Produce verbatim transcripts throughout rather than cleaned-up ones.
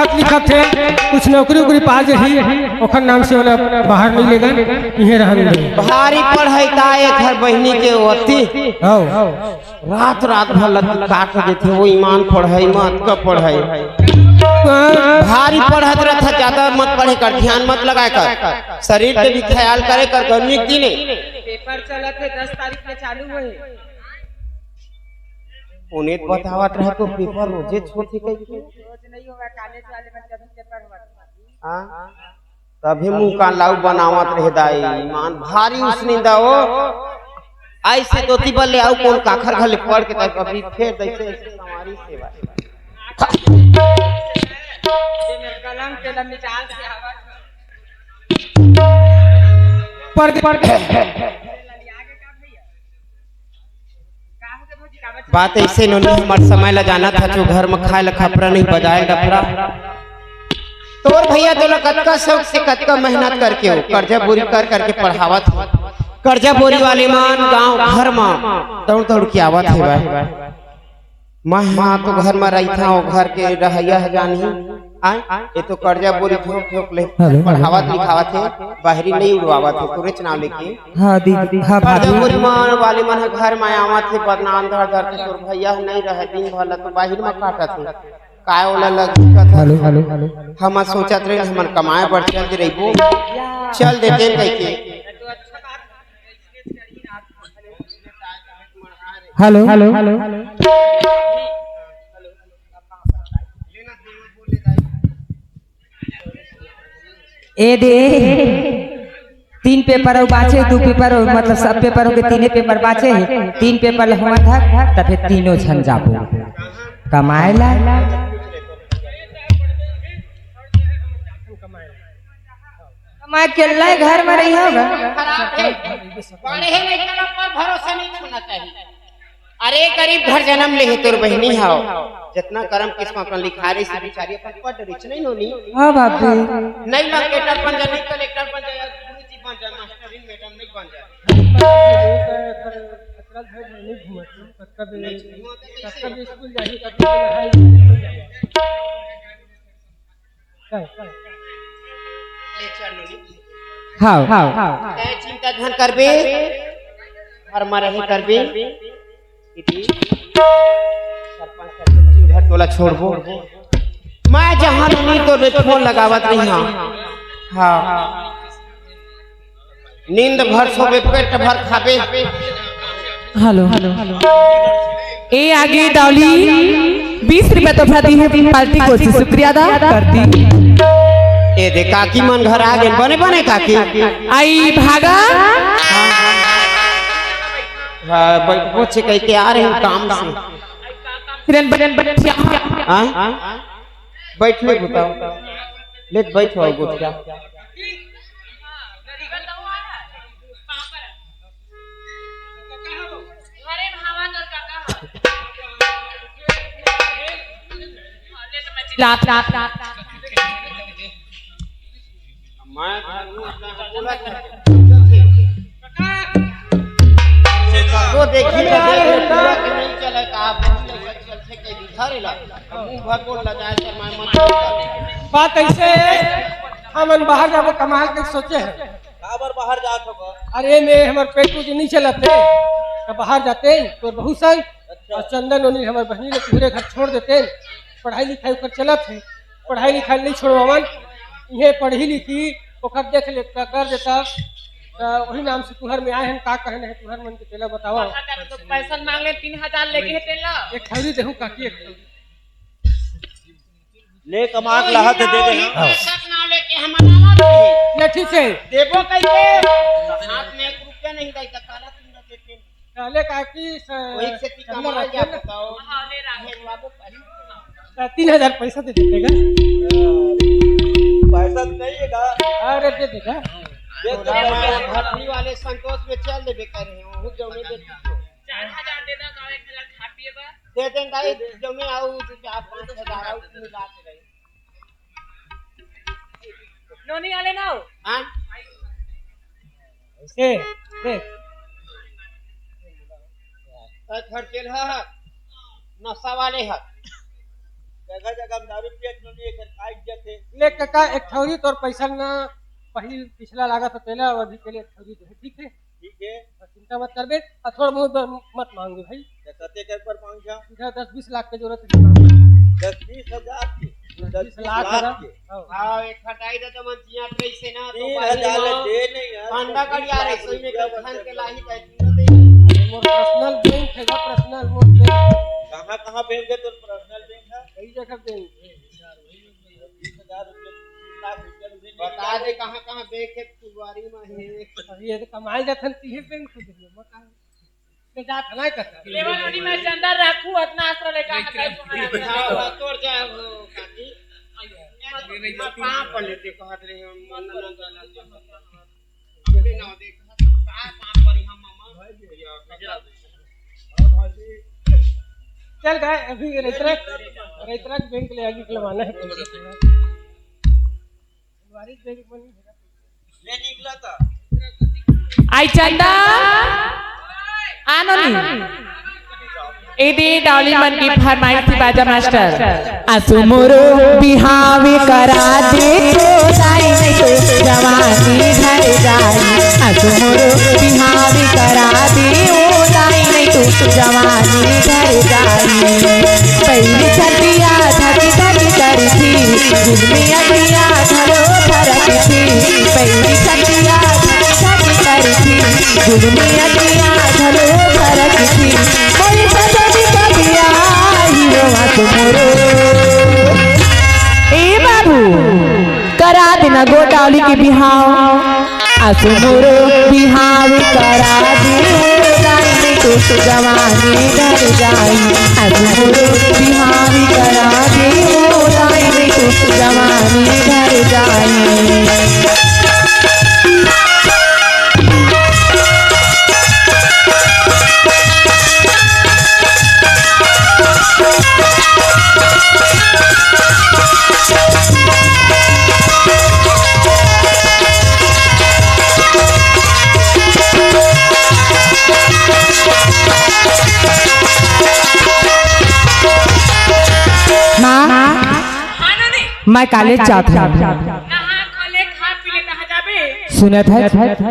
बात लिखत हे, कुछ नौकरी उकरी पा जाही, ओखर नाम से ओला बाहर नहीं लेगन, इहे रहन दे। भारी पढ़ाई ता एक घर बहिनी के ओती। हौ। रात रात भर लत काट देथे, वो ईमान पढ़ाई मत का पढ़ाई। भारी पढ़त रहत, ज्यादा मत पढ़े कर, ध्यान मत लगाए कर, शरीर के भी ख्याल करे कर, गर्मी के दिने। पेपर चलत हे, दस तारीख में चालू होही। उन्हें बतावत रहे तो पेपर रोजे छोटी कहीं के। रोज नहीं होगा, कॉलेज वाले में कभी पेपर हुआ। हाँ। तभी मुंह का लाऊ बनावत रहे दाई, ईमान भारी उसनिंदा हो। ऐसे दोती बल्ले आऊ कौन काखर घर ले पढ़ के तब अभी फिर दैसे ऐसे संवारी सेवा। कलम के लम्बी चाल से आवाज। पढ़ के, पढ़ के। बात ऐसे नोनी, हमर समय ला जानत हचो, घर में खाए ला खपरा नहीं, बजाए डफरा। तोर भैया तोला कतका शौक से, कतका मेहनत करके हो, कर्जा बोरी कर करके पढ़ावत हे। कर्जा बोरी वाले मन गांव घर में दौड़ दौड़ के आवत हे भाई। मैं हाँ तो घर में रहिथा, वो घर के रहैया ह जानही। आय, ये तो कर्जा बोरी ठोक ठोक ले हेलो। पढ़ावत लिखावत हे, बाहरी नहीं उड़वावत हे, तोरेच नाव लेके। हाँ दीदी, हाँ कर्जा भाभी। बोरी मन वाले मन ह घर में आवत हे, बदनाम धर धर के तोर भैया ह नहीं रहे, दिन भर ला तो बाहर में काटत हे। काय ओला लग दिक्कत हे? Hello, hello, hello. हम सोचत रहे हमन कमाए बर चल दे रहिबो, चल देते कहिके। Hello, hello. ए दे, तीन पेपर अउ बाचे, दू पेपर अउ, मतलब, सब पेपर हो गए, तीने पेपर बाचे हे। तीन पेपर ल होवत हक, त फिर तीनों झन जाबो कमाए ला। कमाए के ला घर में रही होगा। खराब है। पढ़े नहीं, इतना पर भरोसा नहीं होना चाहिए। अरे गरीब घर जन्म ले हे तोर बहिनी हव, जितना करम किस्मत में लिखा रही से बिचारी अपन पढ़ रही नहीं नोनी। हाँ बाबू। नहीं लंकेटर बन जा, नहीं कलेक्टर बन जा, गुरुजी बन जा, मास्टरिन मैडम नहीं बन जा। ले चल नोनी। हाँ, हाँ। तै चिंता झन करबे, घर में रहे करबे। दीदी, सरपंच, सरपंच घर तोला छोड़बो। मैं जहाँ नोनी तो फोन लगावत रही हूँ। हाँ। नींद भर सोबे, पेट भर खाबे। Hello, hello. ए आगे डाली, बीस रुपया तोहफा दी है पार्टी को, शुक्रिया अदा कर दी। ए दे काकी मन घर आ गए, बने बने काकी। आई भागा। हाँ, बैठ, पहुंचे कह के आ रहे हैं काम से। किरण बने बने। हाँ? बैठ ले बताओ। ले बैठ हो गुटिया। लात, लात, लात। मैं बोला था। वो देखी तो देख, पूरा के नहीं चला था, आप चल से कह दी, घर ला। मुंह भर बोल लगा, ऐसे मैं मत बोल। बात ऐसे है, हमन बाहर जाबो कमाल के सोचे हैं। काबर बाहर जात हो? अरे, मैं हमर पेट कुछ नहीं चलत है, तो बाहर जाते हैं, तो बहुत सही। अच्छा। और चंदन ओनी हमर बहिनी ले पूरे घर छोड़ देते हैं, पढ़ाई लिखाई ओकर चलत है, पढ़ाई लिखाई नहीं छोड़वावन, ये पढ़ी लिखी, ओकर देख ले, कर देता, तो वही नाम से तुहर में आए हैं, का कहने है तुहर मन के, तेला बतावा। बाहर जाते तो पैसा मांग ले, तीन हजार लेके है तेला। एक थैली देहूं काकी, एक थैली। ले कमा के लाहत दे दे। हाँ। पैसा ना लेके हम अनावत रही। ले ठीक है। देबो कइसे? हाथ में एक रुपया नहीं दे, तो काला तुम देते। पहले काकी स-, वही से ती कमा लिया बताओ। हाँ, ले रहा है। ये बाबू पहले। तीन हजार पैसा दे देते का? पैसा तो नहीं है का? अरे दे देगा। दे दे। भटनी वाले संतोष में चल देबे कर रहे हो, वो जो नहीं देते। चार हजार दे दो, एक हजार खा पिए बा। दे दें दाई, जौने आऊ, दू चार पाँच हजार आऊ, मिला के रही। नोनी आले ना हो। हाँ? ऐसे, देख। ए, घर के रहा, नशा वाले है। जगह जगह में दारू पियत नोनी, एकर का इज्जत हे? ले कका, एक ठौरी तोर पैसा ना, पहिल पिछला लागत हे तेला, अभी के लिए एक ठौरी दे, ठीक हे? ठीक हे। बस चिंता मत करबे, अउ थोड़ा बहुत मत मांगबे भाई। त कते कर पर मांगबे? इधर दस बीस लाख के जरूरत हे। दस बीस हजार के? दस बीस लाख के। हाँ। हाँ, एक हटाई दे तो मन जिया कैसे ना, तो तीन हजार ले दे नहीं यार। फंदा कड़िया रे, सही में कल खान के लाही का इतना दे। अरे मोर personal bank हे ना, personal मोर bank। कहाँ, कहाँ bank हे तोर personal bank हे? कई जगह bank हे। बीस हजार रुपये, तीन लाख रुपये में बता दे कहाँ, कहाँ bank हे, फुलवारी में हे। अरे ये तो कमाए जाथन, तीहे bank खुद हे, मैं कहाँ ले जात हन, नहीं करता। लेवा नोनी में चंदा रखू, अतना आसरा ले कहाँ कहीं तुम्हारा हाँ, हाँ, तोर जाए हो, काकी। मैं पाँव पर लेते कहत रहे हम, मन ना जाना। अबे ना देख, पाँव, पाँव पर हम मामा। चल गए, अभी रेतरा, रेतरा के bank ले आगे निकलवाना है। फुलवारी bank बनी है। ले निकला था। आई चंदा, आनो नी। ए दे डाली मन की फरमाइश थी बाजा मास्टर। असो मोरो बिहाव करा दे तो, दाई नहीं तो जवानी ढर जाई। असो मोरो बिहाव करा दे ओ, दाई नहीं तो जवानी ढर जाई। पहली छतिया धक धक करथी, जुलमी अखिया घलो फरकथी। पहली छतिया धक धक करथी, जुलमी अखिया घलो फरकथी। कोई पसंद कभी आई हो आंसू मोरो। ए बाबू, करा देना गोटावली के बिहाव। असो मोरो बिहाव करा दे, दाई नहीं तो जवानी ढर जाई। असो मोरो बिहाव करा दे, दाई नहीं तो जवानी ढर जाई। माँ, हाँ, नोनी। मैं कॉलेज जात हूँ। नहा खा ले, खा पी ले, कहाँ जाबे? सुनत है?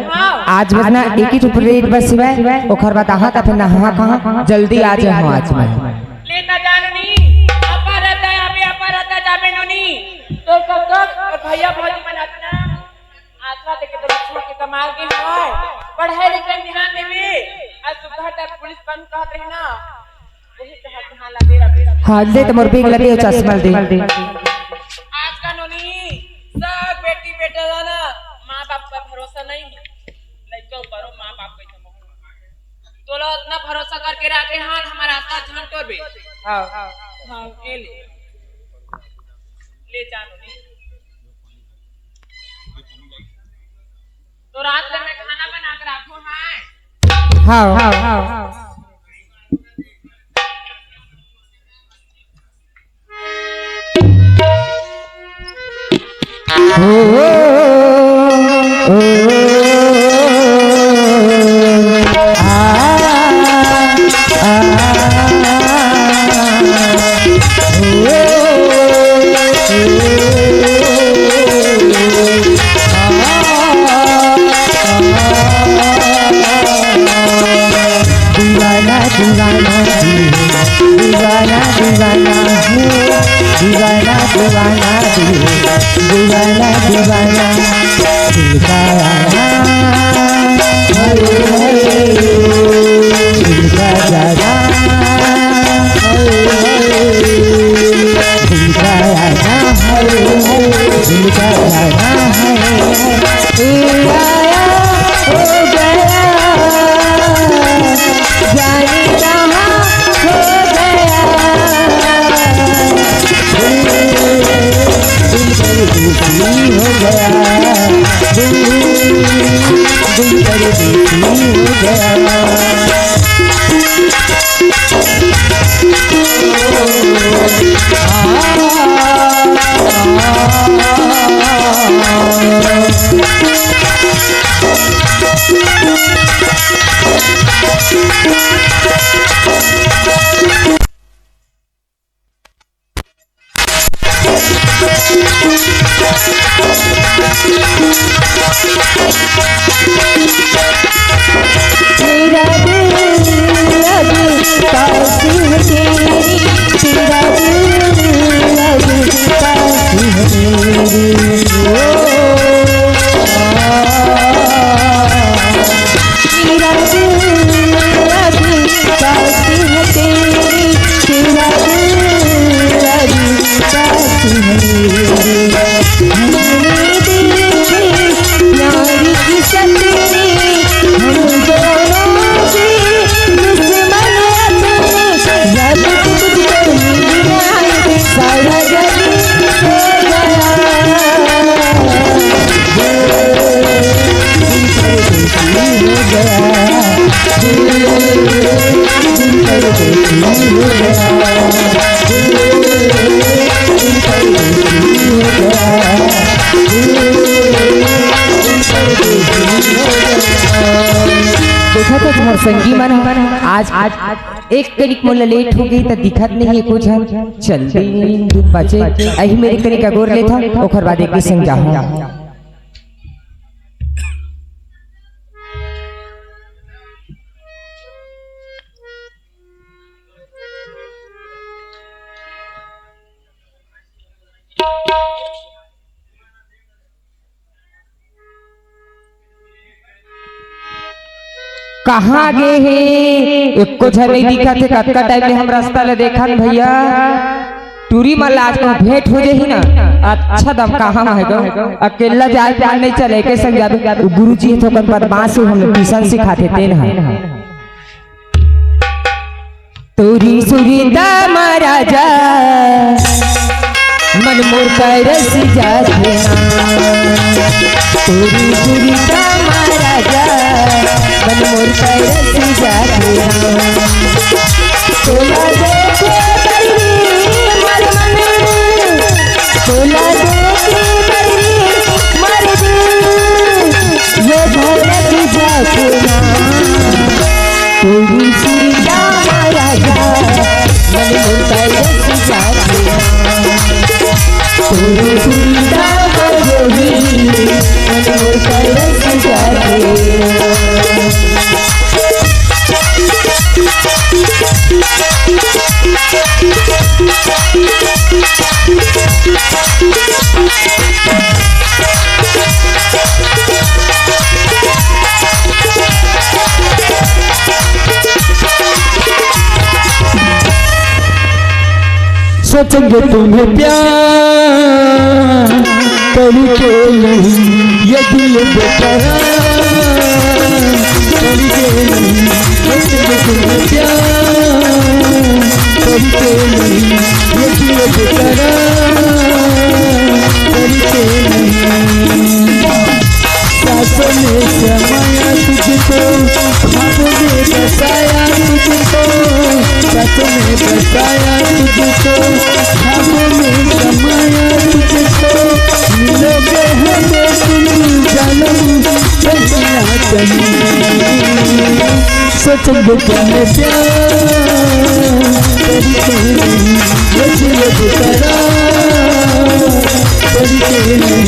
हाँ। आज बस ना एक ही ठो पीरियड बस सिवाय, ओखर बाद आहा का फिर नहा कहाँ? जल्दी आ जाओ आज मैं। ले ना जा नोनी, अपा रहता है, अभी अपा रहता जाबे नोनी। तो कब तक भैया भौजी मनाता ना? आसरा देके तो लक्ष्मण के कमाल के हवय। पढ़ाई लिखाई ध्यान देबे। आज सुबह तक पुलिस बंद कहत रहे ना। वही तोहार ध्यान ला दे रहा। हाँ, ले तो मोर बेग ला दे, चश्मा ला दे। आज का नोनी, सब बेटी बेटा ला ना, माँ बाप पर भरोसा नहीं है। लइका ऊपर हो, माँ बाप पे तो तोला उतना भरोसा करके रखे हन, हमारा आसरा झन टोरबे। हाँ। हाँ, ए ले। ले जा नोनी। तो रात में मैं खाना बना के रखूं, हाँ? हाँ, हाँ, हाँ। दीवाना दीवाना हूँ, दीवाना दीवाना हूँ, दीवाना दीवाना हूँ, दीवाना दीवाना। दिल का राजा, हरे हरे, दिल का राजा, हरे हरे, दिल का राजा, हरे हरे, दिल का राजा है। ए आया, ओ गया, जाने कहाँ खो गया। दिल परदेसी हो गया, दिल, दिल परदेसी हो गया। मेरा दिल अब पास है तेरी, तेरा दिल अब पास है मेरी। ओ, आ, मेरा दिल अब पास है तेरी, तेरा दिल अब पास है मेरी। हमने देखे प्यार की सपने, हम दोनों के दुश्मन अपने। रब तुझको मिल आए, सारा जग सो गया। देखत हस मोर संगी मन, आज, आज एक कनिक मोला लेट हो गे त दिखत नहीं हे कुछ। चल दिन बचे, अही मेरे कनिक अगोर लेथव, ओखर बाद एक संग जाहूं। कहाँ गे हे? एको झन नइ दिखत हे। कतका टाइम ले हम रस्ता ल देखन भैया। टूरी मन ला आज कहूं भेंट हो जाही ना, अच्छा दम कहाँ म हे गो? अकेल्ला जाए के मन नइ चले, एके संग जाबे। वो गुरुजी हे थोकन बदमाश हे, हमला ट्यूशन सिखाथे तेन ह। तोरी सुरता म राजा मन मोर तरस जाथे। तोरी सुरता म राजा मन मोर तरस जाथे। तोला देखे बर रे मोर मन, तोला देखे बर रे मोर दिल, ये धड़क जाथे ना। तोरी सुरता म राजा मन मोर तरस जाथे। तोरी सुरता म जोगी मन मोर तरस जाथे। सोचेंगे तुम्हें प्यार करके नहीं, ये दिल बेकरार करके नहीं, सोचेंगे तुम्हें प्यार करके नहीं, ये दिल बेकरार करके नहीं। सांसों में समाया तुझको, ख्वाबों में बसाया तुझको, सांसों में बसाया तुझको, ख्वाबों में समाया तुझको, मिलोगे हमें तुम जानम, कहीं ना कहीं। सोचेंगे तुम्हें प्यार करके नहीं, ये दिल बेकरार करके नहीं।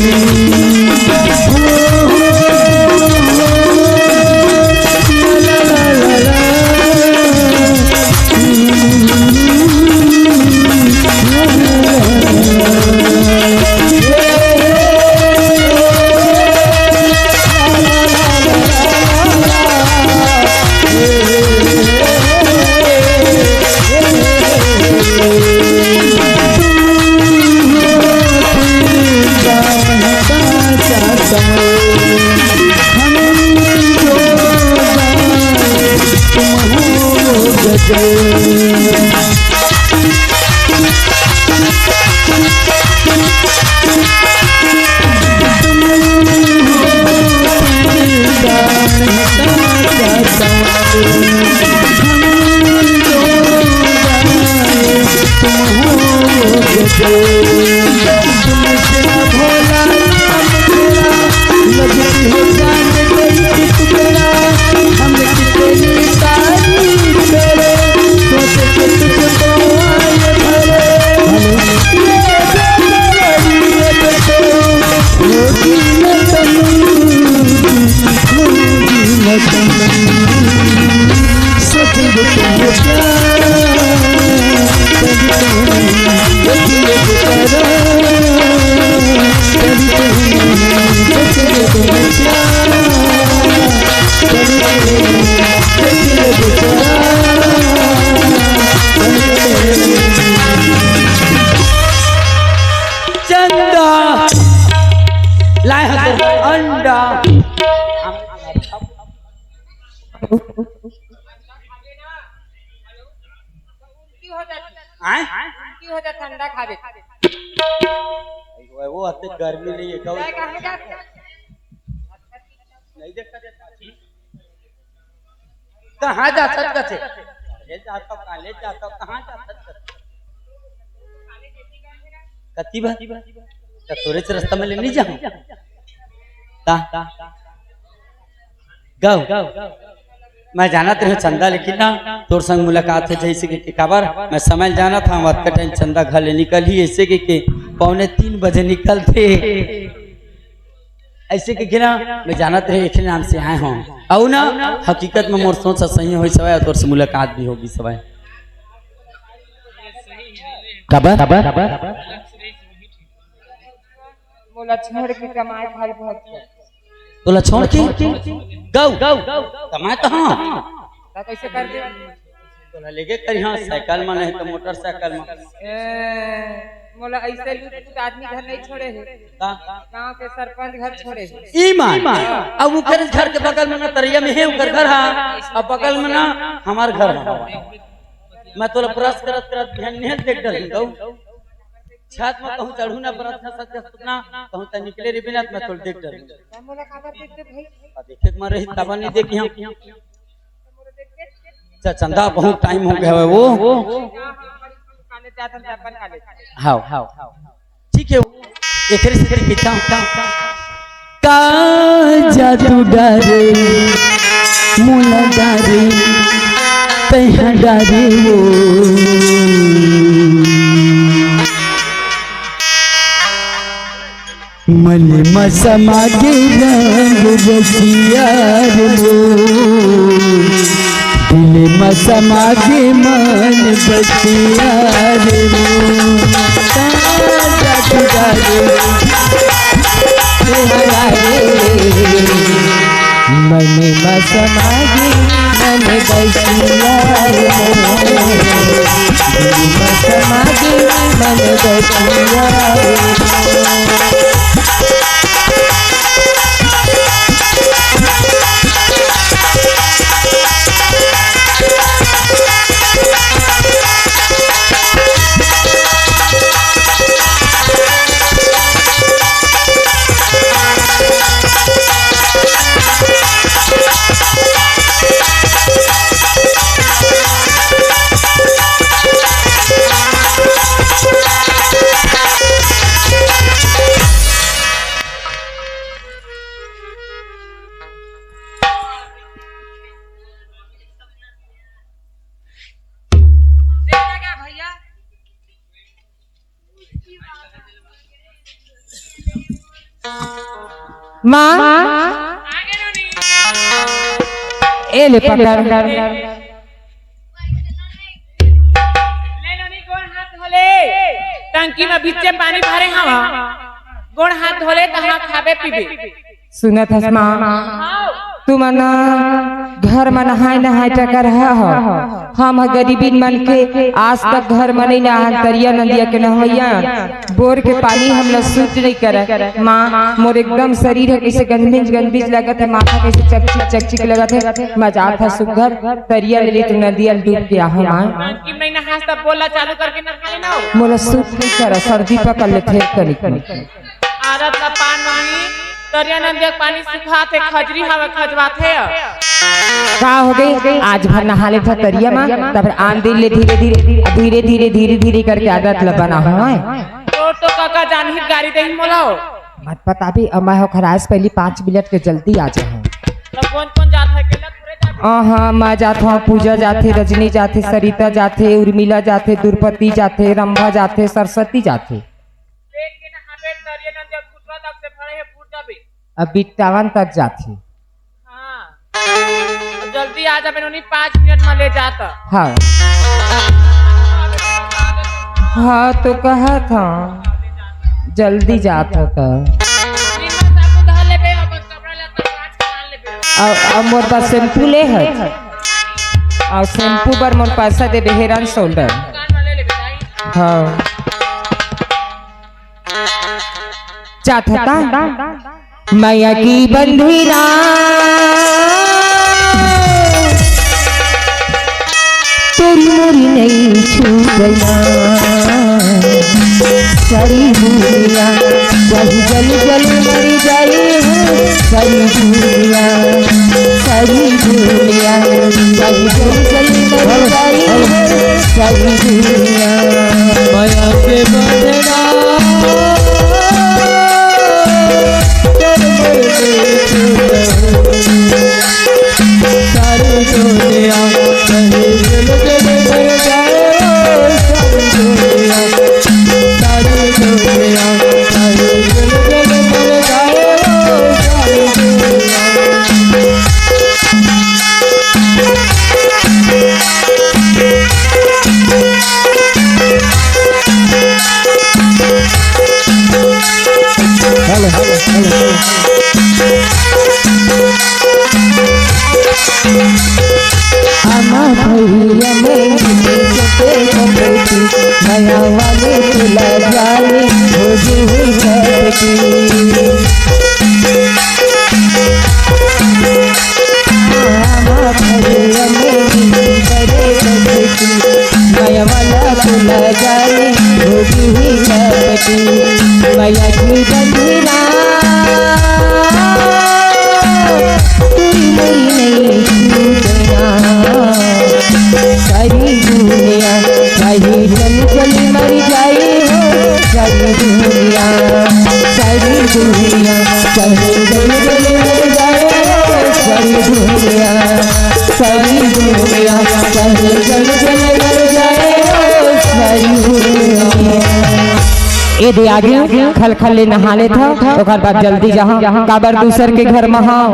आय? की हो जा ठंडा खावे। वो अते गर्मी नहीं है, कहो। मैं कहाँ जाते? नहीं देखता, देखता। कहाँ जा सकत हे? कॉलेज जाता हूँ, कॉलेज जाता हूँ, कहाँ जा सकत हे? कति बा? त तोरे से रस्ता में ले नहीं जाऊँ? ता, ता, गौ। मैं जानत रहे चंदा, लेकिन ना, तोर संग मुलाकात हो जैसे कि, कि काबर, मैं समय जानत हूँ, अतका टाइम चंदा घर ले निकल ही, ऐसे कि, कि पौने तीन बजे निकलते। ऐसे के गिना, मैं जानत रहे एक नाम से आए हों। अउ ना, हकीकत में मोर सोच सही होई सवय, तोर से मुलाकात भी होगी सवय। काबर? मोला छोड़ के कमाए भाई बहुत है। तोला छोड़ के? गौ। कमाए कहाँ? ता कैसे कर दे? तोला लेके करिहा, साइकिल में नहीं तो मोटरसाइकिल में। ए, मोला ऐसे लूट फूट आदमी घर नहीं छोड़े हे। का? गांव के सरपंच घर छोड़े हे। ई मान। अब ओकर घर के बगल में ना तरिया में हे ओकर घर हा, अब बगल में ना हमार घर हा। मैं तोला brush करत करत बिहान नहीं देख डर गौ। छत में कहूँ चढ़ू ना brush ना सच सच ना कहूँ त निकले रे बिना मैं तोला देख डर। ता मोला काबर देख दे भाई? आ देखे के मन रही तब नहीं देखी हम। च-, चंदा, बहुत टाइम हो गया है वो। हाँ, हाँ, हाँ, हाँ, हाँ। ठीक है, एकरे से फिर कितना, का जादू डारे, मोला डारे, तैहा डारे वो। मन म समा गे रंग रसिया रे मोर, दिल म समा गे मन बसिया रे मोर। ताजा जुदा रे, तेरा रे, मन म समा गे मन बसिया रे मोर। मन माँ, ए ले पकड़। ले नोनी, गोड़ हाथ धो ले। टंकी में बिच्चे पानी भरे हवा, गोड़ हाथ धो ले, तहाँ खाबे पीबे। सुनत हस माँ, तुमन घर म नहाय नहाय टकर ह, हम ह गरीबिन मन के आज तक घर म नइ नहान, तरिया नदिया के नहवइया, बोर के पानी हमला सूट नइ करय। माँ, मोर एकदम शरीर ह कइसे गंजबिंज गंजबिंज लगत हे, माथा कइसे चकचिक चकचिक लगत हे। मैं जात ह सुग्घर तरिया ले लेत नदिया ल डूब के आहूँ माँ। कि मैं नहास तब बोला चालू करके नहाए ना हो। मोला सूट नइ करय, सर्दी पकड़ लेथे तनिक। आदत ला पान माही, तरिया नदिया के पानी सुखात हे, खजरी हवा खजवात हे। का हो गे? आज भर नहा लेथव तरिया म, तब आन दिन ले धीरे धीरे, धीरे धीरे, धीरे धीरे करके आदत ला बनाहूँ। तोर तो कका जानही गारी देही मोला हो। मत बताबे, अब मैं हो खरास पहली पाँच मिनट के जल्दी आ जाहूँ। तो कौन कौन जात हे? अकेला थोड़े जात हे। हाँ, हाँ, मैं जात हूँ, पूजा जात हे, रजनी जात हे, सरिता जात हे, उर्मिला जात हे, द्रुपति जात हे, रंभा जात हे, सरस्वती जात हे। देख के ना, हाँ, बेट, तरिया नदिया कुटवा तक से भरे हे, फूट जाबे। अब बिट्टावन तक जात हे। हाँ। अब जल्दी आ जाबे, नोनी, पाँच मिनट में ले जात। हाँ। हाँ, तो कहत हूँ, जल्दी जात हो तो। निमन साबुन धर लेबे, अपन कपड़ा लत्ता पाँच के मान लेबे। अब, अब मोर पास shampoo ले है। अउ shampoo बर मोर पैसा देबे, Head and Shoulder। हाँ। जात हता। मैया की बंधुरा, तोरी मोरी नई डूबना। सारी दुनिया चाहे जल जल मर जाए हो, सारी दुनिया, सारी दुनिया चाहे जल जल मर जाए हो, सारी दुनिया। माया के बंधना तोर मोर में टूट। सारी दुनिया कहीं जल जल मर जाए, सारी दुनिया, सारी दुनिया कहीं जल जल मर जाए, सारी दुनिया। Hello, hello, hello, hello. आमा भैया मैं छोटे छोटे थी, नया वाले तुला जाने हो जी हुई करती। आमा भैया मैं छोटे छोटे थी, नया वाला तुला जाने हो जी हुई करती। मया की बंधना, तू नहीं, नहीं छूटना। सारी दुनिया चाहे जल जल मर जाए हो, सारी दुनिया, सारी दुनिया चाहे जल जल मर जाए हो, सारी दुनिया, सारी दुनिया चाहे जल जल मर जाए हो, सारी दुनिया। ए दे आगे खलखल ले नहा लेथव, ओकर बाद जल्दी जाहव, काबर दूसर के घर म हव,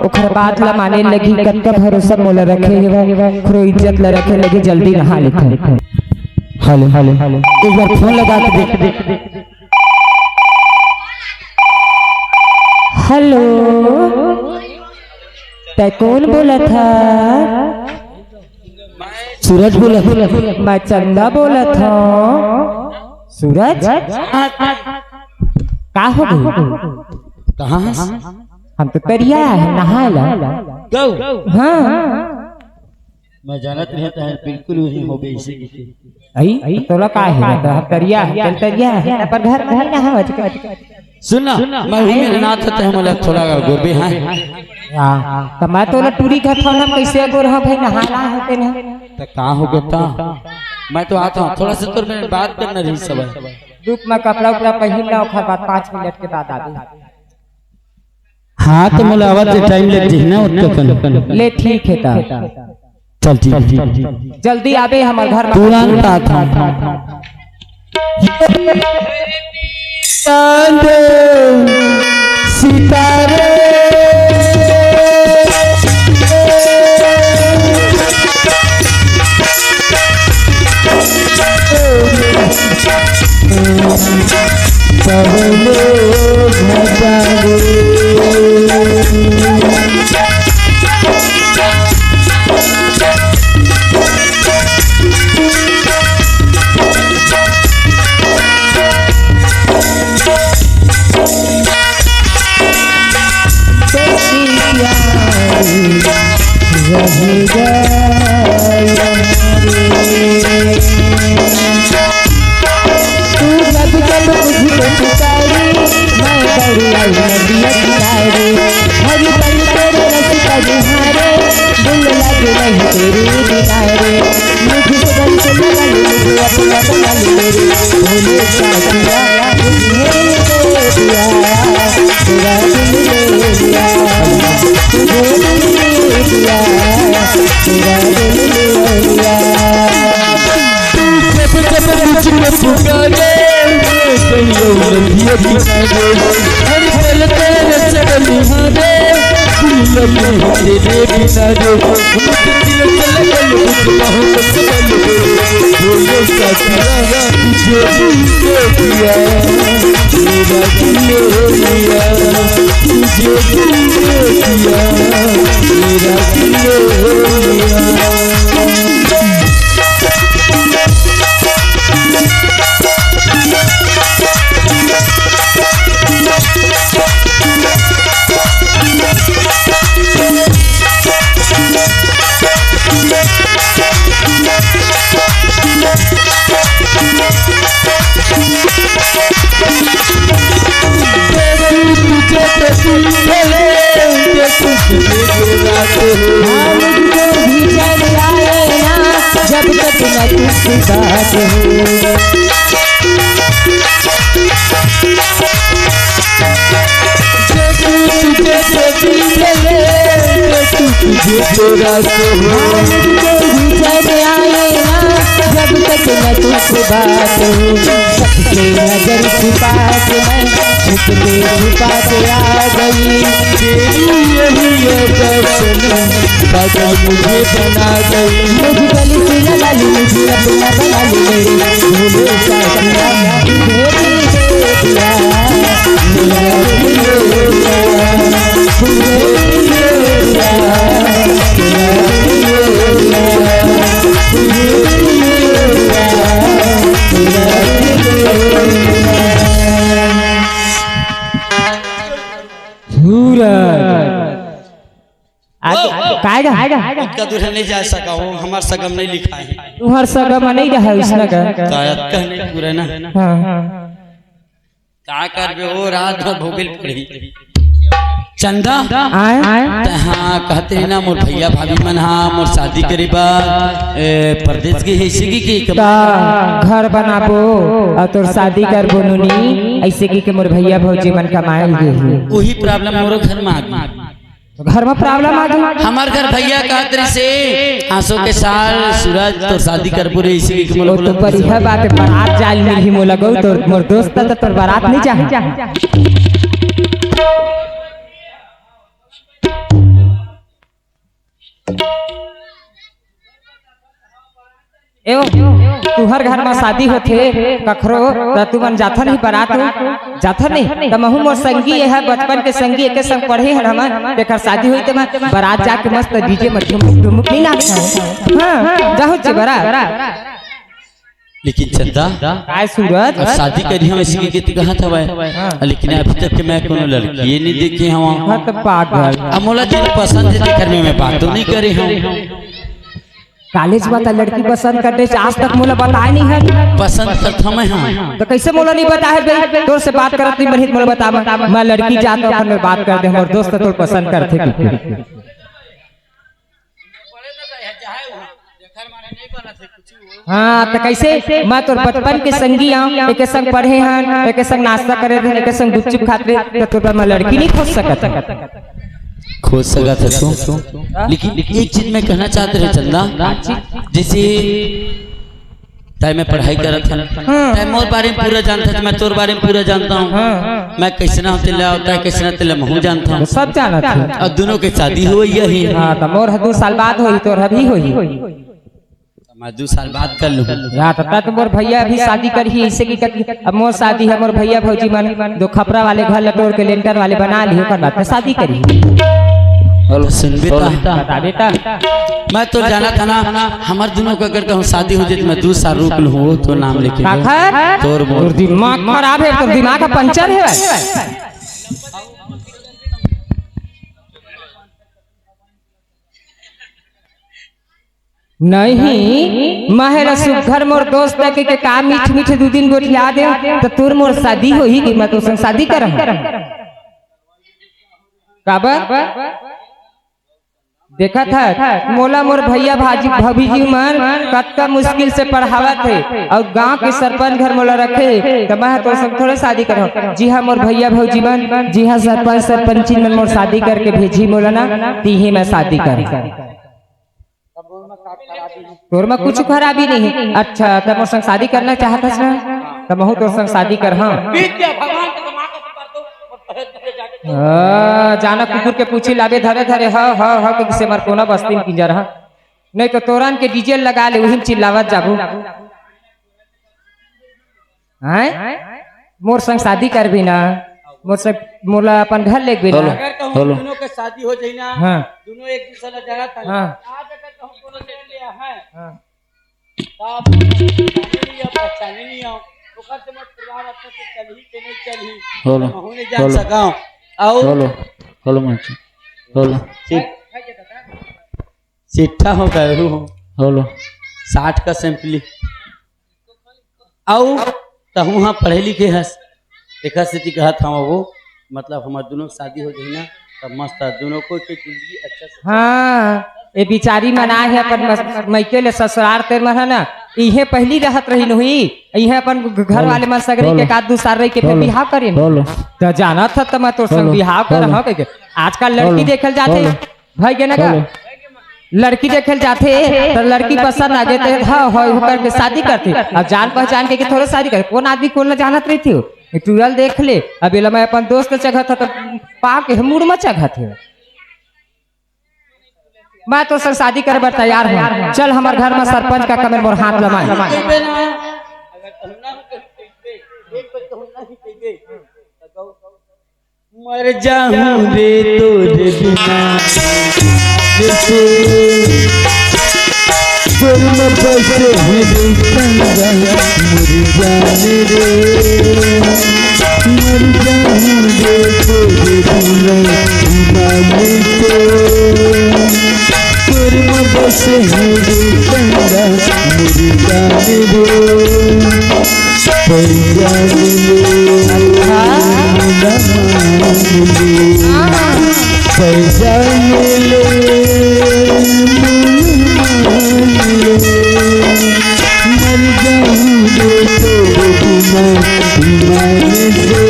ओकर बात ल माने लगही। कतका भरोसा मोला रखे हवय, ओखरो इज्जत ल रखे लगही, जल्दी नहा लेथव। हेलो, हेलो, हेलो, एक बार फोन लगा के देख, देख, देख। हेलो, तै कोन बोलत हस? सूरज बोलत हँव। मैं चंदा बोलत हँव। सूरज? का हो गे? कहाँ हस? हम तो तरिया हे, नहाय ला। गऊ? हाँ। मैं जानत रहेंव, तैं बिल्कुल उही होबे अइसे कहिके। अई, त तोला का हे? त हम तरिया हे, चल तरिया हे, पर घर में नहीं नहावत। सुन ना, मैं उही मेर नहात हँव, तैं मोला थोड़ा अगर गोरबे, हाँ। हाँ, त मैं तोला टूरी घर थोड़ा कइसे गोरहूँ भाई, नहाना हे तेने। त का हो गे त? मैं तो आत हँव, थोड़ा सा तोर मेर बात करना रहिस हवय। रुक, मैं कपड़ा उपड़ा पहिर लँव, ओखर बाद पाँच मिनट के बाद आबे। हाँ, त मोला आवत ले टाइम लग जही ना, ओतका कन। ले, ठीक हे त। चल, ठीक, ठीक, ठीक। जल्दी आबे हमर घर में। तुरंत आत हँव। चांद सितारे पहले घटा दे। तू जब जब मुझको पुकारी, मैं दौड़ी आई नदिया किनारे। हर पल तेरे रस का निहारे, दिल लगे नहीं तेरे बिना रे। मुझसे गलत निकल, मुझे अपना बना ले मेरे भोले साथिया। तुझे दे दिया, तेरा दिल ले लिया। तुझे दिल दे दिया, तेरा दिल ले लिया। जब जब मुझको पुकारे, मैं कहीं और नदिया किनारे। हर पल तेरे से बलिहारे, दुनिया में तेरे बिना रे। मुझे दिल से लगन, मुझे मोहब्बत से बल रे। बोलो साथिया, तुझे दिल दे दिया, मेरा दिल ले लिया। तुझे दिल दे दिया, मेरा दिल ले लिया। जब तक न तुझसे बात हो। जो तू तुझे तो दिल ले, जो तू तुझे तो रास हो। मुझको भी चैन आए ना, जब तक न तुझसे बात हो। सबसे नजर छुपा के मैं छुपते छुपाते आ गई। तेरी यही अदा सनम पागल मुझे बना गई। मुझ गली से लगा ली, मुझे अपना बना ली, मेरे भोले साथिया। मेरी बेटिया, मेरा दिल बेटिया, मेरी बेटिया, मेरा दिल बेटिया, मेरी बेटिया, मेरा दिल बेटिया। सूरज। आगे, ओ, ओ। काय गा? ओतका दूर नहीं जा सका, वो हमार सगम नहीं लिखा है। तुम्हार सगम नहीं रहा उसने का। तो अतका नहीं पूरा ना। हाँ। का करबे, वो रात भर भोगल पड़ी। चंदा? आए? त हाँ, कहते हैं ना, मोर भैया भाभी मन हा, मोर शादी करे बर, ए, परदेस गे हे, इसी की, की ता घर बनाबो, अउ तोर शादी करबो नोनी, अइसे की के मोर भैया भौजी मन कमाए गे हे। वही problem मोरो घर में आ गे। घर में problem आ गे। हमार घर भैया कहत रहिसे, आसो के साल सूरज तोर शादी करबो रे, इसी की के मोला वो तो बोलत रहिसे। बढ़िया बात है, बारात जाए मिलही मोला गऊ, तोर मोर दोस्त त तोर बारात नहीं जाए। एव, तुहर घर में शादी होथे कखरो, त तुमन जाथव नहीं बारात? जाथव नहीं? त महू मोर संगी, ये है बचपन के संगी, एके संग पढ़े हन हमन, तेकर शादी होई त मैं बारात जाके मस्त DJ में ठुमुक ठुमुक नहीं नाचहूं। हाँ, जाहू चे बारात। लेकिन चंदा, काय सूरज? अब शादी करी हम इसी की गीत कहत हवय। हाँ। लेकिन अभी तक के मैं कोनो लड़की ये नहीं देखे हवा। हाँ, तो पागल। अब मोला जिन पसंद है, तेकर में मैं बात तो नहीं करे हूँ। कॉलेज में त लड़की पसंद करने से आज तक मोला बताए नहीं है। पसंद करत हवं मैं, हाँ। तो कैसे मोला नहीं बताए बे? तोर से बात करत नहीं बनित मोला बता, मैं, मैं लड़की जात हूँ, मैं बात कर दे, हमर दोस्त तोर पसंद करथे कि। हाँ, त कैसे? मैं तोर बचपन के संगी आऊं, एके संग पढ़े हन, एके संग नाश्ता करे हन, एके संग गुपचुप खात रहे, त तोर बर मैं लड़की नहीं खोज सकत? खोज सकत हस तू। लेकिन एक चीज मैं कहना चाहत रहे चंदा, जैसे तय मैं पढ़ाई करत हन, हाँ। तय मोर बारे में पूरा जानत हस, मैं तोर बारे में पूरा जानता हूँ। हाँ। मैं कैसना हों तेला, तय कैसना तेला महू जानता हूँ। सब जानत हस। अब दोनों के शादी होई ही। हाँ, त मोर ह दू साल बाद होई, तोर ह अभी होई। मैं दू साल बाद कर लूँ। या त तय तो मोर भैया अभी शादी करही, इसे की कर, अब मोर शादी है, मोर भैया भौजी मन दो खपरा वाले घर ल टोर के लेंटर वाले बना लिही, ओकर बाद त शादी करही। हेलो, सुन बेटा। बता बेटा। मैं तो जाना था ना, हमार दोनों का अगर कहूँ शादी हो जाए त मैं दू साल रुक लूँ, वो तो नाम लेके काखर? तोर मोर। तोर दिमाग खराब है, तोर दिमाग का पंचर है। नहीं, महर सुघर मोर दोस्त के, के का मीठ मीठ दू दिन गोठिया दे, त तोर मोर शादी होही कि मैं तोर संग शादी करहूं? काबर? देखत हस, मोला मोर भैया भाजी, भाभी जी मन कतका मुश्किल से पढ़ावत हे, अउ गांव के सरपंच घर मोला रखे, त मैं तोर संग थोड़े शादी करहूं। जी हां मोर भैया भौजी मन, जी हां सरपंच सरपंची मन मोर शादी करके भेजी मोला ना, तिही मैं शादी करहूं। तोर में कुछ खराबी नहीं है। अच्छा, त मोर संग शादी करना चाहत हस ना? त महू तोर संग शादी करहूं। बीत गया, भगवान के दिमाग को कर दो। आ, जाना कुकुर के पूछी लाबे धरे धरे, ह, ह, ह, के किसे मर कोना बस्ती में किंजर ह। नहीं तो तोरन के DJ लगा ले, उही में चिल्लावत जाबू। हैं? मोर संग शादी करबे ना? मोर से, मोला अपन घर लेगबे ना? हेलो, अगर कहूँ हेलो। दोनों के शादी हो जाई ना, हाँ। दोनों एक दूसरे ला जानत हन। हाँ। आज अगर कहूँ कोनो देख लिया है, हाँ। तो आप पहचाने नहीं हो, पहचाने नहीं हो, ओकर से मोर परिवार अच्छा से चलही के नहीं चलही, हेलो, महू नहीं जान हेलो। सकाओ। आओ। हेलो, हेलो, माची। हेलो। ठीक। सेठा हो गए हो। हेलो। साठ का सैंपली। अउ तहूँ हा पढ़े लिखे हस, तेखर सेती कहत हवं वो, मतलब हमर दुनों के शादी हो जाही ना, तब मस्त दोनों को के जिंदगी अच्छा से। हाँ, ए बिचारी मन आए हे अपन मस-, मइके ले ससुरार, तेर मन ह ना, इहे पहिली रहत रहिन होही, इहे अपन घ-, घर वाले मन सगरी के एकाध दू साल रहि के फेर बिहाव करिन। त जानत ह त मैं तोर संग बिहाव करहूं कहिके। आजकल लड़की देखे ल जाथे, भई गे ना का? लड़की देखे ल जाथे त लड़की पसंद आ गे त ह, ह, ह करके शादी करथे। अब जान पहचान के, के थोड़े शादी करे, कोन आदमी कोन ल जानत रहिथे हो? टूरा ल देख ले। अब एला मैं अपन दोस्त चघत ह त पाँव के मुड़ म चघत हे। मैं तोर संग शादी करे बर तैयार हूँ। चल हमर घर म सरपंच कका मेर मोर हाथ लमाए। मर जाहूं रे तोरे बिना, जैसे स्वर्ग बसे मेरे चंदा, मर जाने रे। मर जाऊं रे तोरे बिना, माने तो स्वर्ग बसे मेरे चंदा, मर जाने रे। पैसा मिले, ना मान ले। पैसा मिले, मन मान ले। मर जाऊं रे तोरे बिना, ईमान से।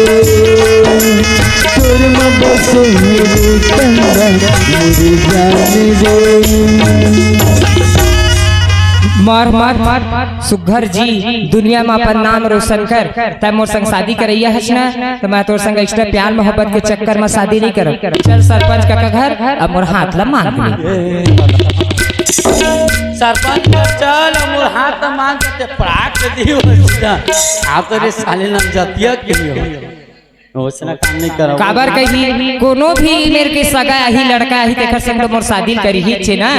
तोर में बसे मेरे चंदा, मेरे जान रे। मार, मार, मार, मार। सुग्घर जी, दुनिया म अपन नाम रोशन कर। तै मोर संग शादी करइया हस ना, त मैं तोर संग extra प्यार मोहब्बत के चक्कर म शादी नइ करंव। चल सरपंच कका घर, अब मोर हाथ ला मांग ले। सरपंच कका चल, अब मोर हाथ ला मांग के ते पड़ाक दे दियो। आप तो रे साले नंजतिया के हो। ओसना काम नहीं करव। काबर कही, कोनो भी मेर के सगा आही, लड़का आही, तेखर संग तो मोर शादी करिहीच हे ना।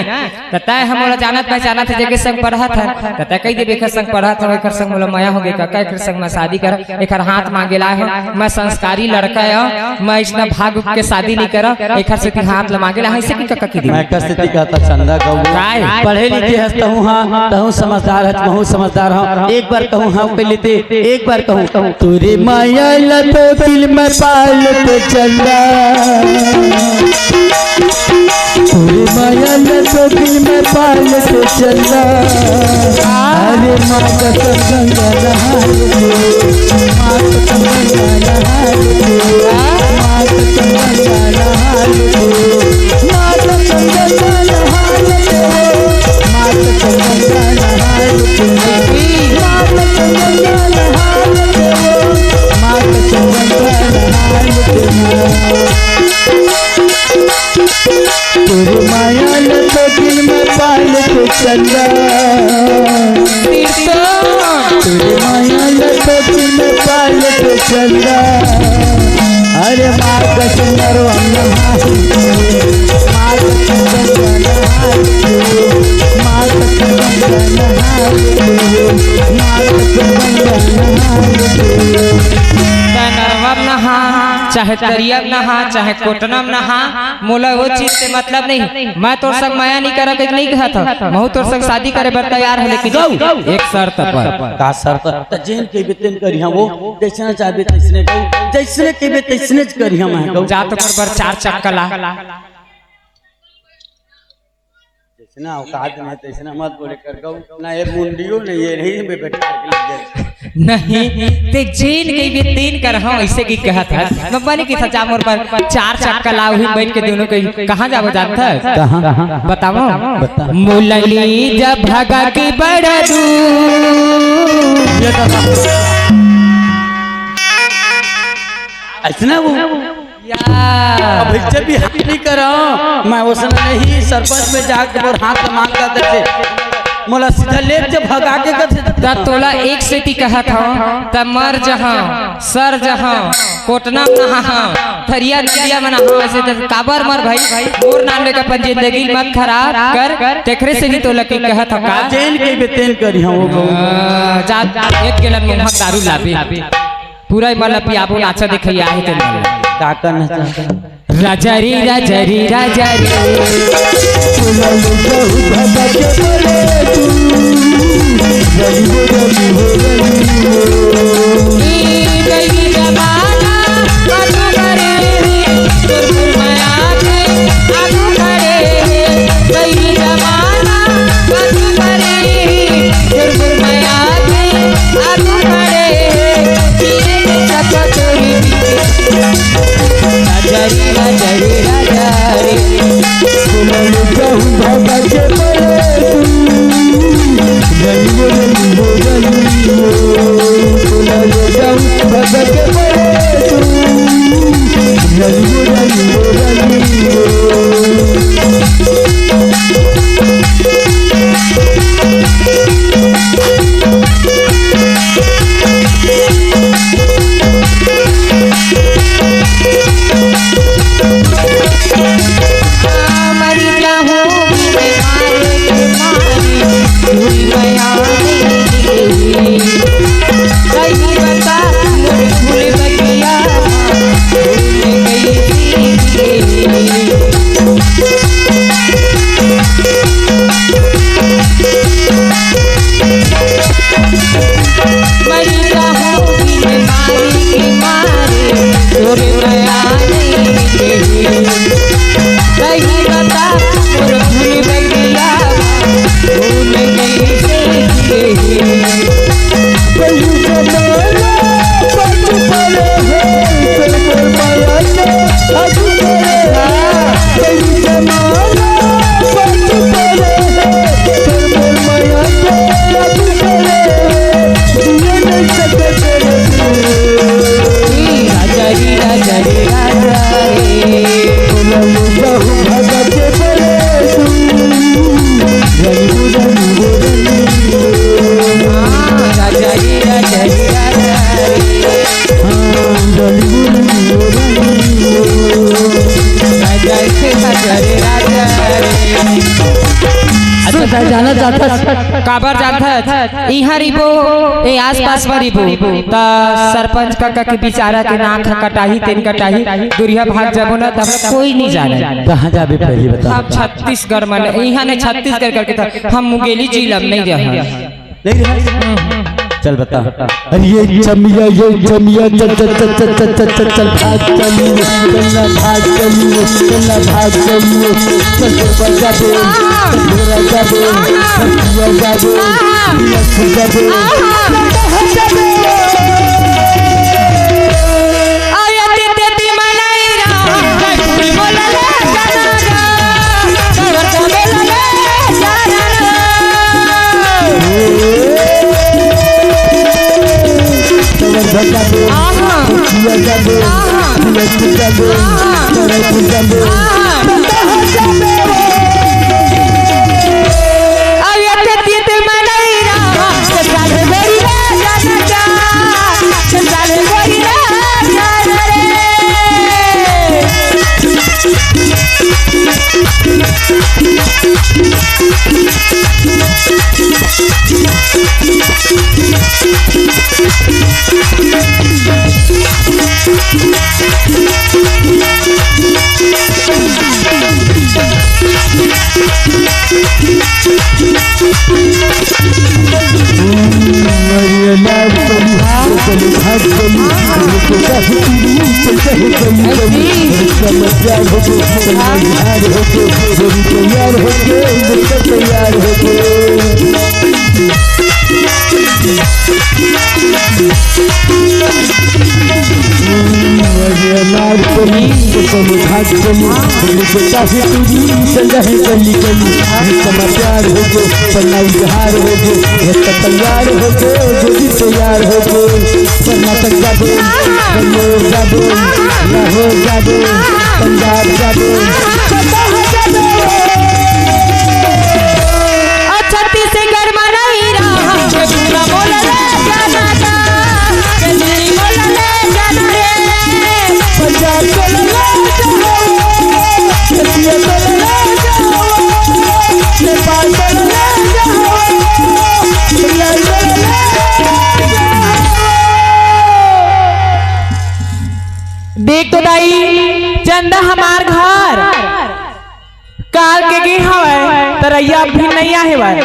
त तै ह मोला जानत पहचानत हे, जेकर संग पढ़त हन, त तै कहि देबे, एकर संग पढ़त हन, एकर संग मोला मया होगे कका, एकर संग मैं शादी कर, एकर हाथ मांगे लाय हंव। मैं संस्कारी लड़का हंव, मैं अइसना भाग उग के शादी नइ करंव, एकर सेती हाथ ल मांगे लाय हंव, अइसे कि कका कहि देबे। मैं कस सेती कहत हंव चंदा गऊ। काय? पढ़े लिखे हस तहूं, हां, तहूं समझदार हस, महूं समझदार हंव। एक बार कहूं हां कहि लेते, एक बार कहूं, तोरे माया ल तो दिल में पाल तो चंदा। तोरे माया ल तो दिल में पाल तो चंदा। अरे माँ कसम गंगा नहा ले, माँ कसम गंगा नहा ले, माँ कसम गंगा नहा ले, माँ कसम गंगा नहा ले। तोरे माया ल तो दिल में पाल के चंदा। तोरे माया ल तो दिल में पाल के चंदा। अरे माँ कसम नरवा नहा, माँ कसम गंगा नहा, माँ कसम गंगा नहा, माँ कसम गंगा नहा। तै नरवा म नहा, चाहे तरिया म नहा, चाहे कोटना म नहा, मोला वो चीज से मतलब नहीं। मैं तोर संग मया नहीं करत, नहीं कहत हंव। महूं तोर संग शादी करे बर तैयार हंव, लेकिन एक शर्त पर। का शर्त? त जेन कहिबे तेन करिहां वो, जइसने चाहबे तइसने करिहां, जइसने कहिबे तइसने करिहां मैं गऊ। जा तो मोर बर चार चक्का ला। जइसने औकात में तइसने मत बोले कर गऊ, ना ये मुंडियो नहीं ये रही बे बेटा के लग जाए। नहीं, ते जेन कहिबे तेन करहां, अइसे कि कहत हस। मैं बने कि जा मोर बर चार चक्का ला, उही बइठ के दूनों कहीं कहां जाबो जानत हस? कहां? बतावंव। बता। मुलली जब भगा के बड़ा दूर। अइसने वो। या। अभी जब भी हाथ नहीं करा, मैं ओसना नहीं, सरपंच में जाके मोर हाथ मांग कर देथे। मोला सीधा ले जब भगा के कर देथे। त तोला एक सेती कहत हंव, त मर जहां, सर जहां, कोटना म नहाहां, थरिया नदिया म नहाहां, अइसे त काबर मर भाई, मोर नाम लेके अपन जिंदगी मत खराब कर, तेखरे सेती तोला के कहत हंव का। जेन कहिबे तेन करिहां वो। हां, जा, एक गैलन मुंह दारू लाबे। पूरा मन ल पियाबो, नाचा देखइया हे तेन मन ल। का करना चाहता? राजा रे, राजा रे, राजा रे। राजा रे, राजा रे। बोला ले जाऊं बाबा के बड़े तू, रंगो रंगो रंगो। बोला ले जाऊं बाबा के बड़े तू, रंगो रंगो रंगो। अच्छा, जानत जाथस? काबर जानथस? इहाँ रिबो, ए आसपास म रिबो, त सरपंच कका के बिचारा के नाक ह कटाही, तेन कटाही, दुरिहा भाग जाबो न, त कोई नहीं जाने। कहाँ जाबे पहली बता? हम छत्तीसगढ़ म, इहाँ ने छत्तीसगढ़ करके त हम मुंगेली जिला म नहीं रहन। नहीं रहा। चल बता। अरे ये चमिया, ये चमिया, चल, चल, चल, भाग चली, चल ना भाग चली, चल ना भाग चली, चल तो बजा दे, चल ढोला जा दे, चल पिया जा दे, पिया खिया दे। प्यार हो गो, पन्ना इजहार हो गो, ये तो तैयार हो गो, जो भी तैयार हो गो। कर्नाटक जाबो, बंगलोर जाबो, लाहौर जाबो, पंजाब जाबो। छत्तीसगढ़ म नहीं रहा, झूठा बोल रे जनता, झूठी बोल रे जनता। पंजाब चल रे जाओ, छत्तीसगढ़ चल रे जाओ, नेपाल चल रे जाओ, बिहार चल रे जाओ। देख तो दाई, चंदा हमार घर काल के गे हवय, त रइया अभी नइ आए हवय।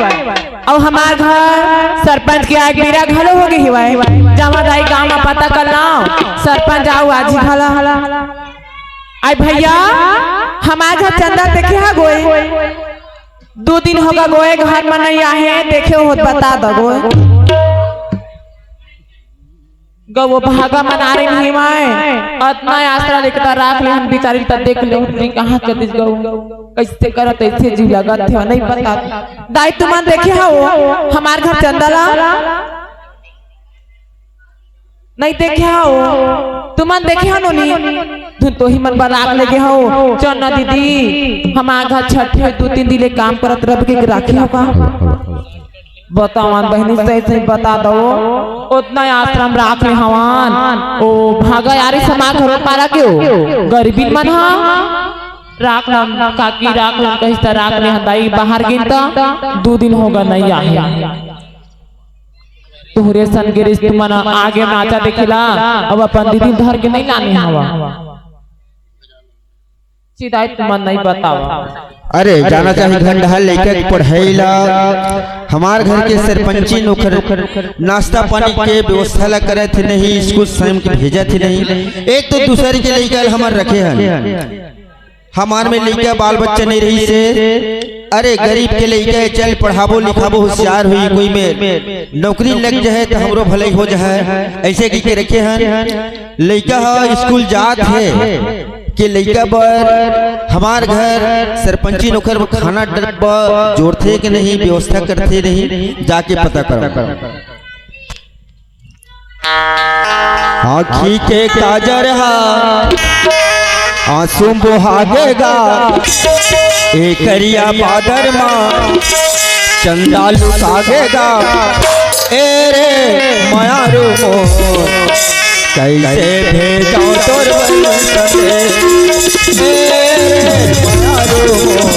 अउ हमार घर सरपंच के आए के बेरा घलो हो गे हवय। जावा दाई गांव म पता कर लाव, सरपंच आऊ आजी घला। आय भइया, हमार घर चंदा देखे हा गोय, दू दिन होगा गोय, घर म नइ आहे, देखे होत बता दो गोय। गऊ भागा मन आ रही नहीं माय, अतना आसरा लेके त राख ले हन बिचारी, त देख ले उठनी कहाँ चलिस गऊ, कैसे करत ऐसे जीव लगत हे, नहीं पता। दाई तुमन देखे हो हमार घर चंदा ला? नहीं देखे हो तुमन, देखे हो नोनी? धुन तो ही मन बर राख लेगे हो। चंदा दीदी, हमार घर छठ हे, दू तीन दिन ले काम करत रह के राखे हो का? बताओ बहिनी, सही सही बता दो। उतना आश्रम राख ले हवन। ओ भागा यारी समा घरो पारा के हो। गरीबी मन हा राख लम, काकी राख लम, कहिस त राख ले हन दाई, बाहर गिन त दू दिन होगा नहीं आए। तोहरे सन गिरिस तुमन आगे नाचा देखेला, अब अपन दीदी धर के नहीं लाने हवा। चिदाई तुमन नहीं बतावा। अरे, जाना चाही घर डहर लइका के पढ़ाई ला। हमार घर के सरपंची नोकर नाश्ता पानी के व्यवस्था ला करत हे नहीं, स्कूल समय के भेजत हे नहीं। एक तो दूसर के लइका ला हमर रखे हन, हमार में लइका बाल बच्चा नहीं रही से। अरे, गरीब के लइका हे, चल पढ़ाबो लिखाबो, होशियार होई, कोई में नौकरी लग जाए त हमरो भलाई हो जाए, ऐसे की के रखे हन। लइका ह स्कूल जात हे के लइका बर हमार घर सरपंची नोकर खाना डब्बा जोड़थे के नहीं, व्यवस्था करथे नहीं, जाके पता करो। आँखी के काजर हा आंसू बोहागेगा, ए करिया बादर मा चंदा लुकागेगा। ए रे मयारू मोर, कैसे भेजो तोर बंदे? ए रे मयारू मोर,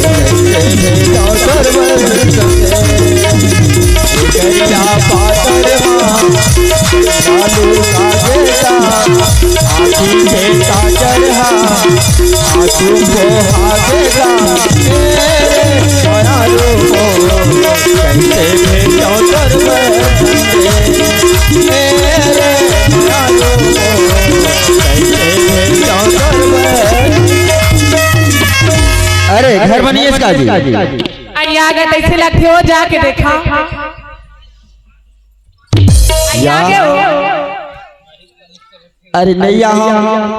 कैसे भेजो तोर बंदे? करिया पातर मा आलू का बेटा, आँखी के काजर हा आंसू बोहागेगा। ए रे मयारू मोर, कैसे भेजो तोर बंदे? ए रे मयारू मोर, कैसे भेजो तोर बंदे? अरे, घर बनिए इसका जी। अरे, आ गए, कैसे लगते हो? जाके देखा। अरे, आ गए हो। अरे, नैया हो,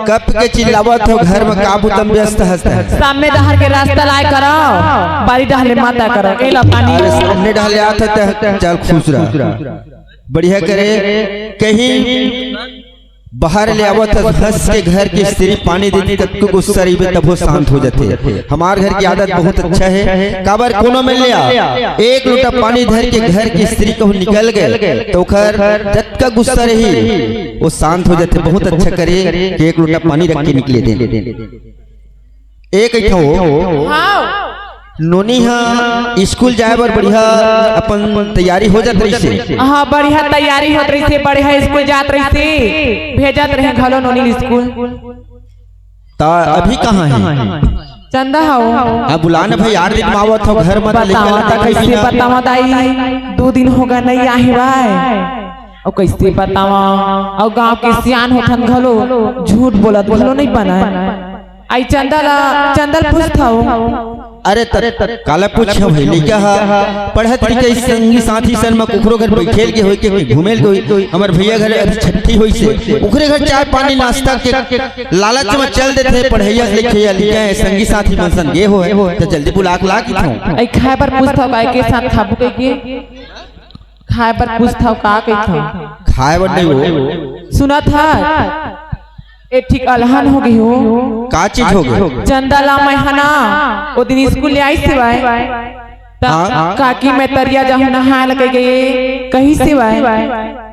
कब के चिल्लावत हो, घर में काबू तम व्यस्त हस्त है। सामने डहर के रास्ता लाए करो, बारी डहले माता करो। ए ला पानी। अरे, सामने डहले आत है, त चल खुश रह। बढ़िया करे, कहीं बाहर ले आवत हस, हंस के घर की स्त्री पानी दे दी, तब को गुस्सा रहिबे, तब वो शांत हो जाते। हमार घर की आदत बहुत अच्छा है, काबर कोनो में ले आ, एक लोटा पानी धर के घर की स्त्री कहूँ निकल गए, तो ओकर जतका गुस्सा रही, वो शांत हो जाते। बहुत अच्छा करे कि एक लोटा पानी रख के निकले दे। ए कहिथव, हाँ। नोनी हा स्कूल जाए बर बढ़िया अपन तैयारी हो जात रहिसे। हाँ, बढ़िया तैयारी होत रहिसे, बढ़िया स्कूल जात रहिसे, भेजत रहे घलो नोनी स्कूल। ता अभी कहाँ है? चंदा हव। हाँ, बुला ना भाई, आठ दिन में आवत हो घर में, तो लेकर बतावा, आता ता कहीं कैसे ना। बतावा दाई, दो दिन होगा नहीं आहे भाई। और कैसे बतावा, और गांव के सियान होथन घलो, झूठ बोलत घलो नहीं बना है। आई चंदा ला, चंदा ल पूछथव। अरे त, काला पूछव भाई, लइका हा पढ़त लिखे संगी साथी सन म कुखरो घर बैठेल के होई के घूमेल के होई, हमर भैया घर अभी छट्ठी होई से, ओकरे घर चाय पानी नाश्ता के लालच म चल देथे, पढ़ैया से लइका हे, संगी साथी मन सन गे होय, त जल्दी बुला के ला किथव। आई खाए बर पूछथव, काय के साथ खाबू कहिके? खाए बर पूछथव का कहिथव? खाए बर नहीं हो। सुनत हस? ए ठीक अलहन हो गे हो। का चीज हो गे? चंदा ला मैं हना, ओ दिन स्कूल ले आई सिवाय। त हाँ। काकी मैं तरिया जाहूं नहाए ल कहिके कही सिवाय।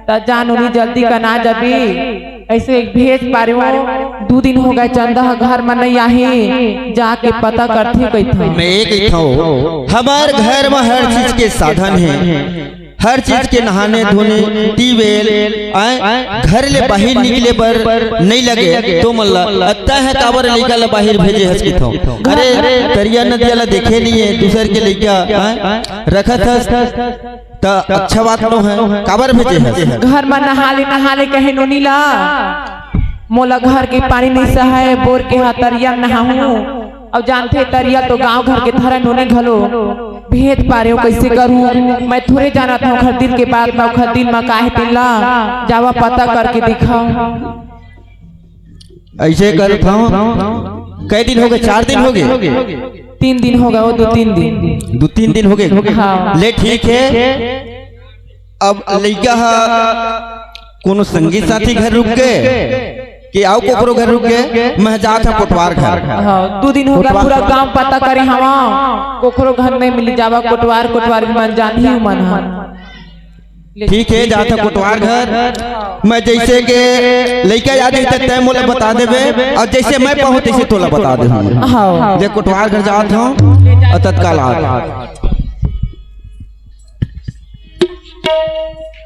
त जा नोनी जल्दी कना जाबे। ऐसे एक भेज पारे हो, दू दिन हो गए चंदा ह घर म नहीं आहे, जाके पता करथे कहिथव। मैं ये कहिथव, हमार घर म हर चीज के साधन हे। हर चीज के नहाने धोने, ट्यूबवेल, आय, घर ले बाहिर निकले बर नइ लगे, तो मन ला अत्ता हे काबर लइका ला बाहिर भेजे हस किथव। अरे, तरिया नदिया ला देखे नइ हे, दूसर के लइका, आय, रखत हस, त अच्छा बात नो हे, काबर भेजे हस? घर म नहा ले, नहा ले कहे नोनी ला, मोला घर के पानी नइ सहय, बोर के हा तरिया नहाहूं। अउ जानथे तरिया तो गांव घर के धरन होने घलो भेद पारे हो, कइसे करूं? मैं थोरे जानत हंव ओखर दिल के बात ला, ओखर दिल म का हे तेन ला। जावा पता करके दिखाओ। अइसे करत हंव, कई दिन होगे? चार दिन होगे? तीन दिन होगे, वो दू तीन दिन। दू तीन दिन होगे? हाँ। ले ठीक हे, अब लइका ह कोनो संगी साथी घर रुक गे कि अउ कोकरो घर रुक गे? मैं जात हंव कोटवार घर। हाँ, दू दिन होगे, कोटवार पूरा गांव पता करे हवंव, कोकरो घर नइ मिली। जावा कोटवार, कोटवार मन जानही मन ह। ठीक हे, जात हंव कोटवार घर। मैं जइसे के लइका आ जाही त तैं मोला बता देबे, अउ जइसे मैं पाहूं तइसे तोला बता देहूं। हाँ। ले कोटवार घर जात हंव अउ तत्काल आ।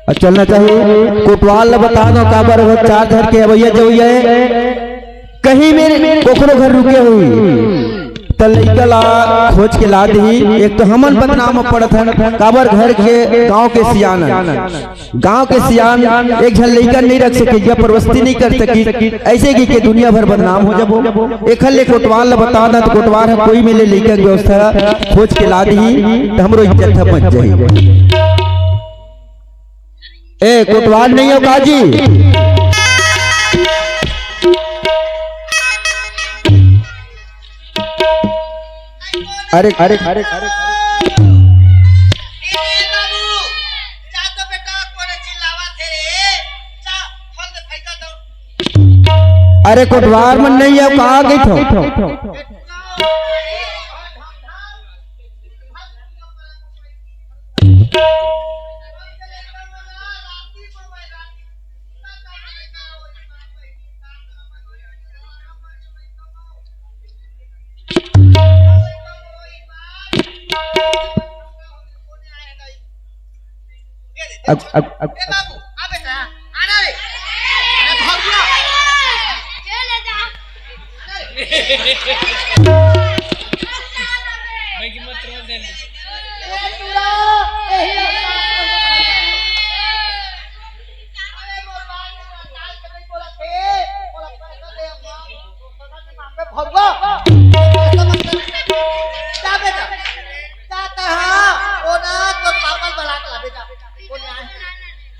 अउ चलना चाही। कोटवार ल बता दंव, काबर वो चार घर के अवइया जवइया हे, कहीं मेर कोकरो घर रुके होही त लइका ला खोज के ला दिही। एक तो हमन बदनाम म पड़त हन, काबर घर के गांव के सियान, गांव के सियान एक झन लइका नइ रख सके, या परवस्ती नइ कर सके, अइसे कहिके दुनिया भर बदनाम हो जाबो। एखर ले कोटवार ल बता दंव त कोटवार ह कोई मेर ले लइका के व्यवस्था खोज के ला दिही, त हमरो इज्जत ह बच जाही। ए, कोटवार नइ हो का जी? अरे, अरे, अरे, अरे। अरे कोटवार मन नइ हे, कहाँ गे हो? अग-, अग-, अग-, ए बाबू, आ बेटा, आना रे। अरे, भाग गया।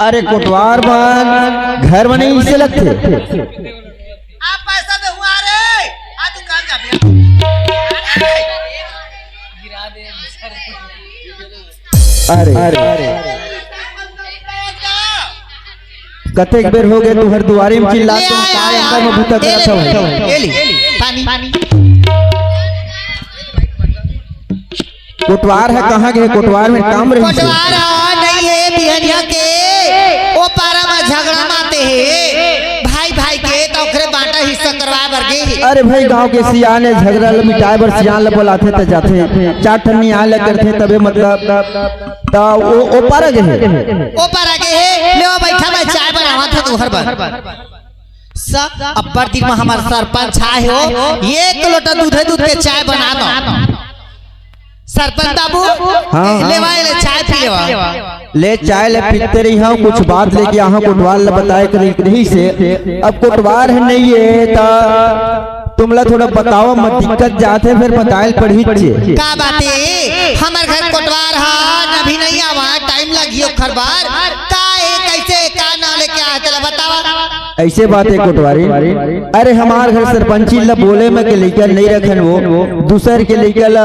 अरे कोटवार मन घर म नइ अइसे लगथे। आप पैसा दे हुआ रे, आ दुकान जा बे। अरे, अरे। कतेक बेर होगे तुंहर दुवारी म चिल्लात हंव, का अंदर म भूता करत हवय। ये ले, पानी। कोटवार ह कहाँ गे? कोटवार म काम रहिस हे। कोटवार ह नइ हे, बिहनिया के ओ पारा म झगड़ा माते हे भाई भाई के, त ओखरे बांटा हिस्सा करवाए बर गे हे। अरे भाई, गांव के सियान हे, झगड़ा ल मिटाए बर सियान ल बोलाथे त जाथे, चार ठन नियाय ल करथे तभे, मतलब, त ओ, ओ पारा गे हे। ओ पारा गे हे, ले ओ बइठा, मैं चाय बनावत हंव तुंहर बर। स-, अब्बड़ दिन म हमर सरपंच आए हो, एक लोटा दूधे दूध के चाय बना दो। सरपंच बाबू, हाँ, हाँ। लेवा, ले चाय पी लेवा। ले चाय ले पीते रहिहंव, कुछ बात लेके आहंव, कोटवार ल बताए के रहिस हे। अब कोटवार ह नइ हे, त तुमला थोड़ा बतावा, म दिक्कत जात हे, फेर बताए ल पड़ही चे। का बात हे? हमर घर कोटवार ह, अभी नइ आवा, टाइम लगही ओखर बर। का हे, कइसे, का नांव लेके आए, तेला बतावा। अइसे बात हे कोटवारी, अरे हमार घर सरपंची ल बोले म के लइका नइ रखन वो, दूसर के लइका ल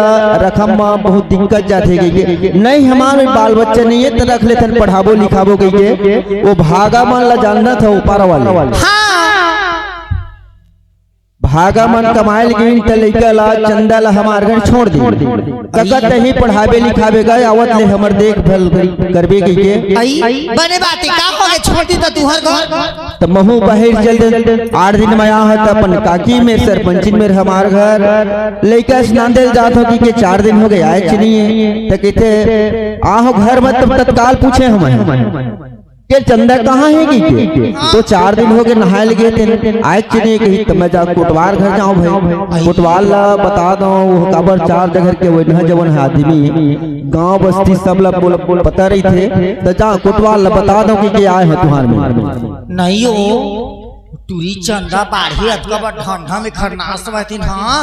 रखम म बहुत दिक्कत जाथे कहिके। नइ, हमार में बाल बच्चा नइ हे त रख लेथन, पढ़ाबो लिखाबो कहिके। वो भागा मन ल जानत हव, ओ पारा वाले। हाँ। भागा मन कमाए ल गिन त लइका ल, चंदा ल हमार घर छोड़ दे। कका तहीं पढ़ाबे लिखाबे गे, आवत ले हमर देखभाल करबे कहिके। अई, बने बात हे, का होगे, छोड़ दी त तुंहर घर। त महूं बाहिर चल दे, आठ दिन म आए हंव त अपन काकी मेर, सरपंचिन मेर हमार घर, लइका स्नान दे ल जात हंव कहिके, चार दिन होगे आएच नइ हे। त कहिथे, आए हंव घर म, तब तत्काल पूछे हंव मैं के चंदा कहाँ हे कहिके, त चार दिन होगे नहाए ल गे तेन, आएच नइ हे कहिस, त मैं जा कोटवार घर जांव भाई, कोटवार ल बता दंव, वो काबर चार जगह के वो नहा जवन हे आदमी, गांव बस्ती सब ल बोल, बोल पता रहिथे, त जा कोटवार ल बता दंव कहिके आए हंव तुंहर मेर। नइ हो, टूरी चंदा बाढ़े अतका बड़ ठंडा म खरनास बहतिन, हाँ?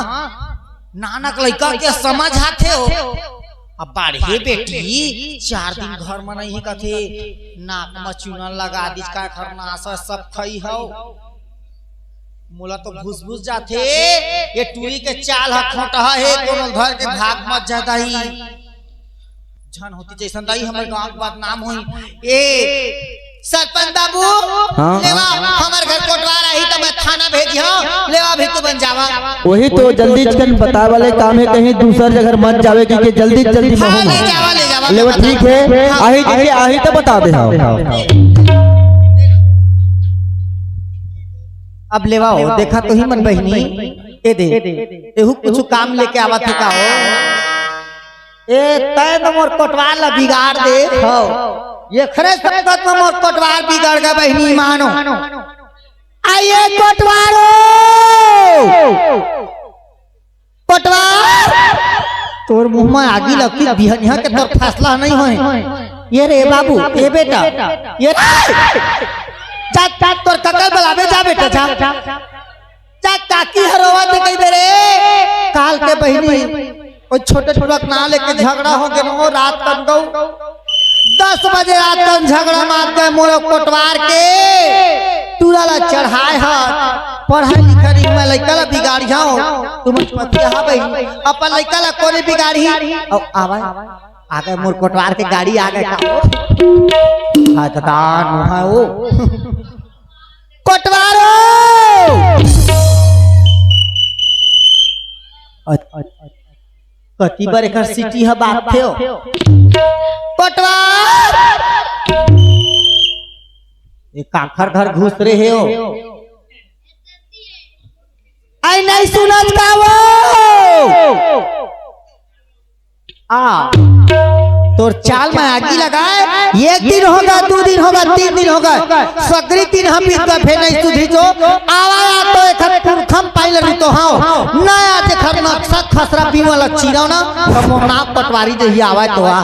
नानक लइका के समझ आथे हो। अब बाढ़े बेटी, चार दिन घर म नइ हे कथे, नाक म चूना लगा दिस, का खरनास सब खई हव। मोला तो घुस घुस जाथे, ये टूरी के चाल ह खोटहा हे, कोनो धर के भाग मत जा दाई। झन होती जइसन दाई, हमर गांव के बदनाम होई। ए सरपंच बाबू, हाँ, लेवा, हाँ। हमर घर कोटवार आही त मैं थाना भेजी हूं, लेवा भी तू बन जावा। वही तो जल्दी चिकन बताए वाले काम हे, कहीं दूसर जगह मत जावे, क्योंकि जल्दी जल्दी हाँ, महूं ले जावा, ले जावा, लेवा, बता। ठीक हे, हाँ। आही जी के आही त बता दे, हाँ। अब लेवा हो, देखा तो ही मन बहिनी, ए दे, एहू कुछ काम लेके आवत हे का हो? ए, तैं तो मोर कोटवार ला बिगाड़ दे। हव। एखरे संगत म मोर कोटवार बिगड़ गे बहिनी मानो। आ ये कोटवारो! कोटवार! तोर मुंह म आगी लगही बिहनिया के तोर फैसला नइ होय। ये रे बाबू, ये बेटा, ये रे! जा, जा, तोर कका ल बलाबे, जा बेटा, जा। जा काकी ह रोवत हे कहि दे रे, काल के बहिनी, ओ छोटे छोटे के नाव लेके झगड़ा हो गे, ओ रात कन गऊ, दस बजे रात कन झगड़ा मार के मोर कोटवार के टूरा ला चढ़ाए हस, पढ़ाई लिखाई में लइका ला बिगाड़ी हव, तुम पतिया हा बहिनी, अपन लइका ला कोने बिगाड़ी, अउ आवा, आ गे मोर कोटवार के गाड़ी आ गे का, हाय दादा, नुहा ओ। कोटवारो! अ-, अ-, कति बर एकर सीटी ह बाजथे हो? कोटवार! ए काखर घर घुसरे हे हो? अई नइ सुनत का वो? आ, तोर चाल में आगी लगाए, एक दिन होगे, दू दिन होगे, तीन दिन होगे, सगरी दिन हम बीत गे, फेर नइ सुधरी तो, आवा तो एखर पुरखम पाई लगी तो हव, नया जेखर नक्शा खसरा पीवा ला चीरा ना, त मोर नाम पटवारी जही आवा तो आ।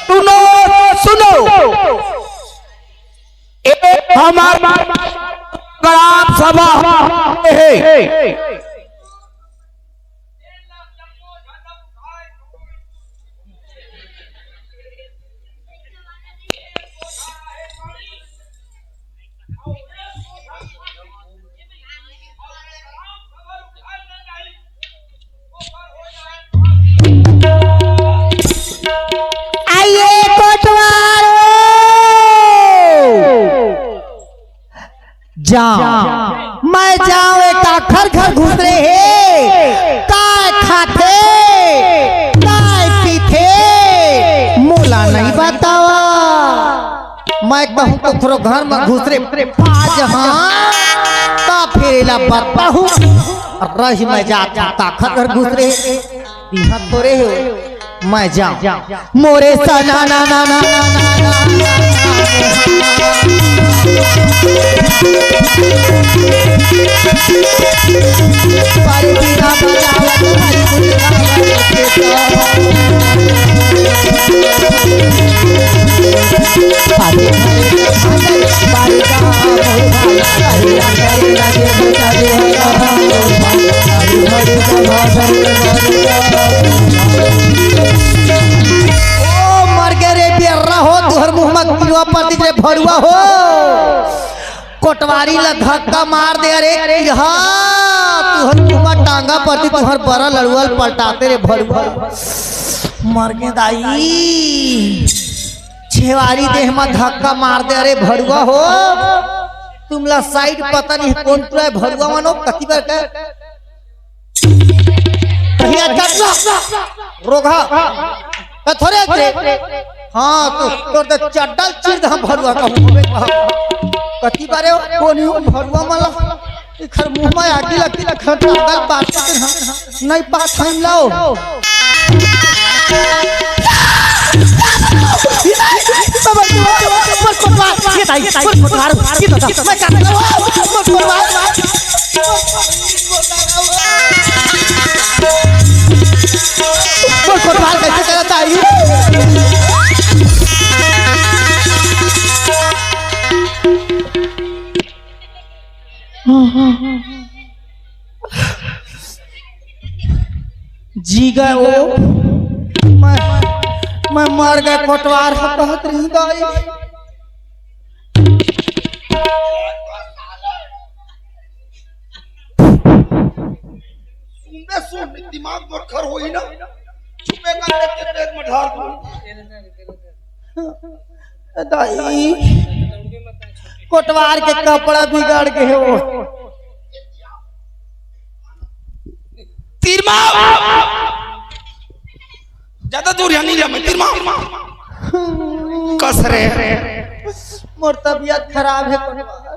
सुनो, सुनो, ए हमार ग्राम सभा हे। आइए कोटवारो, जांव, मैं जांव, ए काखर घर घुसरे हे, काय खाथे, काय पीथे, मोला नइ बतावा। मैं कहूं कखरो घर म घुसरे पाज हां, त फेर एला बताहूं। रही मैं जात हूं, काखर घर घुसरे हे, इहां थोरे हे, मैं जांव। मोरे सना ना ना ना ना ना ना ना। ओ मर गे रे बेर्रा हो, तुहर मुंह म किरवा परतिस रे भड़ुआ हो। कोटवारी ला धक्का मार दे, अरे किरहा, तुहर मुंह म टांगा परतिस, तुहर बरा लड़ुआ ल पलटाते रे भड़ुआ। मर गे दाई, छेवारी देह म धक्का मार दे, अरे भड़ुआ हो, तुमला साइड पता नहीं कोन टुरा हे भड़ुआ मनो, कति बर के कहिया चटला, रोगहा, त थोरे थे। हां, तो तोर त चड्डा ल चीर दे हम भड़ुआ कहूं। कति बारे कोनी हूं भड़ुआ मला, इखर मुंह म आगी लगती, इखर टांगल बात कर हां। नइ पात हन लाओ। मोर कोटवार, ये दाई, मोर कोटवार, ये दादा, मैं का करूं? मोर कोटवार। मोर कोटवार कइसे करत आई? जी गए वो, मैं, मैं मर गए, कोटवार ह कहत रही दाई। सुनबे सुन, दिमाग मोर खर होही ना, चुपे कर देते पेट में ढार दूं। दाई, कोटवार के कपड़ा बिगाड़ के हे वो। तिरमा, ज्यादा दूर यहाँ नहीं रहा मैं, तिरमा। कस रे। मोर तबीयत खराब हे कोटवार।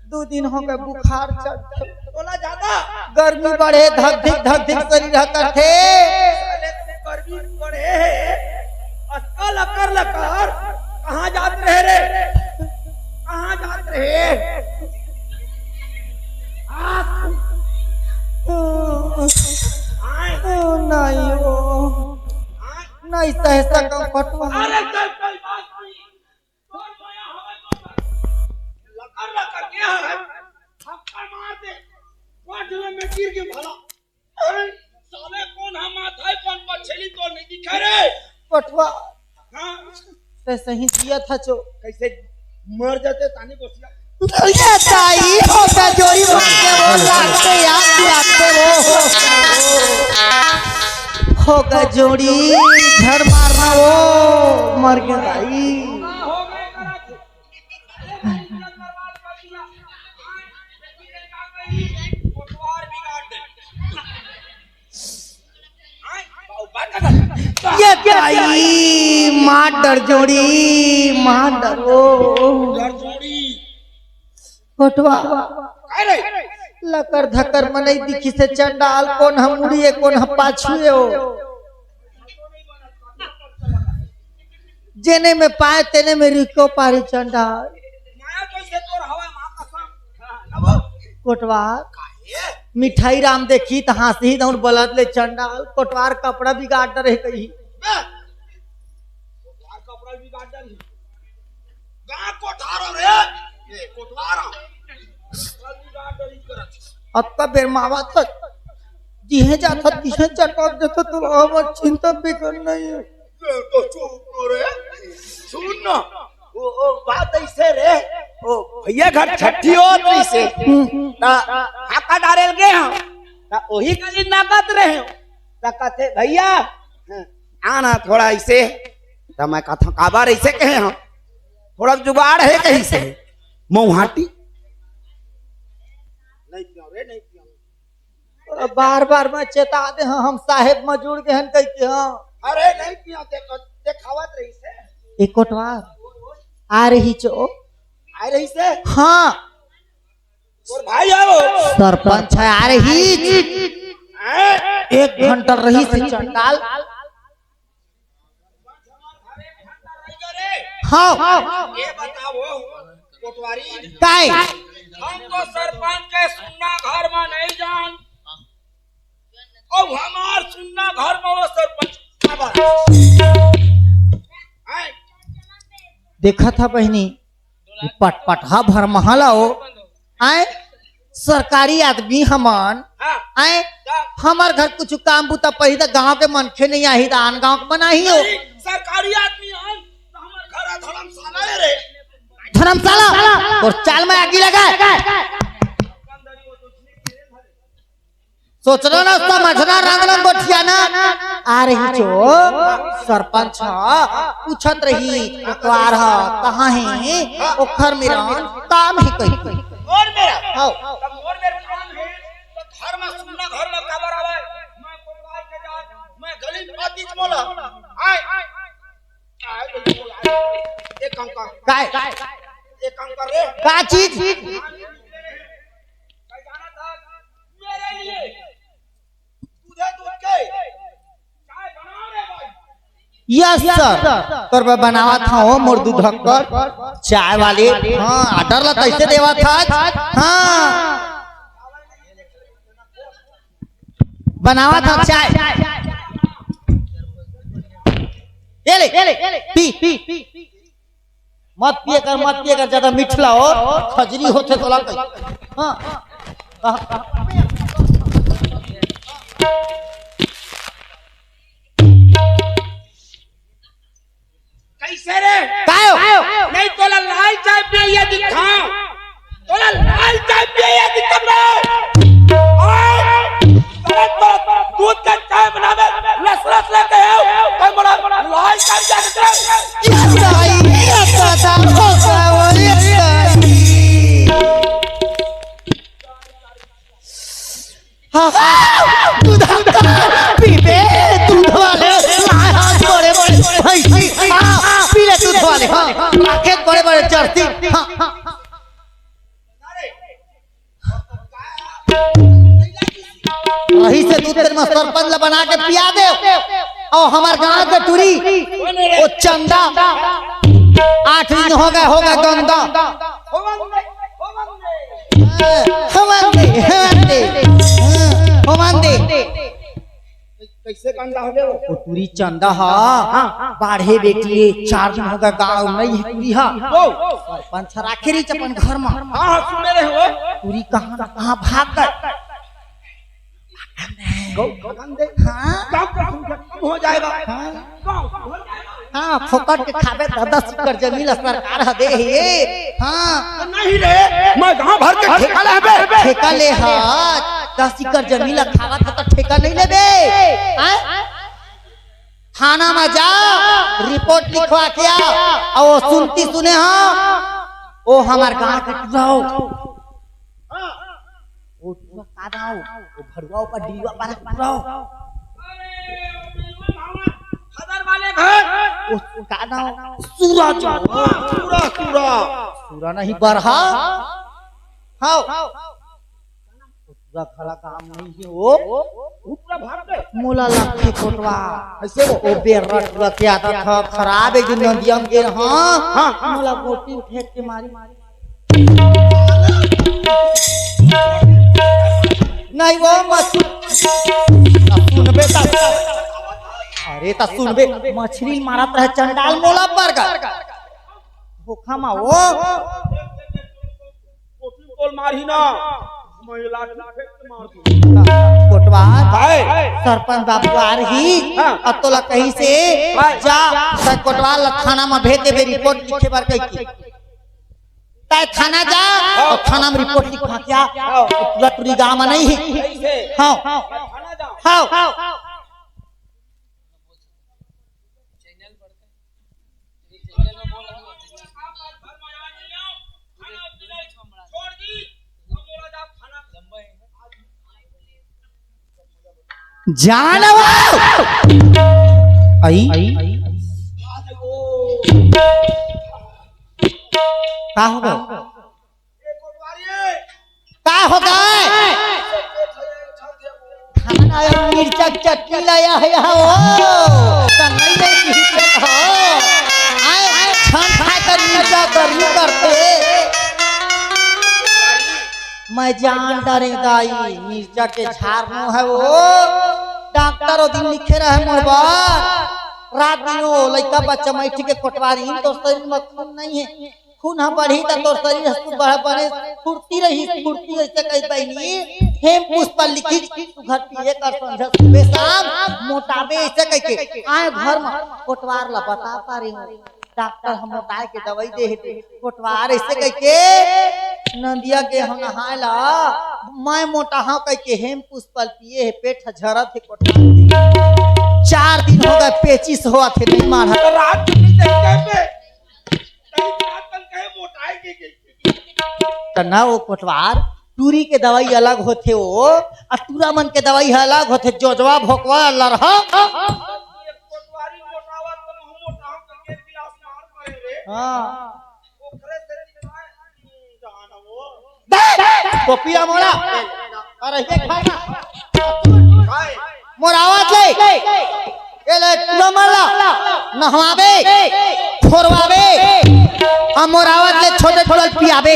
दू दिन हो गए बुखार चढ़। बोला ज्यादा। गर्मी बढ़े, धक धिक धक धिक शरीर ह करथे। साले तू गर्मी बढ़े हे। अस्का लकर लकर। कहाँ जात रहे रे? कहाँ जात रहे? आ, आए। नहीं वो। आए। नहीं सह सकम कोटवार। अरे चल, कोई बात नहीं। तोर मया हवे तो लकर लकर के हवे, थप्पड़ मार दे, कोठवे में गिर के भला। अरे, साले कोन हा माथा हे, कोन पछेली तोर नहीं दिखा रे। कोटवार। हाँ। ते सही जिया था चो। कैसे मर जाते तानी गोसिया। ये ताई हो गए जोड़ी मार के वो लागते यार, लागते वो। हो गए जोड़ी, झड़ मारना वो, मर गया भाई। ये ताई, मार डर जोड़ी, मार डर ओ। कोटवा। लकर धकर मनई दिखिसे चंडाल, कोन ह मुड़ी ए, कोन ह पाछू ए ओ। जेने में पाए तेने में रिको पारी चंडाल। माया कइसे तोर हवा माँ कसम। हाँ, नबो। कोटवार। काहे? मिठाई राम देखी त हाँसही दउन बलत ले चंडाल। कोटवार कपड़ा बिगाड़ डरे कही। बे। कोटवार कपड़ा बिगाड़ डरी। गाँव कोठार रे। ये कोटवार। कपड़ा बिगाड़ डरी करत। अतका बेर मावा त जिहे जाथस तिहे चटक देथस, तोला हमर चिंता फिकर नहीं हे। ए, तो चुप न रे। सुन न, ओ, ओ, बात अइसे रे, ओ, भइया घर छट्ठी होत रहिसे, हम्म। त हाका डारे ल गे हँव, त ओही कनी नागत रहेंव, त कथे, "भइया, आना थोड़ा अइसे।" त मैं कथँव, "काबर अइसे कहे हँव?" "थोड़ा जुगाड़ हे," कहिसे, "मउहाटी।" नहीं पियँव रे, नहीं पियँव। बार बार मैं चेता दे हँव, हम साहेब म जुड़ गे हन कहिके, हाँ। अरे नहीं पियँव, देख, देखावत रहिसे। ए कोटवार, आय रहिस ओ। आय रहिसे? हाँ। तोर भाई हे वो। सरपंच हे, आय रहिस। हैं? एक घंटा रहिसे चंडाल। हाँ। ये बताओ कोटवारी। काय? हम तो सरपंच के सुन्ना घर में नहीं जान, अउ हमार सुन्ना घर में वो सरपंच काबर? हैं? देखा था बहिनी, ये पटपटहा भरमहा ला हो, आय, सरकारी आदमी हमन, हाँ। आय, का? हमर घर कुछ काम बूता पही त गांव के मनखे नहीं आही, त आन गांव के बनाही हो। नहीं, सरकारी आदमी हन, त हमर घर धर्मशाला हे रे। धर्मशाला? तोर चाल में आगी लगा। सोचना ना, समझना, रंग रंग गोठियाना। आय रहिस ओ, सरपंच ह, पूछत रहिस, कोटवार ह, कहाँ हे? ओखर मेरन काम हे कहिके। मोर मेर? हाँ। तब मोर मेर काम हे, त घर में सुन्ना घर में काबर आवे? मैं कोटवार के जात, मैं गली में बात मोला। आय, आय, आय, एक काम कर। काय? एक काम कर रे। का चीज? यस सर, तोर बर बनावत हँव मोर दूधक्कर चाय वाले। हाँ, ऑर्डर ला कइसे देवत हस? हाँ, बनावत हँव चाय। ये ले, पी, पी। मत पिए कर, मत पिए कर, ज्यादा मिठला हो, खजरी होथे तोला कही। हाँ। हाँ, हाँ। रही से दूध तेरे में सरपंच ला बना के पिया दे। और हमार गांव के टूरी, वो चंदा, आठ दिन हो गए, हो गए गंदा। हवन दे, हवन दे, हवन दे। कैसे गंदा हो गया वो? वो टूरी चंदा हा। हाँ, हाँ। बाढ़े बेटी, चार दिन हो गए गाँव नहीं है टूरी हा। ओ। सरपंच राखे रही अपन घर में। हाँ, हाँ, सुने रहे हो। टूरी कहाँ ना कहाँ भाग गए। गौ, गौ, गंदे। हाँ। गाँव का संख्या कम हो जाएगा। हाँ। गाँव कम हो जाएगा। हाँ, फोकट के खाबे त दस एकड़ जमीन ला सरकार ह दे हे। हाँ। नहीं रे, मैं गांव भर के ठेका ले हबे। ठेका ले हस, दस एकड़ जमीन ला खावत ह त ठेका नहीं लेबे। हाँ? थाना में जा, रिपोर्ट लिखवा के आ। अउ सुनती सुने हाँ, ओ हमार गांव के टूरा हो। वो टूरा का नाव? वो भरुआ ऊपर डीवा पर टूरा हो। खदर वाले घर। वो का नाव? सूरज। सूरा, सूरा। सूरा नहीं, बरहा। हाँ। वो टूरा खड़ा काम नहीं है वो। वो टूरा भाग गए। मोला लक्खे कोटवा। ऐसे वो? ओ बेर्रा टूरा के आदत ह खराब, एक दिन नदिया में गिर, हाँ। हाँ, हाँ। मोला गोटी फेंक के मारी। नहीं वो मत सुन। सुनबे त, अरे त सुनबे, मछली मारत रहे चंडाल मोला बरगर। धोखा मा वो। कोटी बोल मारी ना। महिला के फेंक के मार दी। कोटवार, हाय। सरपंच बाबू आ रही, हाँ। अब तोला कहीं से, हाय। जा, त कोटवार ला थाना में भेज देबे, रिपोर्ट लिखे बर कहि के। तय थाना जा, हाँ। अउ थाना में रिपोर्ट लिखवा के आ। हाँ। पूरा टूरी गांव में नहीं है। कैसे? हाँ। थाना जाओ। हाँ। जानवा। आई। का हो गए? का हो गए? खाना या मिर्चा के चटनी लाया है यहाँ, ओ। त नहीं ले की हो। आए, छन खाए कर मिर्चा गर्मी करते। मैं जान डरे दाई, मिर्चा के झार नो है वो। डॉक्टर ओ दिन लिखे रहे मोर बर। रात दिन ओ लइका बच्चा मैठी के कोटवारी, तो शरीर में खून नहीं है। खून ह बढ़ी त तोर शरीर ह सुबह बने फुर्ती रही, फुर्ती ऐसे कही बहिनी। हेम पुष्पा लिखी, सुघर पिए कर संझा सुबह शाम, मोटाबे ऐसे कह के। आए घर में कोटवार ला बता पा रही हूँ, डॉक्टर हम मोटाए के दवाई दे हे, कोटवार ऐसे कह के। नदिया गे हम नहाए ला, मैं मोटा हूँ कह के हेम पुष्पा पिए हे, पेट ह झरत हे कोटवार। चार दिन हो गए, पेचिस होवत हे, नहीं माढ़ा। रात में नहीं देखते पे। त ना वो कोटवार, टूरी के दवाई अलग होथे वो, अउ टूरा मन के दवाई ह अलग होथे, जोजवा, भोकवा, लरहा। हाँ। दे, दे, पपिया मोला। अरे, ये खाना। मोर आवत ले। ये ले, नमला। नहवाबे। खोरवाबे। आ मोर आवत ले छोटे टुरा ल पियाबे।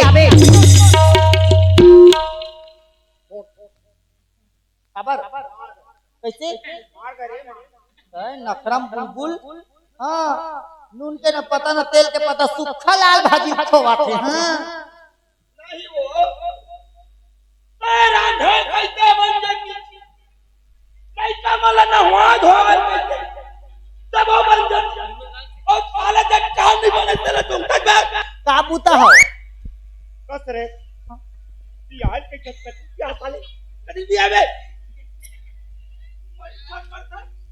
काबर? कैसे? ए, नखरम बुलबुल। हाँ, नून के न पता, न तेल के पता, सुक्खा लाल भाजी खोवाथे। हाँ। नहीं वो, तै रांधे कैसे बन जाती? कैसा मला नहवा धोवे कैसे? तब वो बन जाती। और साला जब काम नहीं बने तेरा तुम तक बात। का बूता हो? बस रे। प्याज के चटपटी प्याज साले। कभी भी आवे।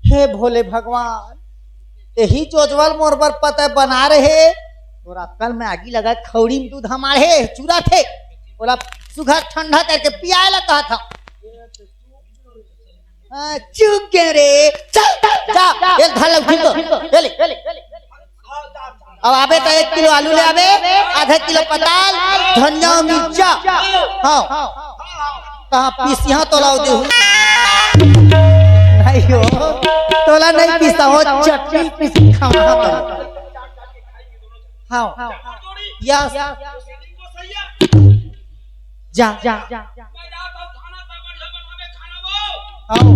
हे भोले भगवान, यही जोजवल मोर बर पता बना रहे। तोर अक्कल में आगी लगा, खौड़ी में दूध हमार हे, चूरा थे। बोला, सुघर ठंडा करके पियाए ला कहा था। हाँ, चूक गए रे। चल, जा, ये धर ले, उठिल तो। ये ले। अब आबे त एक किलो आलू ले आबे, आधा किलो पताल, धनिया अउ मिर्चा। हाँ। कहाँ पीसिहा तोला देहूँ? नहीं हो, तोला नहीं पीसा हो, चटनी पीसी खावा। हाँ। यस। जा, जा। आओ।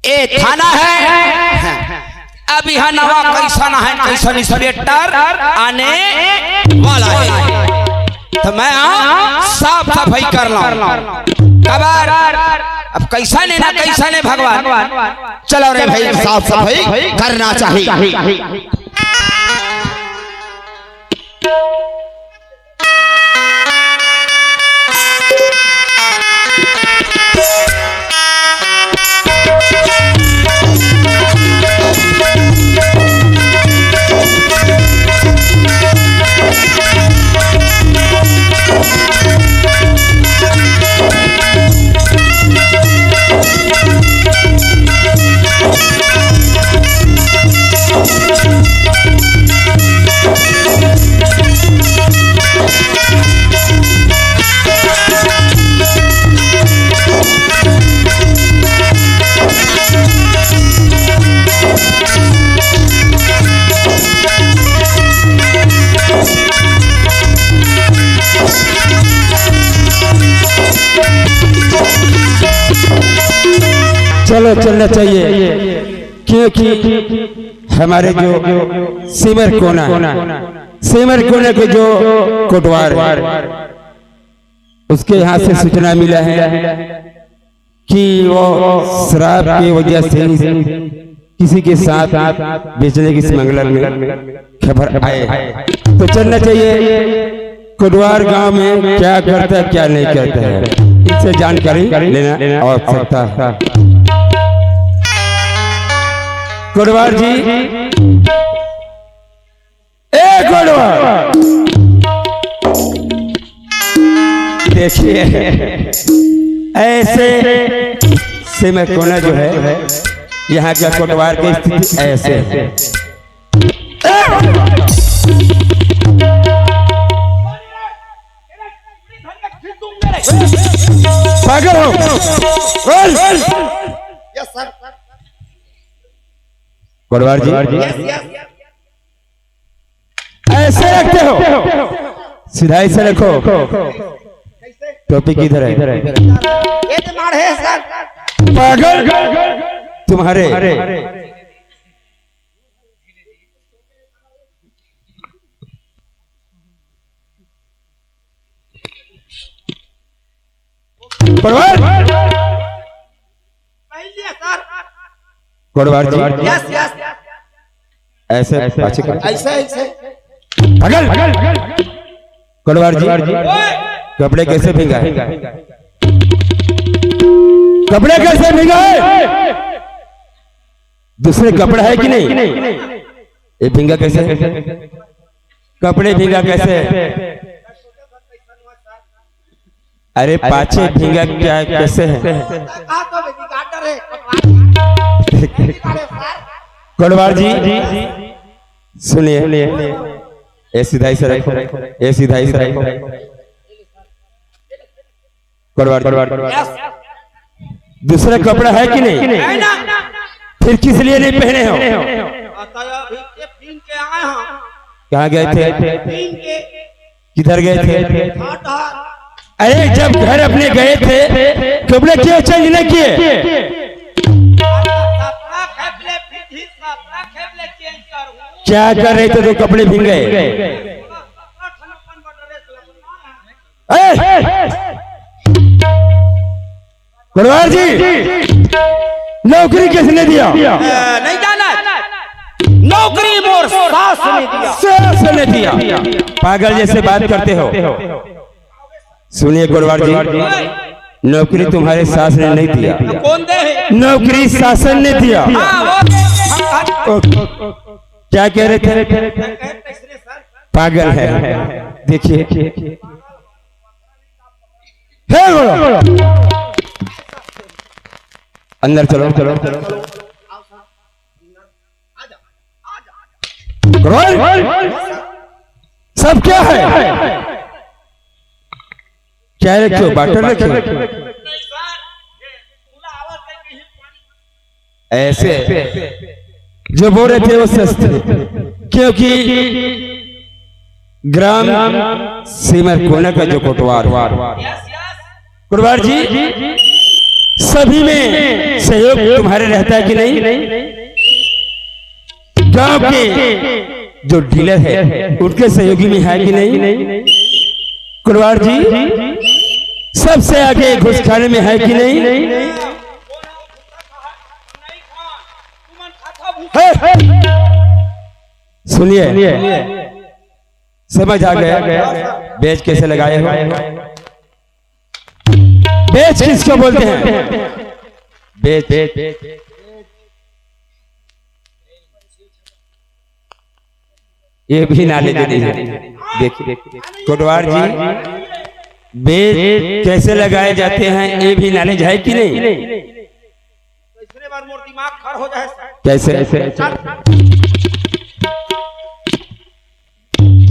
ए थाना है। अब यहाँ नवा कैसन है, कैसन इंस्पेक्टर आने वाला है, तो मैं यहाँ साफ सफाई कर लाऊं। कबर अब कैसा ने ना कैसा ने भगवान। चलो रे भाई, साफ सफाई करना चाहिए। चलो, चलना चाहिए, क्योंकि हमारे जो सिमर कोना, सिमर कोना के जो कोटवार, उसके यहाँ से सूचना मिला है कि वो शराब की वजह से किसी के साथ बेचने की स्मगलर में खबर आए, तो चलना चाहिए। कोटवार गांव में क्या करता है, क्या नहीं करता है, इससे जानकारी लेना आवश्यकता है। कोटवार जी, ए कोटवार, देखिए, ऐसे सिमर कोना जो है, यहाँ का कोटवार की स्थिति ऐसे है। पागल हो? बोल। Yes sir. कोटवार जी, यस यस। ऐसे रखते हो, सीधा ऐसे रखो। टोपी किधर है? ये तो मार है सर। पागल, तुम्हारे कोटवार। पहले सर। कोटवार जी, यस यस। ऐसे पाछे कर। ऐसे ऐसे। पागल। कोटवार जी, कपड़े कैसे भींगा है? कपड़े कैसे भींगा है? दूसरे कपड़ा है कि नहीं? ये भींगा कैसे? कपड़े भींगा कैसे? अरे पाछे भींगा क्या, कैसे है? कोटवार जी, सुनिए, ए सीधा ऐसे रखो, ए सीधा ऐसे रखो। कोटवार जी, दूसरा कपड़ा है कि नहीं? फिर किस लिए नहीं पहने हो? कहाँ गए थे? किधर गए थे? अरे, जब घर अपने गए थे, कपड़े क्यों चेंज नहीं किए? क्या कर रहे थे तो कपड़े भींग गए? ए! कोटवार जी, नौकरी किसने दिया? नहीं जाना। नौकरी मोर सास ने दिया। सास ने दिया। पागल जैसे बात करते हो। सुनिए कोटवार जी, नौकरी तुम्हारे सास ने नहीं दिया। कौन दे है? नौकरी शासन ने दिया। हाँ, वो दे। क्या कह रहे थे? पागल है। देखिए, हे बोलो, अंदर चलो, चलो, चलो। रोहित, सब क्या है? क्या रखे हो? बॉटल रखे हो? ऐसे जो बोल रहे थे वो सच थे, क्योंकि ग्राम सीमर कोना का जो कोटवार, कोटवार जी, सभी में सहयोग तुम्हारे रहता है कि नहीं? गांव के जो डीलर है उनके सहयोगी में है कि नहीं? कोटवार जी सबसे आगे घुसखाने में है कि नहीं? है, है। सुनिए, समझ आ गया बेच कैसे लगाए हो? बेच किसको बोलते हैं? बेच, बेच, बेच। ये भी नॉलेज नहीं है। देखिए कोटवार जी, बेच कैसे लगाए जाते हैं, ये भी नॉलेज है कि नहीं? तीसरे बार मोर दिमाग खर हो जाए। कैसे?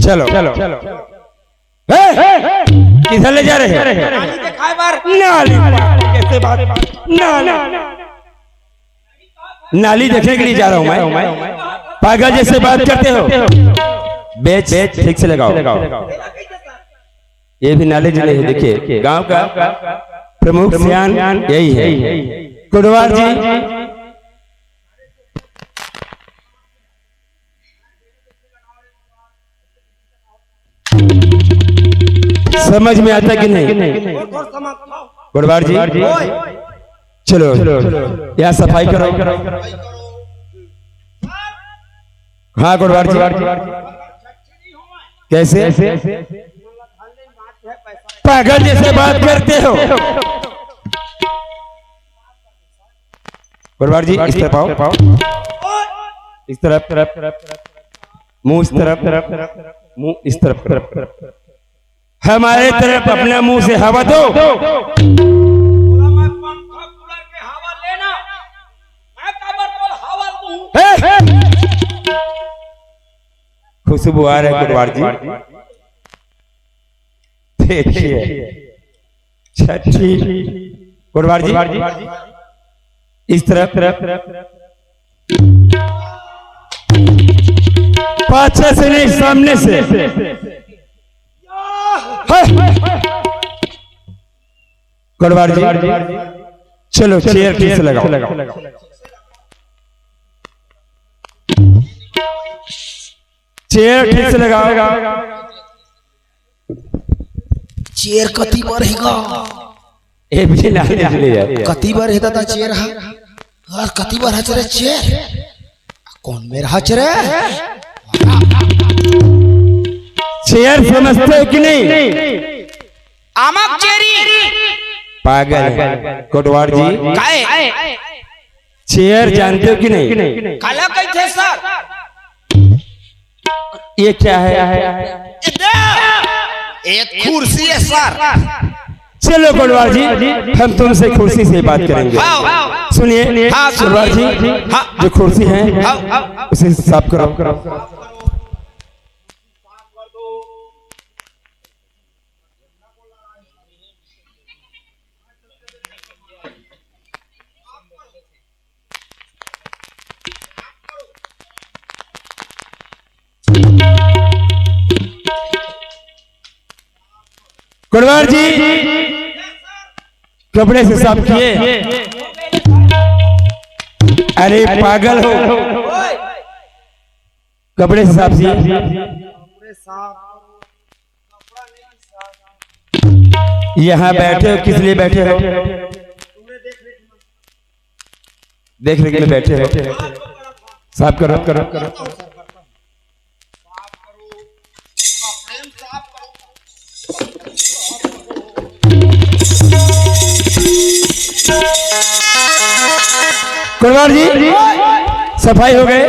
चलो, चलो। हे, हे, किधर ले जा रहे हैं? नाली दिखाए बार। नाली, कैसे बात? नाली, नाली देखने के लिए जा रहा हूं मैं। पागल जैसे बात करते हो। बेच, बेच ठीक से लगाओ। ये भी नॉलेज नहीं है। देखिए गांव का प्रमुख सियान यही है। कोटवार जी समझ में आता कि नहीं? कोटवार जी, चलो, यहाँ सफाई करो। हाँ कोटवार जी, कैसे पागल जैसे बात करते हो? कोटवार जी, इस तरफ आओ, इस तरफ, मुंह इस तरफ, मुंह इस तरफ। हमारे तरफ अपना मुंह से हवा दो। बोला, मैं पंखा कूलर के हवा लेना, मैं काबर बोल हवा दूं? हे, हे। खुशबू आ रही है कोटवार जी। देखिए छठी कोटवार जी, इस तरफ, पाछे से नहीं, सामने से। कोटवार जी, चलो चेयर ठीक से लगाओ, चेयर ठीक से लगाओ। चेयर कति बर हे गा? ए भी ना ले यार। कति बर हे दादा चेयर हा? यार कति बर हच रे चेयर? कौन मेर हच रे? चेयर समझते हो कि नहीं? आमक चेरी। पागल है कोटवार जी। काय? चेयर जानते हो कि नहीं? काला कहिथे सर? ये क्या है? ये दे। ये कुर्सी है सर। चलो कोटवार जी, हम तुमसे कुर्सी से बात करेंगे। हाँ। सुनिए, हाँ, कोटवार जी, हाँ। जो कुर्सी है, हाँ, हाँ। उसे साफ करो। कोटवार जी, कपड़े से साफ किए। अरे पागल हो, कपड़े से साफ किए। यहाँ बैठे हो, किस लिए बैठे हो? देख रेख में बैठे हो। साफ करो, करो, करो। कोटवार जी, सफाई हो गए।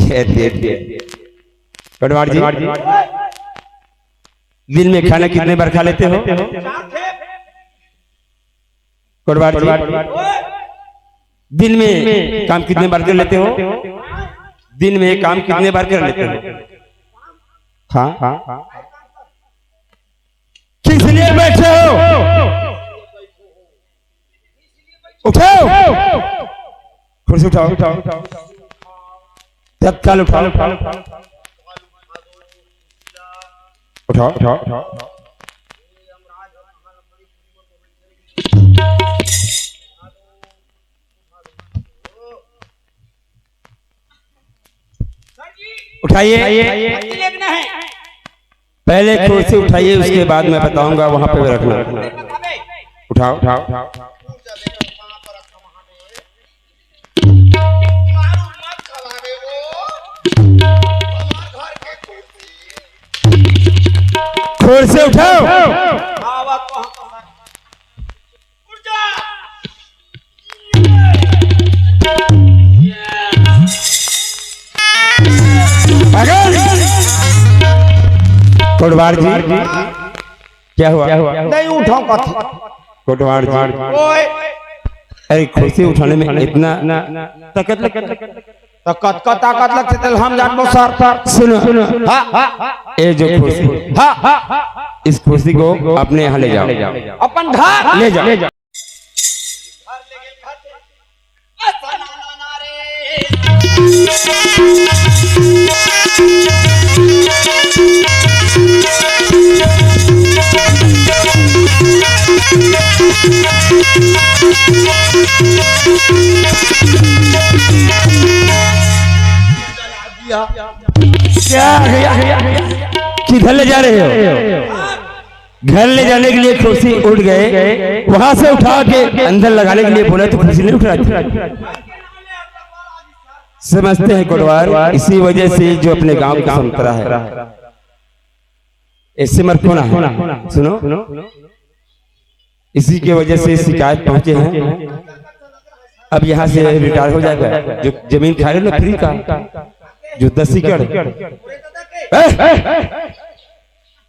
ये दे दिए। कोटवार जी, दिन में खाना कितने बार खा लेते हो? कोटवार जी, दिन में काम कितने बार कर लेते हो? दिन में काम कितने बार कर लेते हो? हाँ, हाँ। किस लिए बैठे हो? उठाओ, कुर्सी उठाओ, तत्काल उठाओ, उठाओ, उठाओ। उठाइए। पहले कुर्सी उठाइए, उसके बाद मैं बताऊंगा, वहां पे रखना। उठाओ, उठाओ, उठाओ। कुर्सी उठाओ। पागल। कोटवार जी, क्या हुआ? नहीं उठाऊं कथी। कोटवार जी, ओए। अरे, कुर्सी उठाने में इतना ताकत लगता है? तो कतका ताकत लगथे तेला हम जानबो सर। सुनो, सुनो। हाँ, हाँ। ये जो कुर्सी, हाँ, हाँ। इस कुर्सी को अपने यहाँ ले जाओ। अपन घर ले जाओ। क्या, किधर ले जा रहे हो? घर ले जाने के लिए कुर्सी उठ गए, वहां से उठा के अंदर लगाने के लिए बोला तो कुर्सी नहीं उठ रहा था। समझते हैं कोटवार, इसी वजह से जो अपने गांव का संतरा है, इससे मत खोना है। सुनो, इसी के वजह से शिकायत पहुंचे हैं। अब यहाँ से रिटायर हो जाएगा, जो जमीन खा रहे ना फ्री का, जो दस एकड़, ए, ए,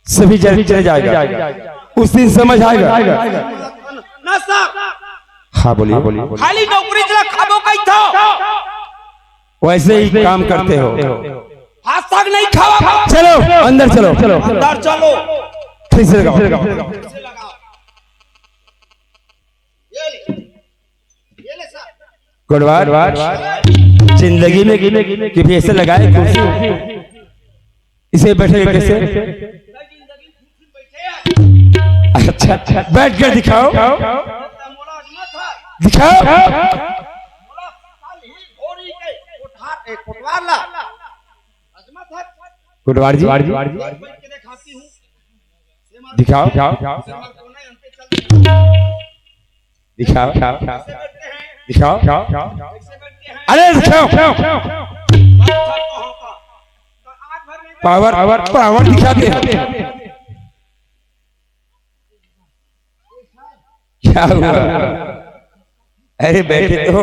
सभी जल चले जाएगा, उस दिन समझ आएगा। ना सर। हाँ, बोलिए। खाली नौकरी जला खाबो कही था। वैसे ही काम करते हो। हाथ तक नहीं खावा। चलो, अंदर चलो। अंदर चलो। ठीक से लगाओ। ये ले। ये ले सर। कोटवार, जिंदगी में कभी ऐसे लगाए कुर्सी? इसे बैठे कैसे? अच्छा, अच्छा, बैठ कर दिखाओ। दिखाओ। कोटवार जी, दिखाओ, दिखाओ, दिखाओ, दिखाओ। अरे दिखाओ। पावर, पावर, पावर दिखाते हैं। क्या हुआ? अरे बैठे तो।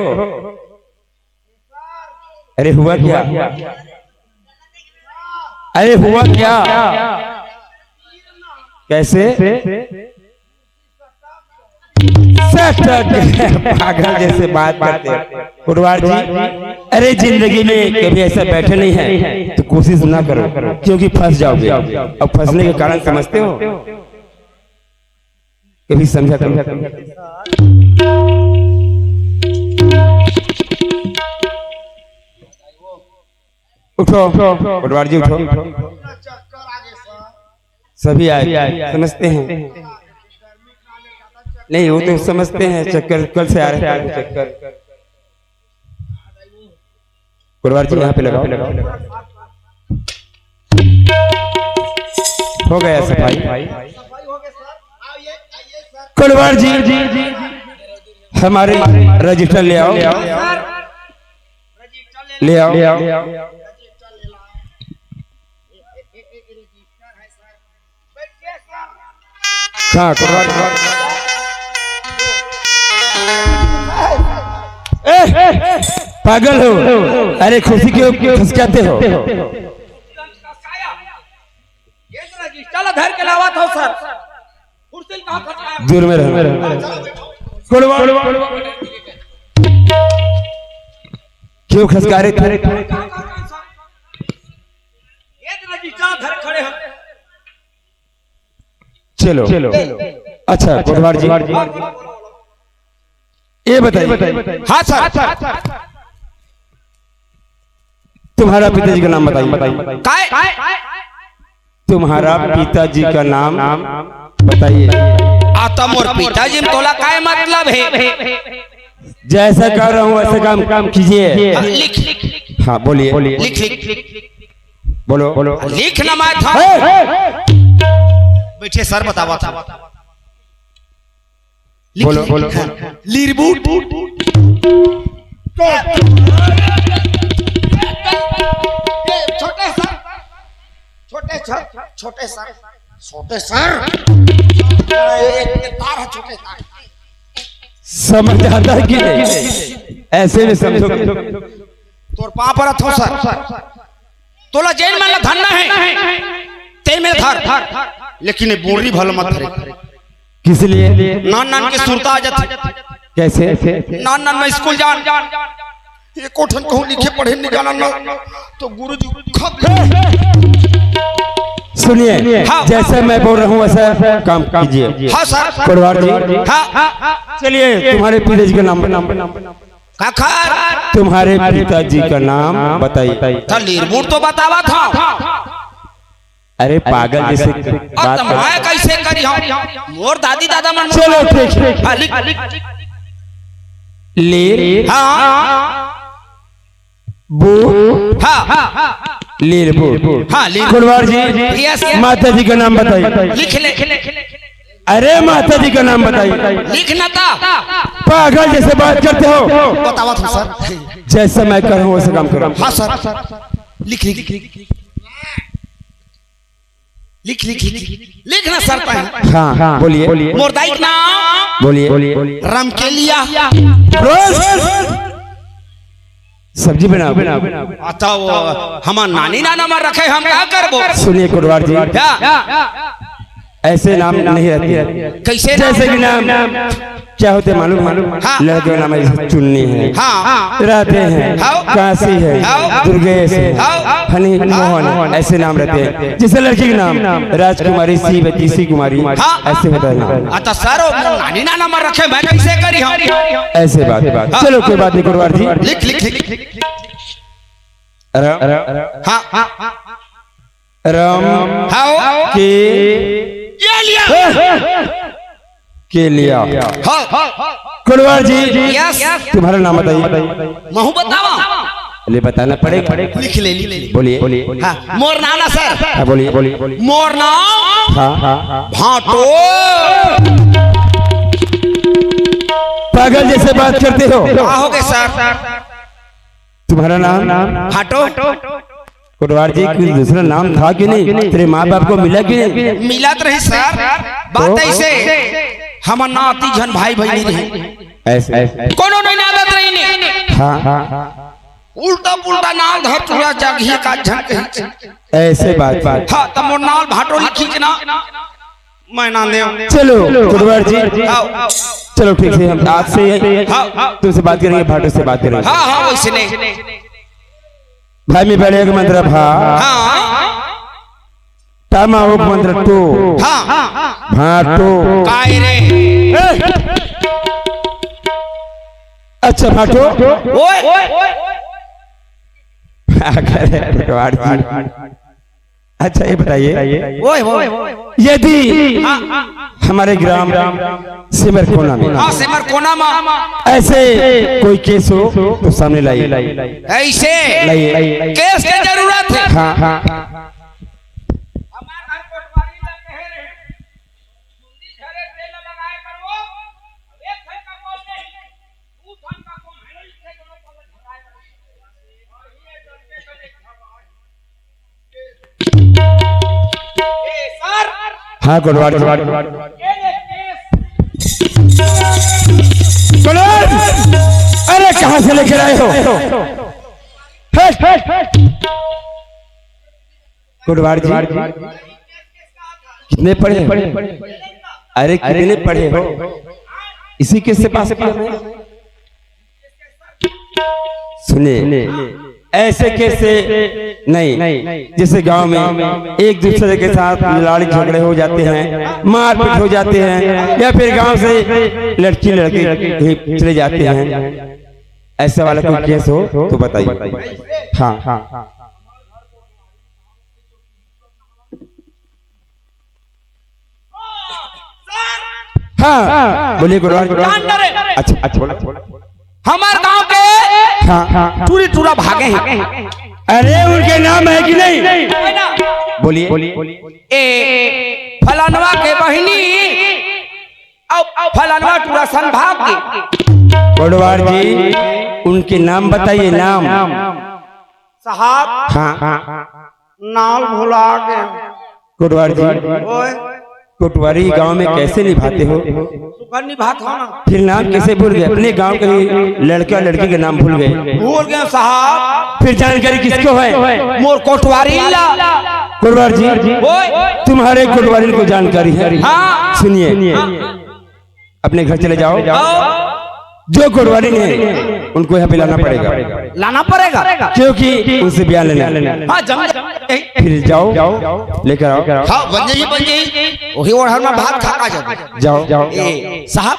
अरे हुआ क्या? अरे हुआ क्या? कैसे? सटक। पागल जैसे बात करते हैं। कोटवार जी, अरे जिंदगी में कभी ऐसा बैठे नहीं है तो कोशिश ना करो, क्योंकि फंस जाओगे। अब फंसने के कारण समझते हो? कभी समझा करो। उठो, कोटवार जी उठो। सभी आए, समझते हैं। नहीं, वो तो समझते हैं, चक्कर कल से आ रहे हैं, चक्कर। कोटवार जी यहाँ पे लगाओ। हो गया सफाई। कोटवार जी, हमारे रजिस्टर ले आओ, ले आओ। कहाँ, कहाँ? ए, पागल हो? अरे, खुशी क्यों खिसकाते हो? ये तो रजिस्टर ला धर के लावत हो सर। कुर्सी कहाँ खटकाया? दूर में रहो। कोलवा, क्यों खिसका रहे थे? ये तो रजिस्टर धर खड़े हैं। चलो, चलो। अच्छा, कोटवार जी, ये बताइए। हाँ सर। तुम्हारा पिताजी का नाम बताइए। काय? तुम्हारा पिताजी का नाम बताइए। आ, तो मोर पिताजी में तोला काय मतलब है? जैसा कह रहा हूँ, वैसे काम, काम कीजिए। लिख, लिख। हाँ, बोलिए। लिख, लिख। बोलो, बोलो। लिख ना, मैं था। हे! बैठे सर, बतावा था। लिख, बोलो, लिख, बोलो, लिख। बोलो। लीरबूट। छोटे सर, छोटे सर, छोटे सर, छोटे सर। एक तार है, छोटे तार। समझ आता है कि नहीं? ऐसे में समझो। तोर पाँव परत हो सर। तोला जेन मन ला धरना है, तेन में धर, लेकिन ये बोरी भल मत धरे। किस लिए? नान नान के सुरता आ जाथे। कैसे? नान नान में स्कूल जान, एको ठन कहूँ लिखे पढ़े नहीं जाना ना, तो गुरुजी खत। सुनिए, हाँ। जैसे मैं बोल रहा हूँ, वैसा काम कीजिए। हाँ सर। कोटवार जी। हाँ। चलिए, तुम्हारे पिताजी का नाम, नाम, नाम। काखर? तुम्हारे पिताजी का नाम बताइए। त लीरबूट तो बतावा था। अरे पागल जैसे अब बात तो कर। मैं कैसे करी हम? मोर दादी दादा मन चलो, ठीक, ठीक। हाँ, लिख। लीर। हाँ। बू। हाँ। लीर बू। हाँ, लीर। कोटवार जी, यस। माता जी का नाम बताइए। लिख ले। अरे माता जी का नाम बताइए। लिख ना ता। पागल जैसे बात करते हो। बतावा था सर। जैसे मैं करूँ वैसे काम करो। हाँ सर। लिख, लिख, लिख। लिख, लिख, लिख। लिख ना सर ताई। हाँ, हाँ, बोलिए। मोर दाई के नाम। बोलिए। रमकेलिया। रोज सब्जी बनाओ। आता वो हमार नानी नाना मन रखे, हम का करबो? सुनिए कोटवार जी, क्या? ऐसे नाम नहीं रहते। कैसे नाम? जैसे कि नाम क्या होते मालूम? मालूम? हाँ। लड़के का नाम है चुन्नी है। हाँ। राधे है। हाँ। काशी है। हाँ। दुर्गेश है। हाँ। हनी मोहन है। ऐसे नाम रहते हैं। जैसे लड़की के नाम राजकुमारी, शिव, तीसी कुमारी, हाँ। ऐसे होता है नाम। अच्छा सर, वो नानी नाना मन रखे, मैं कैसे करी हम? ऐसे बात। हाँ। चलो कोई बात नहीं कोटवार जी। लिख, लिख, लिख। रम। हाँ। रम। हाँ। के। ये लिया। के लिया। हाँ। कोटवार जी, यस। तुम्हारा नाम बताइए। महू बतावा। ले बताना पड़ेगा। लिख ले, लिख ले। बोलिए। हाँ, मोर नाम ना सर। हाँ, बोलिए, बोलिए। मोर नाम हाँ, हाँ। भाटो। पागल जैसे बात करते हो। का हो गए सर? तुम्हारा नाम? भाटो। कोटवार जी, कुछ दूसरा नाम था कि नहीं? तेरे माँ बाप को मिला कि नहीं? मिलत रही सर, बात तो? ऐसे, हमर नाती झन भाई बहिनी रही। ऐसे। कोनो नहीं नादत रही ने। हाँ। उल्टा पुल्टा नाम धर चुका जागिए का झन कही। ऐसे बात, बात। हाँ, त मोर नाम भाटो लिखी के ना। मैं ना देव। चलो, कोटवार जी। आओ। चलो, ठीक से हम आज से हाँ। तुमसे बात करेंगे, भाटो से बात करेंगे। हाँ, हाँ, वैसे नहीं। भाई में पहले एक मंत्र भा। हाँ। टामा एक मंत्र टो। हाँ। भाटो। काय रे? अच्छा, भाटो। ओए। कोटवार जी। अच्छा, ये बताइए, ओए, ओए। यदि हाँ, हाँ, हाँ। हमारे ग्राम सिमरकोना में हाँ, सिमरकोना में। ऐसे कोई केस हो तो सामने लाइए। ऐसे? लाइए। केस के जरूरत है? हाँ, हाँ। हाँ, कोटवार जी। कोटवार, अरे कहाँ से लेकर आए हो? हट, हट, हट। कोटवार जी, कितने पढ़े हो? अरे कितने पढ़े हो? इसी केस से पास किया मैं। सुनिए, ऐसे केस से नहीं, जैसे गांव में एक दूसरे के साथ लड़ाई झगड़े हो जाते हैं, मारपीट हो जाते हैं, या फिर गांव से लड़की लड़के कहीं चले जाते हैं, ऐसा वाला कोई केस हो तो बताइए। हाँ, हाँ, हाँ। हाँ, बोलिए कोटवार। जान डरे। अच्छा, अच्छा, बोलो, बोलो। हमार गांव के हाँ, हाँ, हाँ। टूरी टूरा भागे हैं। अरे, उनके नाम है कि नहीं? है ना? बोलिए। ए, फलानवा के बहिनी, अब, अब फलानवा टूरा सन भाग के। कोटवार जी, उनके नाम बताइए, नाम। साहब, हाँ, हाँ। नाम भुला गए। कोटवार जी, ओए। कोटवारी गांव में कैसे निभाते हो? सुखन निभात हो ना। फिर नाम कैसे भूल गए? अपने गांव के ही लड़का लड़की के नाम भूल गए। भूल गए साहब। फिर जानकारी किसको है? मोर कोटवारी ला। कोटवार जी, ओए। तुम्हारे कोटवारी को जानकारी है? हाँ। सुनिए, हाँ। अपने घर चले जाओ। आओ। जो कोटवारी नहीं है, उनको यहाँ पे लाना पड़ेगा। लाना पड़ेगा। क्योंकि उनसे बयान लेना है। हाँ, जम, जम। फिर जाओ, लेकर आओ। हाँ, बन जाइए, बन जाइए। वही ओढ़न में भात खा खा जाओ। जाओ। ए, साहब।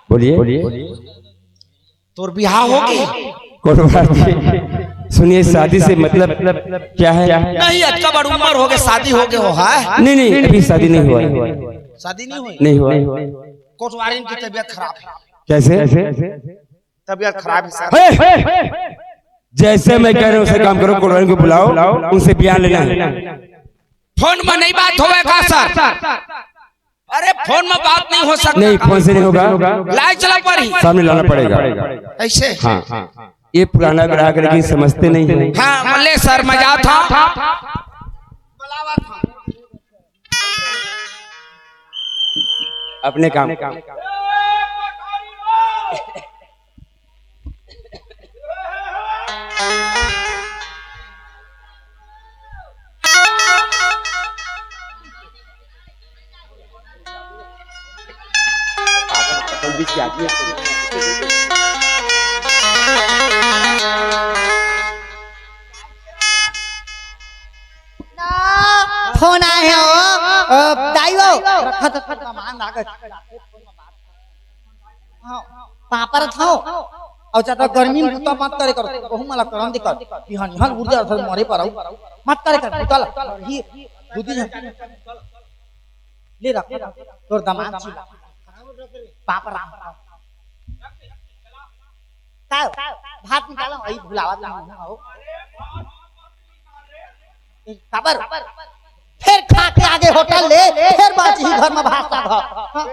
बोलिए। तोर बिहाव हो गई? कोटवार जी, सुनिए, शादी से मतलब क्या है? नहीं, अतका बड़ उम्र हो गए, शादी हो गए हो, है? नहीं, नहीं, अभी शादी नहीं हुआ है। शादी नहीं हुई? नहीं हुआ है। कोटवारिन की तबीयत खराब है। कैसे? तबीयत खराब है सर। हे! जैसे मैं कह रहा हूँ, उसे काम करो, कोटवारिन को बुलाओ, उनसे बयान लेना है। फोन में नहीं बात होवे का सर? अरे, फोन में बात नहीं हो सकता। नहीं, फोन से नहीं होगा। लाए चला पर ही। सामने लाना पड़ेगा। ऐसे? हाँ। ये पुराना ग्राहक, लेकिन समझते नहीं है। हाँ, ले सर, मैं जाता हूँ। अपने काम। फोन आए हे ओ, ओ, दाई ओ। रखा तो फोन मान लागत। हाँ, पापा रथ हव। अउ ज्यादा गर्मी में बुता मत करे करो, बहु मला करन दे कर। बिहान, बिहान उठ जा, मरे पर आऊ। मत करे कर, बुता ला। ही, दू दिन है। ले रख, तोर दमांद चिल्ला। पापा राम। ताव, भात निकालो, अई भुलावत नहीं हूँ, आओ। काबर? फिर खा के आगे होटल ले, फिर बाची ही घर में भात साग ह। हाँ।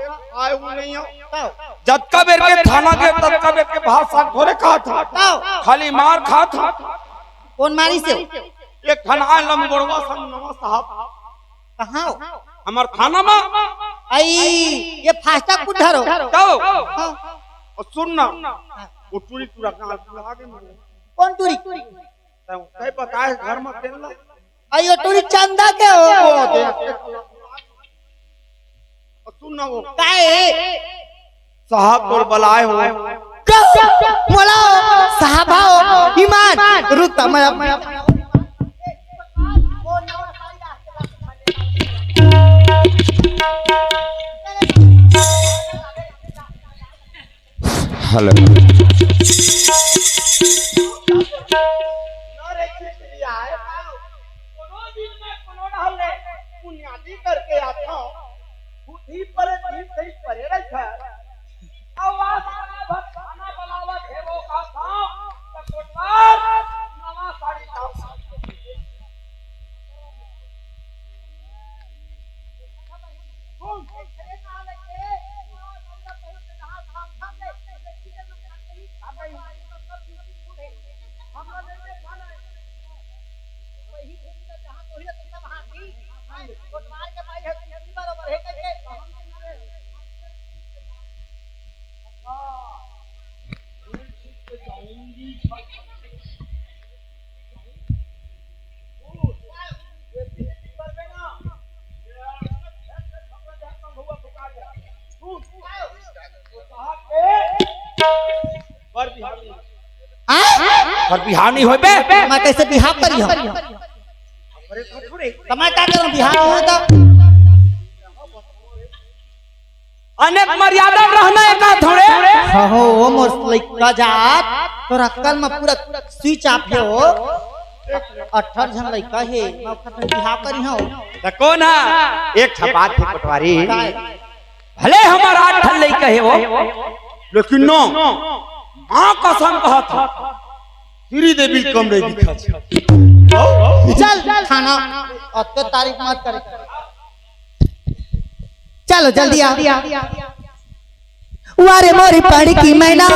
आए हुए नहीं हो। ताव। जतका बेर के थाना के, ततका बेर के भात साग थोड़े खात हव। ताव। खाली मार खात हव। कौन मारी से? एक ठन आए लंगोड़वा संग नवा साहब। कहाँ हो? हमर थाना में। आई, ये फास्टैग कुछ धरो। ताव। हाँ। अउ सुन ना, वो टूरी टूरा कहाँ आगे मरे? कौन टूरी? तैं बताए घर में तेल ला। अयो टूरी चंदा के हो। ओ, देख। सुन ना वो। काहे? साहब तोर बलाए हो। कहो, बोलो, साहब हो, ईमान, रुक, मैं अब हेलो। कोनो दिन मैं कोनो ढंग ले बुनियादी करके आथंव, बुद्धि परे दिन सही परे रहिथे। अउ आज सारा भर खाना बनावत हे वो का था, त कोटवार नवा साड़ी लाओ। अउ बिहाव नइ होय बे। मैं कइसे बिहाव करिहंव? त मैं का करंव, बिहाव नइ होय त? अनेक मर्यादा म रहना हे का थोड़े? हाँ हो, ओ मोर लइका जात, तोर अक्कल म पूरा switch off हे हो। अट्ठारह झन लइका हे, मैं ओकर संग बिहाव करिहंव। त कोन हा? एक ठा बात हे पटवारी। काय? भले हमर आठ ठन लइका हे वो, लेकिन नो, माँ कसम कहत हंव, श्रीदेवी कम नइ दिखत हे। चल थाना, अतके तारीफ मत करे। चलो जल्दी आ। वारे मोरी पड़की मैना,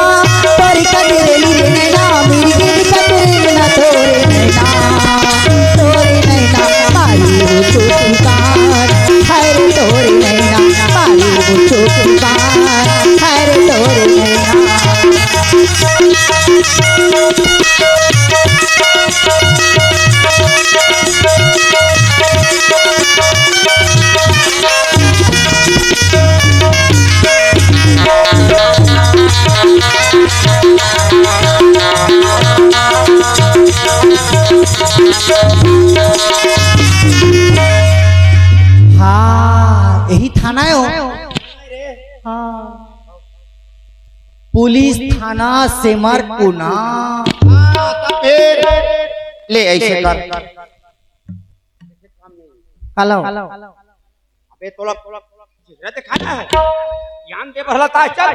तोरी कजरेली रे नैना, मेरी दिल कजरेली ना तोरे नैना, तोरे नैना, मारी वो चोटी बान, हाय रे तोरे नैना, मारी वो चोटी बान, हाय रे तोरे नैना। हाँ, यही थाना हे वो। हाँ। पुलिस थाना सेमरकुना। हाँ, त फेर ले अइसे कर। हेलो। अबे तोला चेहरा दिखाना हे। ज्ञान दे बहला ता चल।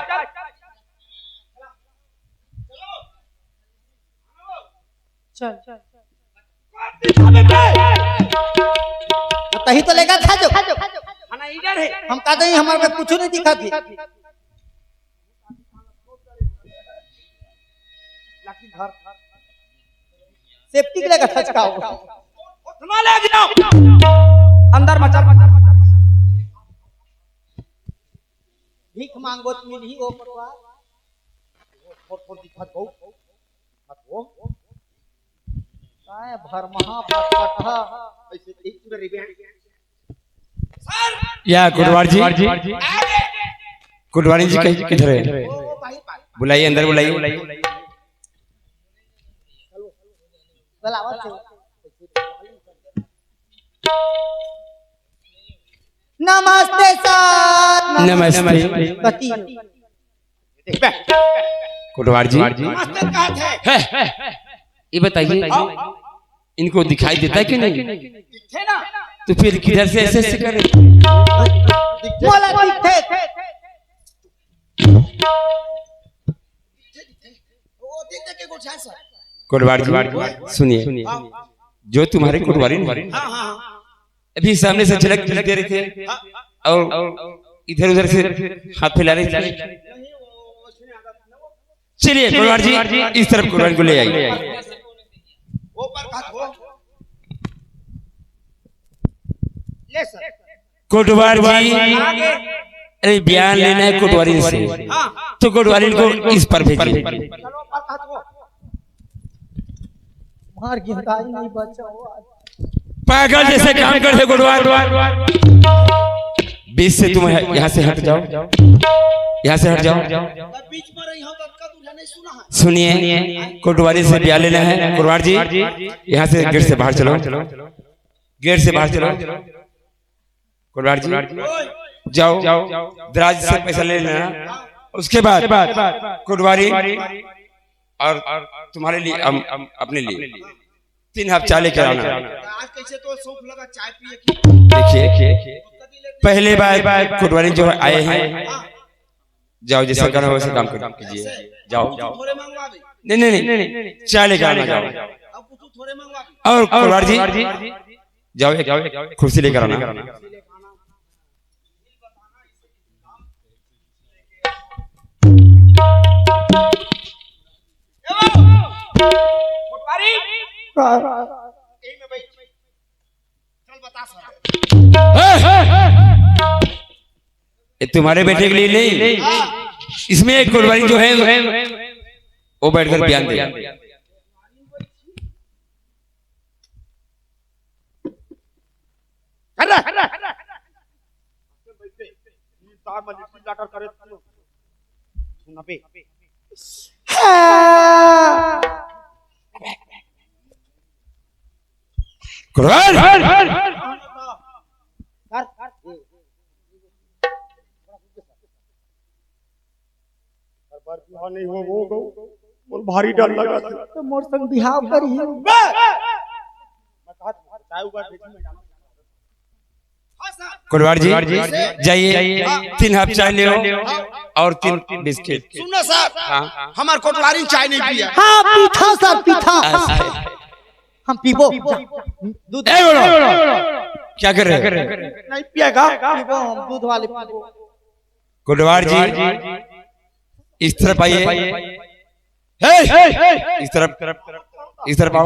चल। तहीं तो लेगा खा जो। खाना इधर हे। हम का दे, हमर में कुछ नइ दिखा थी। सेफ्टी के लेगा खचकाओ। उतना ले जाओ। अंदर मचा। भीख मांगो त मिलही ओ पटवा। थोड़ थोड़ दिखत हो। मत हो। काय भरमहा पटपटहा। ऐसे एक पूरा रिबन। या कोटवार जी, कोटवारी जी कहीं किधर है? बुलाइए, अंदर बुलाइए। नमस्ते सर। नमस्ते। कति? कोटवार जी। मास्टर कहा थे? है। ये बताइए, हाँ। इनको दिखाई देता है कि नहीं? दिखथे ना। तो फिर किधर से ऐसे ऐसे करे? बोला दिखथे। वो दिखथे के गोठा सर। कोटवार जी, सुनिए, हाँ। जो तुम्हारे कोटवारी नहीं, हाँ, हाँ, हाँ। अभी सामने से झलक दे रहे थे और इधर उधर से हाथ फैला रहे थे। चलिए कोटवार जी, इस तरफ कोटवारी को ले आइए। कोटवार जी, अरे बयान लेना है कोटवारी से, तो कोटवारी को इस पर भेजिए। मार गिरदारी नहीं बचा हुआ। पागल जैसे काम करथे कोटवार। बीच से तुम यहाँ से हट जाओ, यहाँ से हट जाओ। सुनिए, कोटवारी से बयान लेना है। कोटवार जी, यहाँ से गेट से बाहर चलो, गेट से बाहर चलो। कोटवार जी, जाओ, दराज से पैसा ले लेना, उसके बाद कोटवारी और तुम्हारे लिए, हम अपने लिए तीन हफ्ता लेकर आना। आज कैसे तो सौंफ लगा चाय पिए की। देखिए, पहले बार कोटवारी जो आए हैं, जाओ, जैसा करना हो वैसे काम कर कीजिए। जाओ। थोड़े मंगवा दे। नहीं, नहीं, नहीं, चाय लेकर आना, जाओ। अब कुछ थोड़े मंगवा दे। और कोटवार जी, जाओ, एक कुर्सी लेकर आना। कोटवारी। यही में बैठ। चल बता सब। ये तुम्हारे बेटे के लिए नहीं, इसमें एक कोटवारी जो है, वो बैठकर बयान दे। अरे, अरे, अरे, अरे। सुन बे। हाँ। कोटवार। हर बार बिहाव नहीं हो, वो गो, मोर भारी डर लगा। तो मोर संग बिहाव करी। कोटवार जी, जाइए, तीन हप चाय ले और तीन बिस्किट। सुनो सर, हाँ। हमार कोटवारी चाय नहीं पिया। हाँ, पीथा सर, पीथा। हम पीबो। दूध। ए, बोलो। क्या कर रहे हो? नहीं पिएगा? पीबो हम, दूध वाले पीबो। कोटवार जी, इस तरफ आइए। हे! इस तरफ, इस तरफ आओ।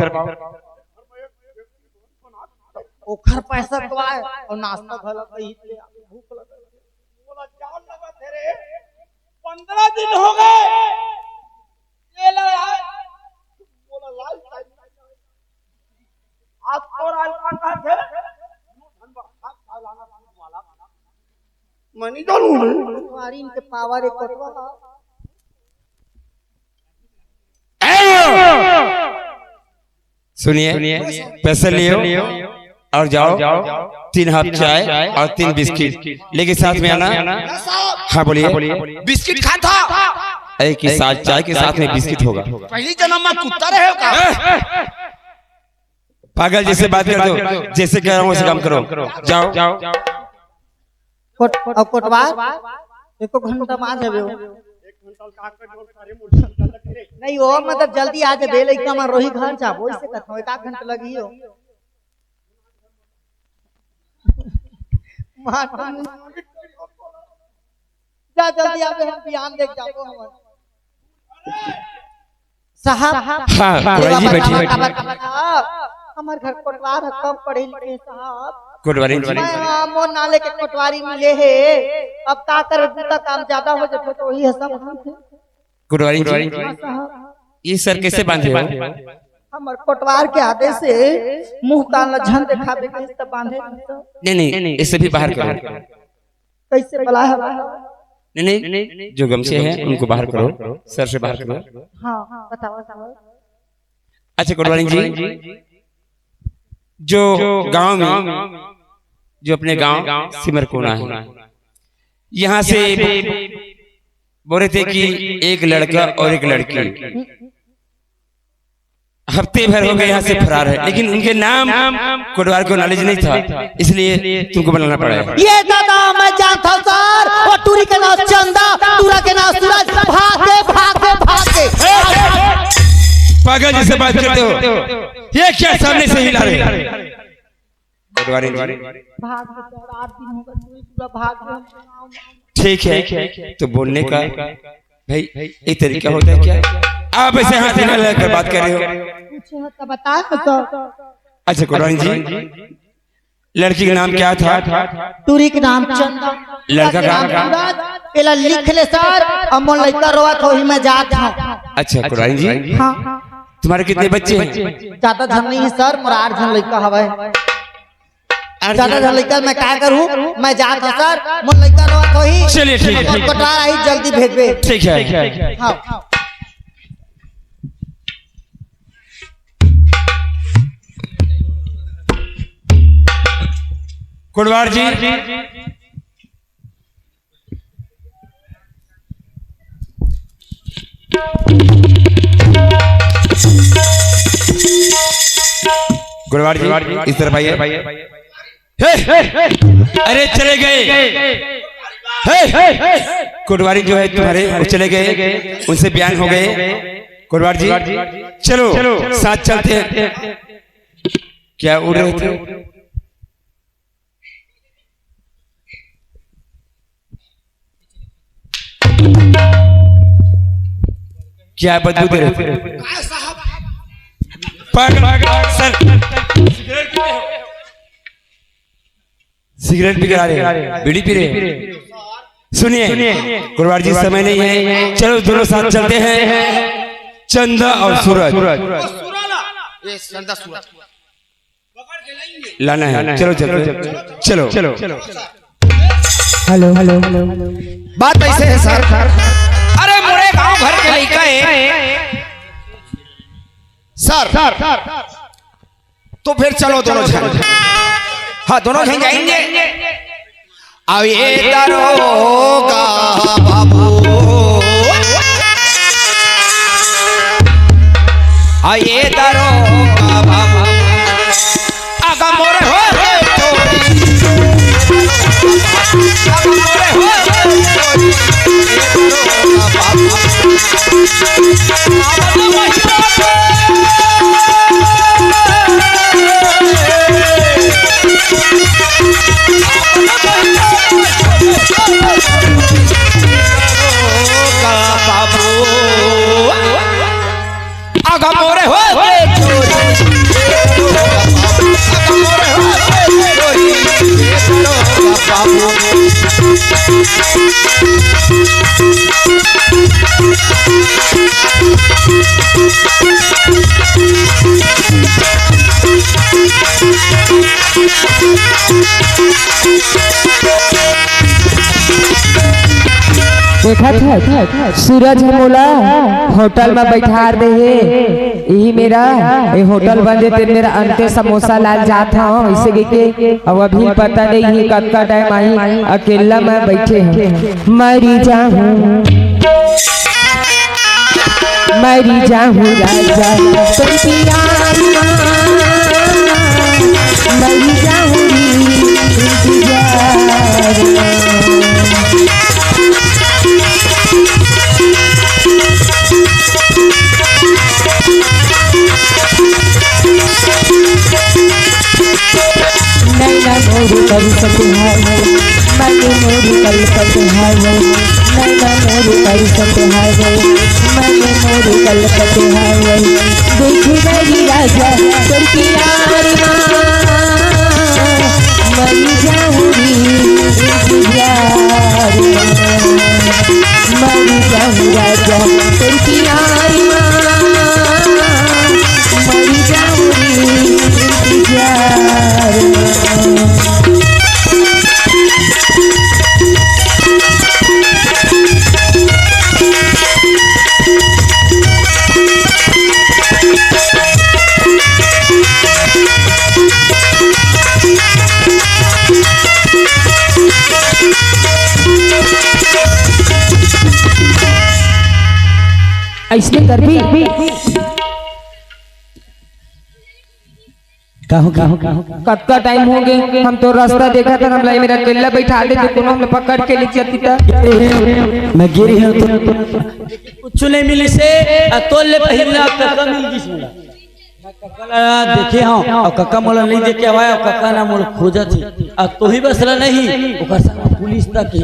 ओखर पैसा तो आए और नाश्ता भला कहीं ले आवे, भूख लगे। बोला, "जान लगा तेरे, पन्द्रह दिन हो गए।" ये ले आए। बोला, "लाल साहब, आज और आज का था थे?" मैं नहीं जानू रे। कुंवारी इनके पावर एक कोटवा। सुनिए, पैसे लियो और जाओ, तीन हप चाय और तीन बिस्किट लेके साथ में आना। हाँ, बोलिए। बिस्किट खाता। एक ही साथ चाय के साथ में बिस्किट होगा। पहली जन्म में कुत्ता रहे हो का? पागल जैसे बात करते हो, जैसे कह रहा हूँ वैसे काम करो। जाओ। कोट-, और कोटवार, एको घंटा में आ जाबे हो। नहीं हो, मतलब जल्दी आ जाबे, लइका मन रोही घर जाबो, इसे कहत हूँ, एक आध घंटा लगी हो। मार, जा जल्दी आबे, हम बिहान देख जाबो हमन। साहब, हाँ, सेवा कोटवारी जी बैठी बतावा, हैं। बतावा, बतावा। हमर घर कोटवार ह, कम पढ़े लिखे साहब। कोटवारी जी। मैं, आ, मोर नाले के कोटवारी मिले हे। अब का करे, दूसरा काम ज्यादा हो जाथे तो वही है सब। कोटवारी जी, हाँ साहब। ये सर कैसे बांधे हो? हमर कोटवार के आदेश से मुंह कान ला झन देखाबे कहिस त बांधे नहीं, नहीं, इसे भी बाहर करो। कैसे बला है? नहीं, नहीं, जो गमछे हैं उनको बाहर करो, सर से बाहर करो। हाँ, बताओ, बताओ। अच्छा कोटवारी जी, जो गांव में, जो अपने गांव सिमरकोना है, यहाँ से बोले थे कि एक लड़का और एक लड़की हफ्ते भर हो गए यहाँ से फरार है, लेकिन उनके नाम कोटवार को नॉलेज नहीं था, इसलिए तुमको बनाना पड़ा है। ये दादा, मैं जानता हूँ सर, वो टूरी के नाम चंदा, टूरा के नाम सूरज, भाग दे, भाग दे, भाग दे। पागल जैसे बात करते हो, ये क्या सामने से हिला रहे हो? कोटवारी जी। भाग दे सर, आठ दिन हो गए, टूरी पूरा भाग गया। ठीक है, तो बोलने का भाई, ये तरीका होता है क्या? आप ऐसे हाथ हिला कर बात कर रहे हो। पूछे हो तो बता दो तो। अच्छा कोटवारी जी, लड़की का नाम क्या था? टूरी के नाम चंदा। लड़का का नाम? सूरज। एला लिख ले सर, अब मोर लइका रोवत होही, मैं जात हूँ। अच्छा कोटवारी जी, हाँ। तुम्हारे कितने बच्चे हैं? ज्यादा झन नहीं है सर, मोर आठ झन लइका हवय। ज्यादा झन लइका मैं का करूं, मैं जात हूं सर, मोर लइका रोवत होही। चलिए, ठीक है। कोटवार आही, जल्दी भेजबे। ठीक है। हाँ। कोटवार जी, कोटवार जी, इस तरफ आइए। हे, अरे चले गए। हे, कोटवारी जो है तुम्हारे, वो चले गए, उनसे बयान हो गए। कोटवार जी, चलो, साथ चलते हैं। क्या उड़ रहे थे? क्या बदबू दे रहे थे? पागल, सर, सिगरेट पी कर आ रहे, बीड़ी पी रहे। सुनिए, कोटवार जी, समय नहीं है, चलो दोनों साथ चलते हैं। चंदा और सूरज। ये चंदा सूरज। लाना है। चलो, चलो, चलो। Hello, hello. बात ऐसे है सर। अरे मोरे गांव भर के लइका है सर। तो फिर चलो दोनों झन। हाँ, दोनों झन जाएंगे। अब ये दरोगा बाबू, अब ये दरोगा बाबू, अगर मोरे हो गए चोरी, अगर मोरे हो गए चोरी, ये दरोगा बाबू। देखत हस, सूरज ह मोला होटल म बइठार दे हे। इही मेरा ए होटल बंद हे, तेन मेरा अंते समोसा लान जात हंव, अइसे कहिके। अब अभी पता नइ हे कतका टाइम आही, अकेल्ला मैं बइठे हंव। मरी जाहूं, मरी जाहूं राजा तोर प्यार मा, मरी जाहूं रे इंतजार मा। नैना मोर तरसत हवय, मन मोर कलपत हवय। नैना मोर तरसत हवय, मन मोर कलपत हवय। देख मेरी राजा तोर प्यार मा, मरी जाहूं रे इंतजार मा। मरी जाहूं राजा तोर प्यार मा, मरी जाहूं रे इंतजार मा। अइसने करबे। का हो, का हो, का हो? कतका टाइम हो गे, हम तो रस्ता देखत हन, हमला ए मेरा अकेल्ला बइठा दे, तो कोनो हमला पकड़ के ले जाती त। मैं गिरी हंव तो कुछु नइ मिलिस हे, अउ तोर ले पहिली कका मिल गिस मोला। मैं कका ला देखे हंव, अउ कका मोला नइ देखे हवय, अउ कका ना मोला खोजत हे, अउ तोही बस ला नहीं, ओकर संग पुलिस तक हे।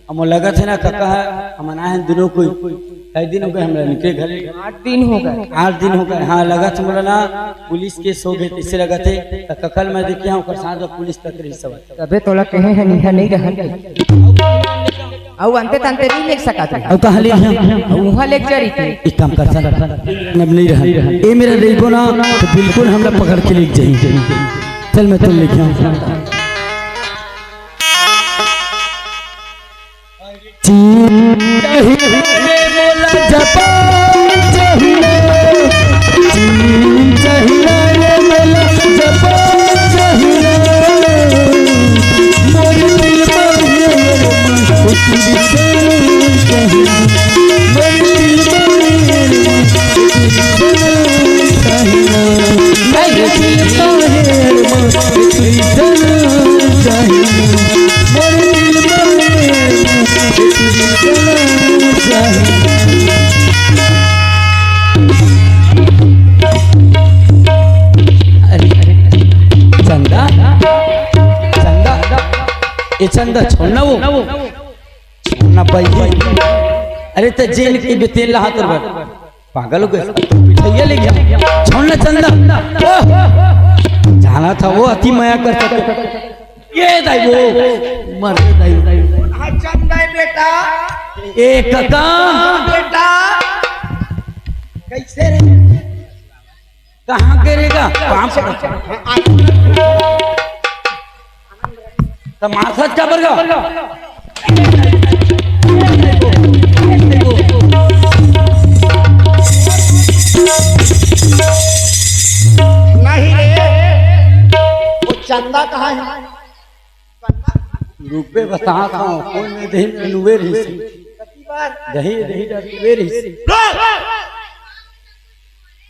अब मोला लगत हे ना, कका ह, हमन आए हन दुनों कोई, कई दिन हो गए हमला निकले घर ले। आठ दिन हो गए। आठ दिन हो गए, हाँ, लगत हे मोला ना, पुलिस केस हो गए, तइसे लगत हे। त कका ल मैं देखे हंव, ओकर साथ में पुलिस तक रहिस हवय। तभे तोला कहे हन, इहां नइ रहन। अउ अंते तंते नइ लेग सकत रहे। अउ कहां ले जाहूं? अउ उहां लेग जा रहिते। एक काम कर, चल, अब नइ रहन। ए मेरा रहिबो ना, त बिल्कुल हमला पकड़ के लेग जाही। चल, मैं तोला लेग जाहूं। चीन चाहिए रे मोला, जापान चाहिए। चीन चाहिए रे मोला, जापान चाहिए। मोर दिल मांगे रे मोला, तेरी जान चाहिए। मोर दिल मांगे रे मोला, तेरी जान चाहिए। मोर दिल मांगे रे मोला, तेरी जान चाहिए। मोर दिल मांगे रे मोला, तेरी जान चाहिए। अरे, अरे, चंदा, चंदा, ए चंदा, छोड़ ना वो, छोड़ ना भाई। अरे, त जेन के बेतेन ला हाथ बर। पागल हो गए? भैया ले गया। छोड़ ना चंदा। ओह! जाना था वो अति मया करता। ये दाई वो। मर गए दाई। हाँ, चंदा है बेटा। ए कका। हाँ, बेटा। कैसे रे? कहाँ गिरेगा? पाँव पकड़। त माथत का बरगा? नहीं रे, चंदा कहाँ है? रुकबे, बतावत हँव, कोई में देही में नुए रहिस। कति बार? दही, दही डर नुए रहिस।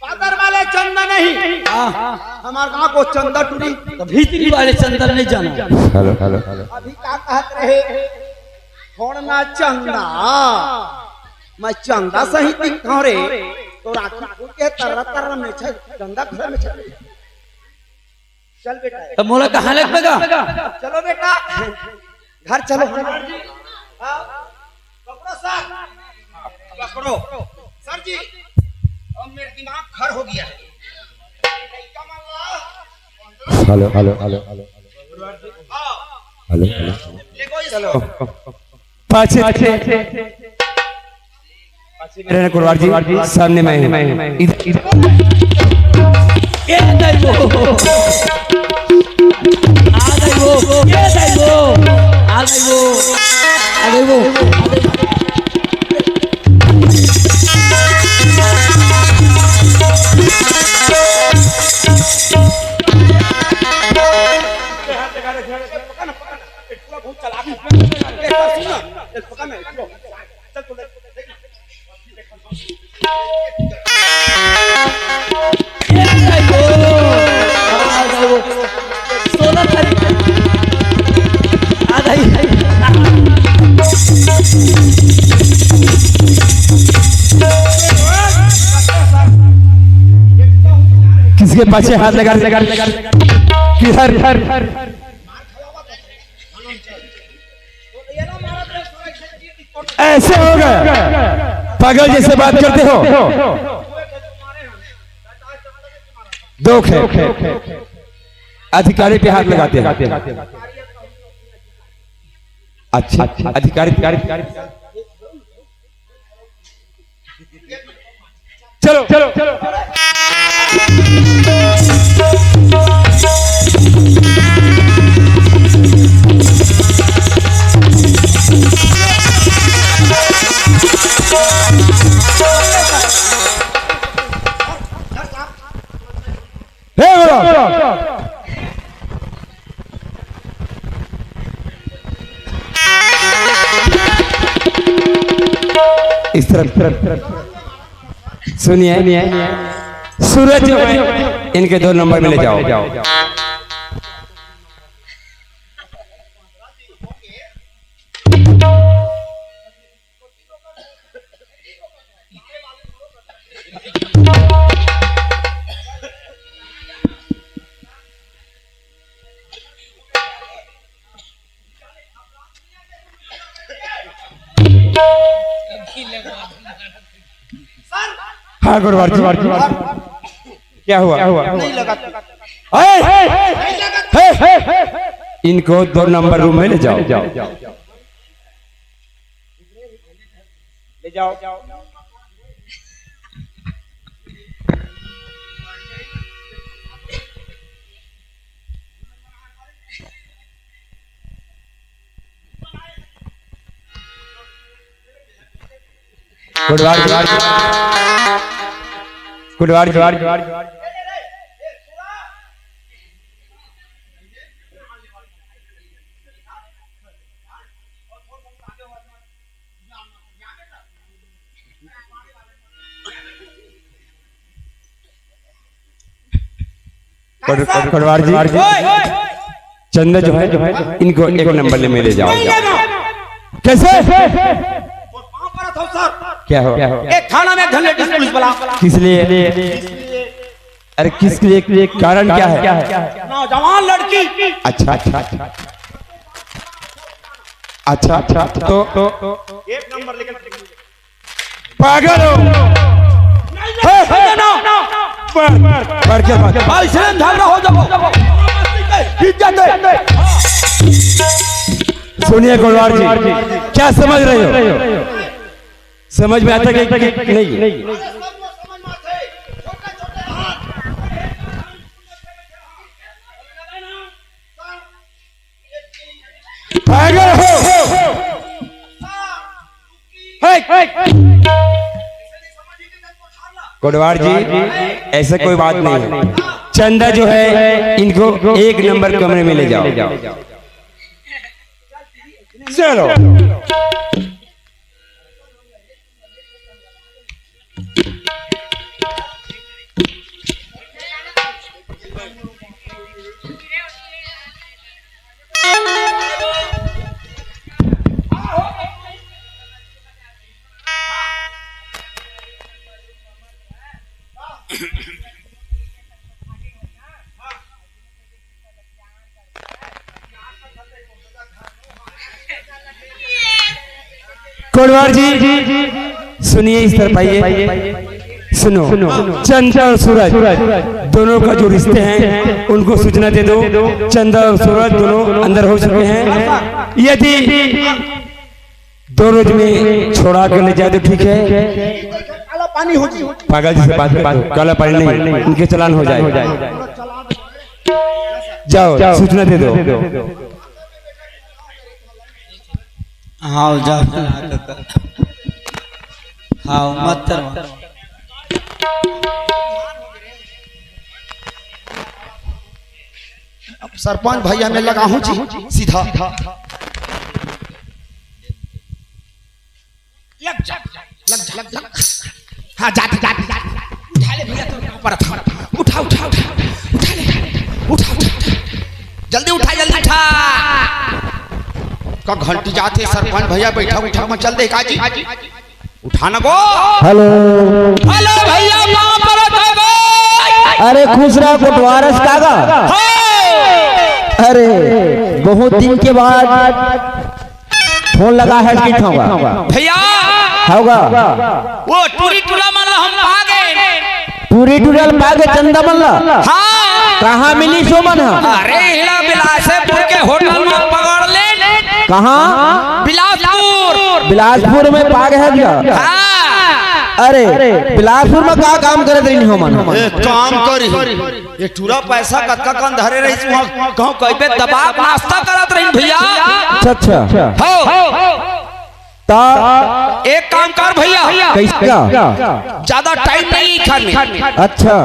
बादर वाले चंदा नहीं। हाँ। हमार गाँव को चंदा टूरी। तो भीतरी वाले चंदा नहीं जाना। Hello, hello, hello. अभी का कहत रहे? छोड़ ना चंदा। मैं चंदा सही दिखाऊं रे। तो राखी फूल के तरह तरह में छे, चंदा घर में छे। चल बेटा। तो मोला कहाँ लगबे गा? चलो बेटा, घर चलो। हाँ, पकड़ो सर, पकड़ो सर जी। अब मेरा दिमाग खर हो गया है। Hello, hello, hello, hello. हाँ। Hello, hello. देखो, चलो। पाछे, पाछे। रहना कुरवार जी, सामने मैं हूँ। इधर, इधर। ए दाई वो। आ दाई वो। ए दाई वो। आ दाई वो। आ दाई वो। किसके पाछे हाथ लगा, लगा, लगा, कि हर, हर, हर। ऐसे हो गए, पागल जैसे बात करते हो। दो खेल। अधिकारी पे हाथ लगाते हैं। अच्छा, अधिकारी, अधिकारी। चलो, चलो, चलो। हे बोलो। इस तरफ, तरफ, तरफ। सुनिए, सूरज जो है, इनके दो नंबर में ले जाओ। हाँ, गुरुवार जी। क्या हुआ? नहीं लगा। ए! ए! इनको दो नंबर रूम में ले जाओ। ले जाओ। गुरुवार जी, गुरुवार जी, गुरुवार जी। पट-, पटवार जी, चंदा जो है, इनको एक नंबर में ले जाओ। कैसे? क्या हो? एक थाना में एक घंटे पुलिस वाला। किस लिए? अरे, किस लिए? कारण क्या है? नौजवान लड़की। अच्छा, अच्छा, अच्छा। अच्छा, अच्छा, तो, तो एक नंबर लेकर पागल हो? हे, हे, ना। पर, पर के बात। भाई, से झगड़ा हो जाओ। इज्जत है। सुनिए गुरुवार जी, क्या समझ रहे हो? समझ में आता कि, कि नहीं? पागल हो? हे, हे। कोटवार जी, ऐसे कोई बात नहीं है। चंदा जो है, इनको एक नंबर कमरे में ले जाओ। चलो। कोटवार जी, सुनिए, इस तरफ आइए। सुनो, चंदा और सूरज दोनों का जो रिश्ते हैं, उनको सूचना दे दो। चंदा और सूरज दोनों अंदर हो चुके हैं। यदि दो रोज में छोड़ा के ले जाए तो ठीक है। काला पानी हो जी। पागल जी से बात कर, काला पानी नहीं, उनके चालान हो जाए। जाओ, सूचना दे दो। हाँ, जाओ। हाँ, मत करवा। अब सरपंच भैया में लगाहूं जी सीधा। लग जा, लग जा, लग जा। हाँ, जाते, जाते, जाते। उठा ले भैया, तो ऊपर था। उठा, उठा, उठा, उठा ले, उठा, उठा, उठा। जल्दी उठा, जल्दी उठा। का घंटी जाते, सरपंच भैया बैठा, उठा, मैं चल दे का जी। उठा ना गो। हेलो। हेलो भैया, कहाँ पर हो गो? अरे खुश रहा, कोटवारस कागा। हाँ। अरे बहुत दिन के बाद फोन लगा है, की होगा? भैया। होगा। वो टूरी टूरा मन ला हम पा गे। टूरी टूरा ल पा गे, चंदा मन ला? हाँ। कहाँ मिली सो मन ह? अरे, इला बिलासपुर के होटल में पकड़ ले। कहाँ? बिलासपुर। बिलासपुर में पा गे है क्या? हाँ। अरे, बिलासपुर में का काम करत रही हो मन? ए, काम करी। ये टूरा पैसा कतका कन धरे रहिस, वहाँ कहूँ कहीं पे दबा नाश्ता करत रहिन भैया। अच्छा, अच्छा। हो। ता एक काम कर भैया। कैसे का? ज्यादा टाइम नहीं खाने। अच्छा।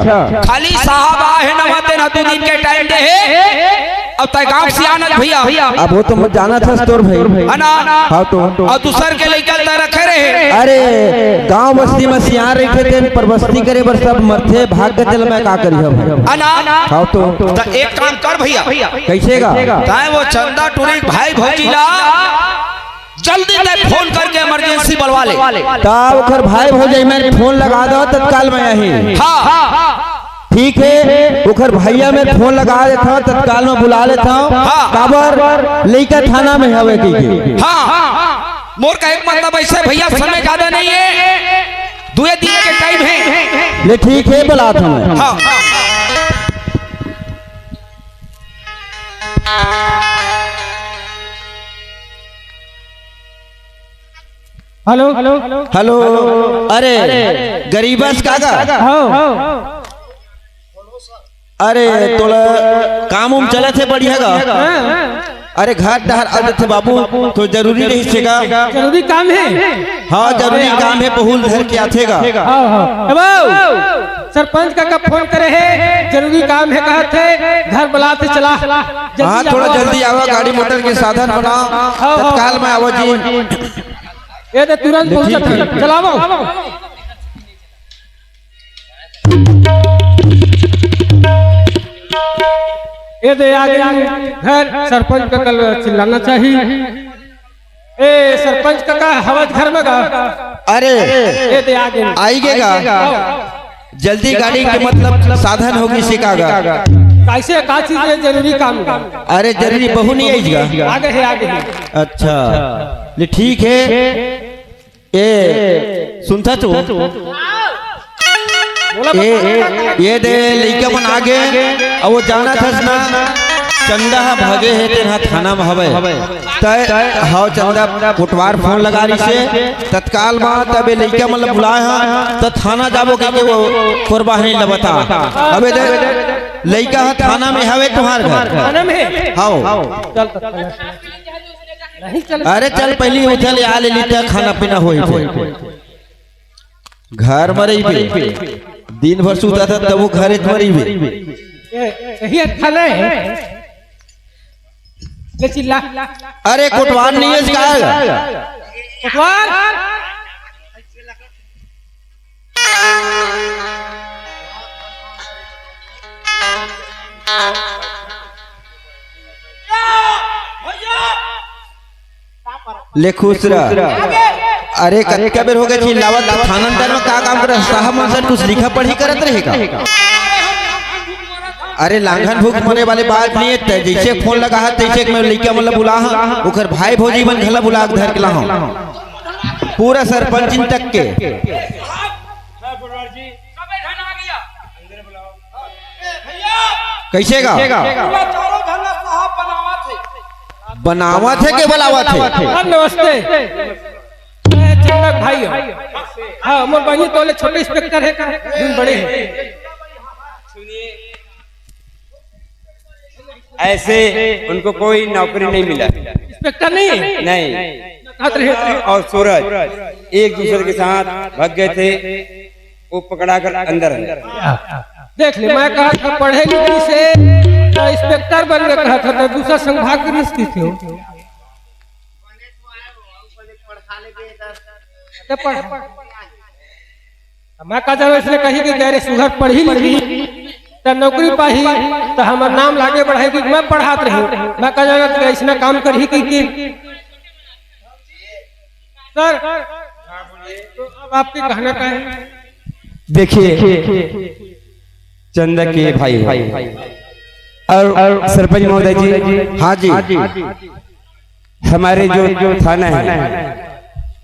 खाली साहब आ हे नवा दिन, दू दिन के टाइम दे हे। अब तय गांव से आनत भैया। अब वो तो मैं जाना था तोर भाई। है ना? हाँ तो। और दूसर के लइका तय रखे रहे। अरे गांव बस्ती में सियान रखे थे, पर बस्ती करे बर सब मरथे, भाग के चल मैं का करी हम। है ना? हाँ तो। तो एक काम कर भैया। कैसे का? ताए वो चंदा टूरी भाई भौजी ला जल्दी तय फोन करके इमरजेंसी बुलवा ले। ता ओकर भाई भौजाई में फोन लगा दो, तत्काल में आही। हाँ। ठीक है, ओकर भैया में फोन लगा देता हूँ, तत्काल में बुला लेता हूँ। हाँ। काबर लइका थाना में हवे की के। हाँ। मोर का एक मतलब ऐसे भैया, समय ज्यादा नहीं है, दुए दिन के टाइम है। ले ठीक है, बुलाता हूँ मैं। हाँ। हेलो। हेलो। अरे गरीबस काका। हाँ। अरे तोला काम उम चलत हे बढ़िया गा? हाँ। अरे घर डहर आ जथे बाबू, तो जरूरी रहिस हे गा? जरूरी काम है। हाँ जरूरी काम है, बहुत धर के आथे गा। हाँ, हाँ। ए बाबू, सरपंच काका फोन करे हे, जरूरी काम है कहत हे, घर बुलाथे चला। हाँ थोड़ा जल्दी आवा, गाड़ी मोटर के साधन बना, हाँ, हाँ। तत्काल में आवा जी। ये तो तुरंत पहुंचत हे, चलावो। ये दे आ गया घर, सरपंच काका ल चिल्लाना चाहिए। ए सरपंच काका, हवस घर में गा? अरे ये दे आ गया। आई गे गा? आओ। जल्दी गाड़ी के मतलब साधन होगी से का गा? कैसे का चीज है जरूरी काम का? अरे जरूरी बहू नहीं आई गा? आगे है, आगे है। अच्छा ले ठीक है। ए सुनता तू? बोला ए, बता। ए, ये दे लइका मन आ गे, अब वो जाना थस ना, चंदा ह भागे हे, तेन ह थाना में हवे। तय, हाव चंदा कोटवार फोन लगा रही से, तत्काल में तब ए लइका मन ल बुलाए ह, त थाना जाबो कहिके वो कोरबाहनी ल बता। अबे दे, लइका ह थाना में हवे तुम्हार घर। थाना में? हाव। चल, चल, चल। नहीं चल। अरे चल, पहली उठा ले, आ ले ली, त खाना पीना होई थे। घर में रहिबे, दिन भर सुता था, तब वो घरे में रहिबे। ए, यही अच्छा नहीं है। ले चिल्ला। अरे कोटवार नहीं है इसका। कोटवार। ले खुश रह। अरे कतका बेर हो गए चिल्लावत, थाना अंदर में का काम करत? साहब मन से कुछ लिखा पढ़ी करत रहे का? अरे लांघन भूख मरे वाले बात नहीं है, जैसे फोन लगा है तैसे मैं लइका मन ला बुला हूँ, ओकर भाई भौजी मन घला बुला के धर के ला हूँ, पूरा सरपंचिन तक के। कैसे का? बनावत है के बुलावत है? हाँ, नमस्ते। मैं चंदक भाई हूँ। हाँ, मोर बहिनी तोले छोटे इंस्पेक्टर है, दिन बड़े हैं। ऐसे उनको कोई नौकरी नहीं मिला। इंस्पेक्टर नहीं है? नहीं। और सूरज एक दूसरे के साथ भाग गए थे, वो पकड़ा कर अंदर है। देख ले, मैं कहा था पढ़े लिखे से तो इंस्पेक्टर बन के कहा था, तो दूसरा संभाग के रिश्ते थे। तो पढ़, मैं का जानो, इसने कही कि गैर सुधर पढ़ी लिखी तो नौकरी पाही, तो हमर नाम लागे बढ़ाई कि मैं पढ़ात रही। मैं का जानो कि इसने काम करही कि, कि सर, तो अब आपके कहना का है? देखिए, चंदा के भाई है। और सरपंच महोदय जी, हाँ जी, हमारे जो थाना है,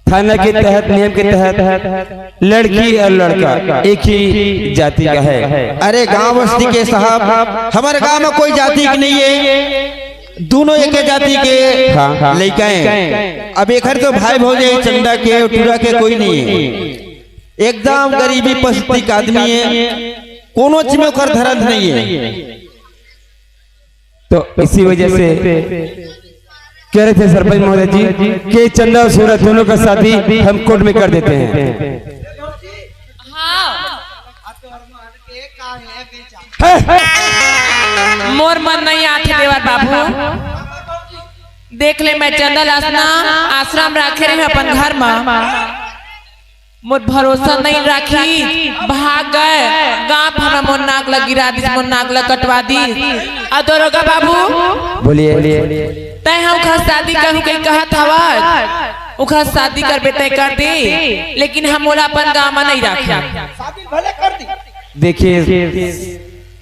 थाना के तहत, नियम के तहत लड़की और लड़का एक ही जाति का है। अरे गांव बस्ती के साहब, हमारे गांव में कोई जाति की नहीं है, दोनों एक जाति के हाँ, हाँ। लइका हैं। अब एकर तो भाई भौजाई चंदा के और टूरा के कोई नहीं है। एकदम गरीबी परिस्थिति का आदमी है, कोनो चीज में ओकर धरंत नहीं है। तो इसी वजह से कह रहे थे सरपंच महोदय जी कि चंदा और सूरज दोनों का शादी हम कोर्ट में कर देते हैं। हाँ। मोर मन नहीं आथे देवर बाबू। देख ले, मैं चंदा ला अइसना आश्रम राखे रहे अपन घर में। मोर भरोसा नहीं राखी, भाग गए, गांव भर में मोर नाक ला गिरा दिस, मोर नाक ला कटवा दिस। अउ दरोगा बाबू, बोलिए। तैं ह ओखर शादी कहूं कहीं कहत हवस, ओखर शादी करबे तैं कर दे, लेकिन हम ओला अपन गांव में नहीं राखे। देखिए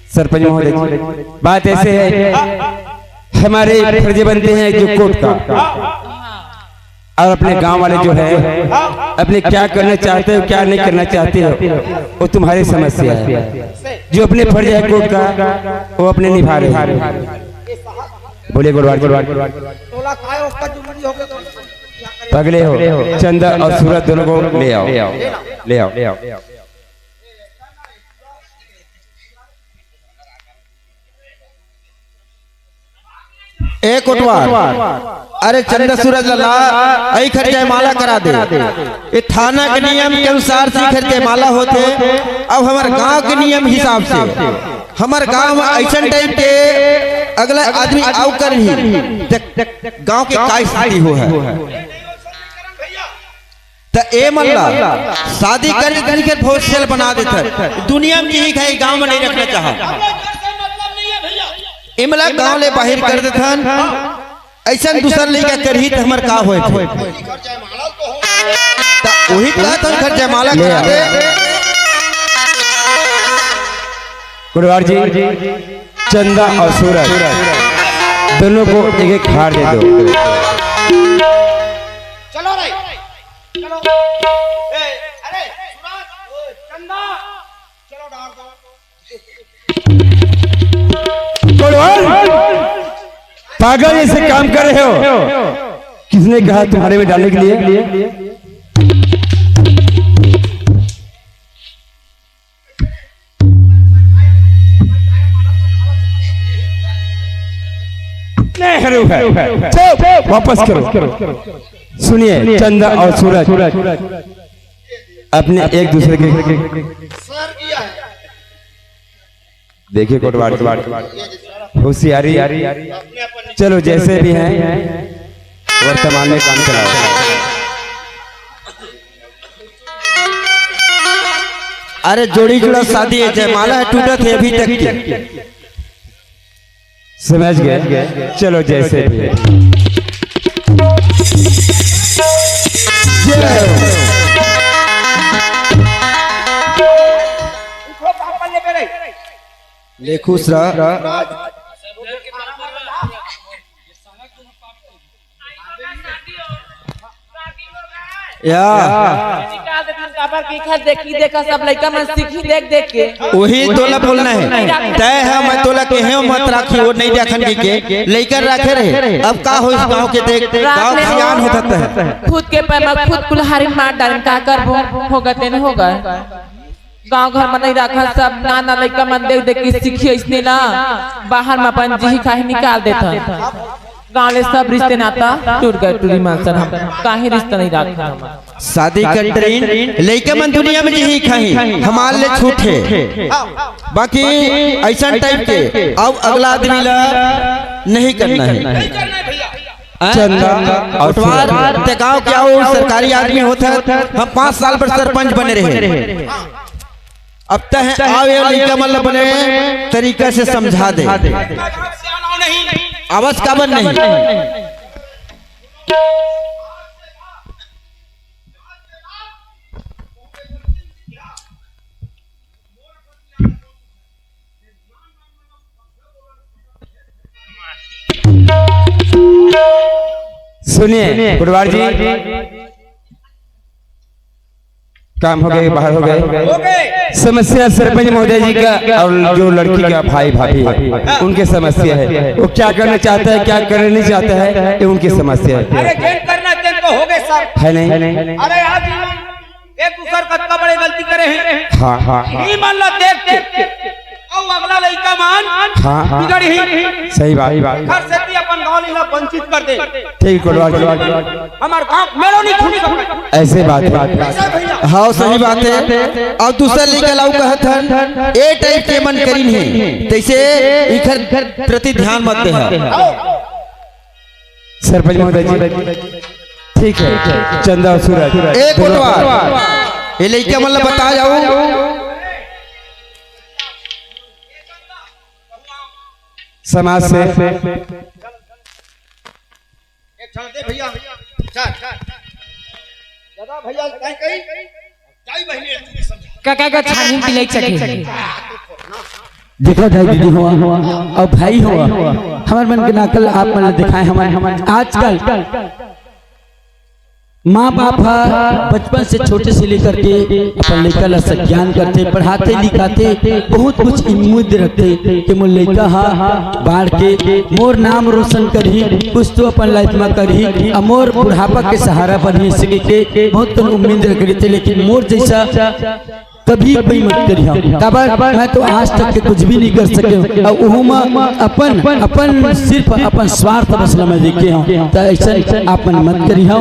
सरपंच महोदय जी, बात ऐसे है, हमारे फर्ज बनते हैं जो कोर्ट का, और अपने गांव वाले जो है, अपने क्या करना चाहते हो, क्या नहीं करना चाहते हो, वो तुम्हारी समस्या है। जो अपने फर्ज है कोर्ट का, वो अपने निभा रहे हैं। बोलिए गुरुवार, गुरुवार। पगले हो, चंदा और सूरज दोनों को ले आओ, ले आओ, ले आओ। ए कोटवार, अरे चंदा सूरज ला, अई खर जयमाला करा दे। ए थाना के नियम के अनुसार से खर जयमाला होथे। अब हमर गांव के नियम हिसाब से, हमर गांव में ऐसन टाइप के अगला आदमी आउ करही, देख, गांव के का स्थिति हो है। त ए मन ला शादी करे के भोजसेल बना देथन। दुनिया में यही है, गांव में नहीं रखना चाहा। एमला गांव ले बाहर कर देथन। ऐसन दूसर लइका करही त हमर का होय थे? त वही कहत हन, घर जयमाला करा दे। कुड़वार जी, चंदा और सूरज दोनों को एक एक हार दे दो। चलो रे, चलो। ए, अरे, सूरज, चंदा, चलो डाल दो। कुड़वार, पागल जैसे काम कर रहे हो। किसने कहा तुम्हारे में डालने के लिए? नहीं, हरू है। चुप, वापस करो। सुनिए, चंदा और सूरज अपने एक दूसरे के देखिए कोटवार जी, होशियारी। चलो, जैसे भी हैं, वर्तमान में काम चलाओ। अरे, जोड़ी जुड़ा शादी है, जयमाला है, टूटत है अभी तक के। समझ गए? चलो, जैसे भी। जय हो। ले खुश रह। या। निकाल देथन, काबर कि एखर देखी देखा सब लइका मन सीखी देख देख के। वही तोला बोलना है। तय है, मैं तोला कहे हूँ मत राखी, वो नहीं देखन की के लइका राखे रहे। अब का हो इस गाँव के देख, राख गाँव ले। सियान होता है। खुद के पैर में खुद कुल्हाड़ी मार डालन, का करबो? होगा तेन होगा। गांव घर म नहीं राखन, सब नाना लइका मन देख देख के सीखी, अइसने ना बाहर म अपन जिही खाही निकाल देथन। गांव ले सब रिश्ते नाता टूट गए, टूरी मानसन हम काहे रिश्ता नहीं राखन हम। शादी कटरीन लइका मन दुनिया में जिही खाही, हमार ले छूट है। बाकी ऐसा टाइप के अब अगला आदमी ला नहीं करना है। हैं? चंदा और कोटवार, ते गांव के आओ, सरकारी आदमी होत है, हम पाँच साल पर सरपंच बने रहे। अब तह आओ, ये लइका मन ल बने तरीका से समझा दे। आवाज काबर नहीं? सुनिए कोटवार जी, काम हो गए, बाहर हो गए। समस्या सरपंच महोदय जी का और जो लड़की का भाई भाभी है, उनकी समस्या है। वो क्या करना चाहता है, क्या करना नहीं चाहता है, ये उनकी समस्या है। अरे, जेन करना तेन तो हो गए सर। है नहीं? अरे, आज एक दूसर कतका बड़े गलती करे हैं। हाँ, हाँ, हाँ। ई मन ला देख के अउ अगला लइका मन हाँ, हाँ। बिगड़ही। सही बात, सही बात। घर से भी अपन गाँव ला वंचित कर दे। ठीक, कोटवार जी। हमार गाँव मेरो नहीं खुली सकता। ऐसे बात है। ऐसा भैया। हाँ, सही बात है। और दूसरा लइका ला कहत हन, ए टाइप के मन करीन है, तैसे इखर प्रति ध्यान मत दे। सरपंच महोदय जी, ठीक है, चंदा और सूरज। ए कोटवार, ये लइका मन ला बता जाओ। समाज से एक क्षण दे भैया, चल, चल। दादा भैया, कहीं, कहीं, कई महीने तू समझा। का, का, का छानी पिलाई सके। देखो दाई दीदी हो, और भाई हो, हमर मन के नकल आप मन ल दिखाए। हमर, हमर आजकल माँ बाप ह बचपन से, छोटे से लेकर के अपन लइका ला सज्ञान करथे, पढ़ाथे लिखाथे, बहुत कुछ उम्मीद रखथे कि मोर लइका ह बाढ़ के मोर नाम रोशन करही, कुछ तो अपन लाइफ में करही, अउ मोर बुढ़ापा के सहारा बनही, इसी के बहुत कन उम्मीद रख रहिथे। लेकिन मोर जैसा कभी कोई मत करिहा, काबर मैं तो आज तक के कुछ भी नहीं कर सके हूँ। और ओहू में अपन, अपन सिर्फ अपन स्वार्थ बस ला मैं देखे हूँ, तो ऐसा आप मन मत करिहा।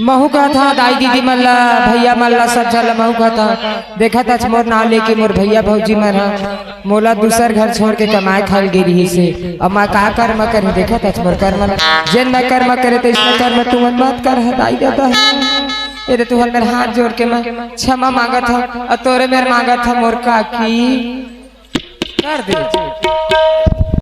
महू कहत हंव दाई दीदी मन ला, भैया मन ला, सब झन ला महू कहत हंव, देखत हच मोर नाव लेके मोर भैया भौजी मन ह मोला दूसर घर छोड़ के कमाए खाए ल गे रिहिस हे। अब मैं का कर्म करहूं, देखत हच मोर कर्म ला। जेन मैं कर्म करे तइसना कर्म तुमन मत करहा दाई ददा। ये दे तुहर मेर हाथ जोड़ के मैं क्षमा मांगत हंव, अउ तोरे मेर मांगत हंव मोर काकी। कर दे।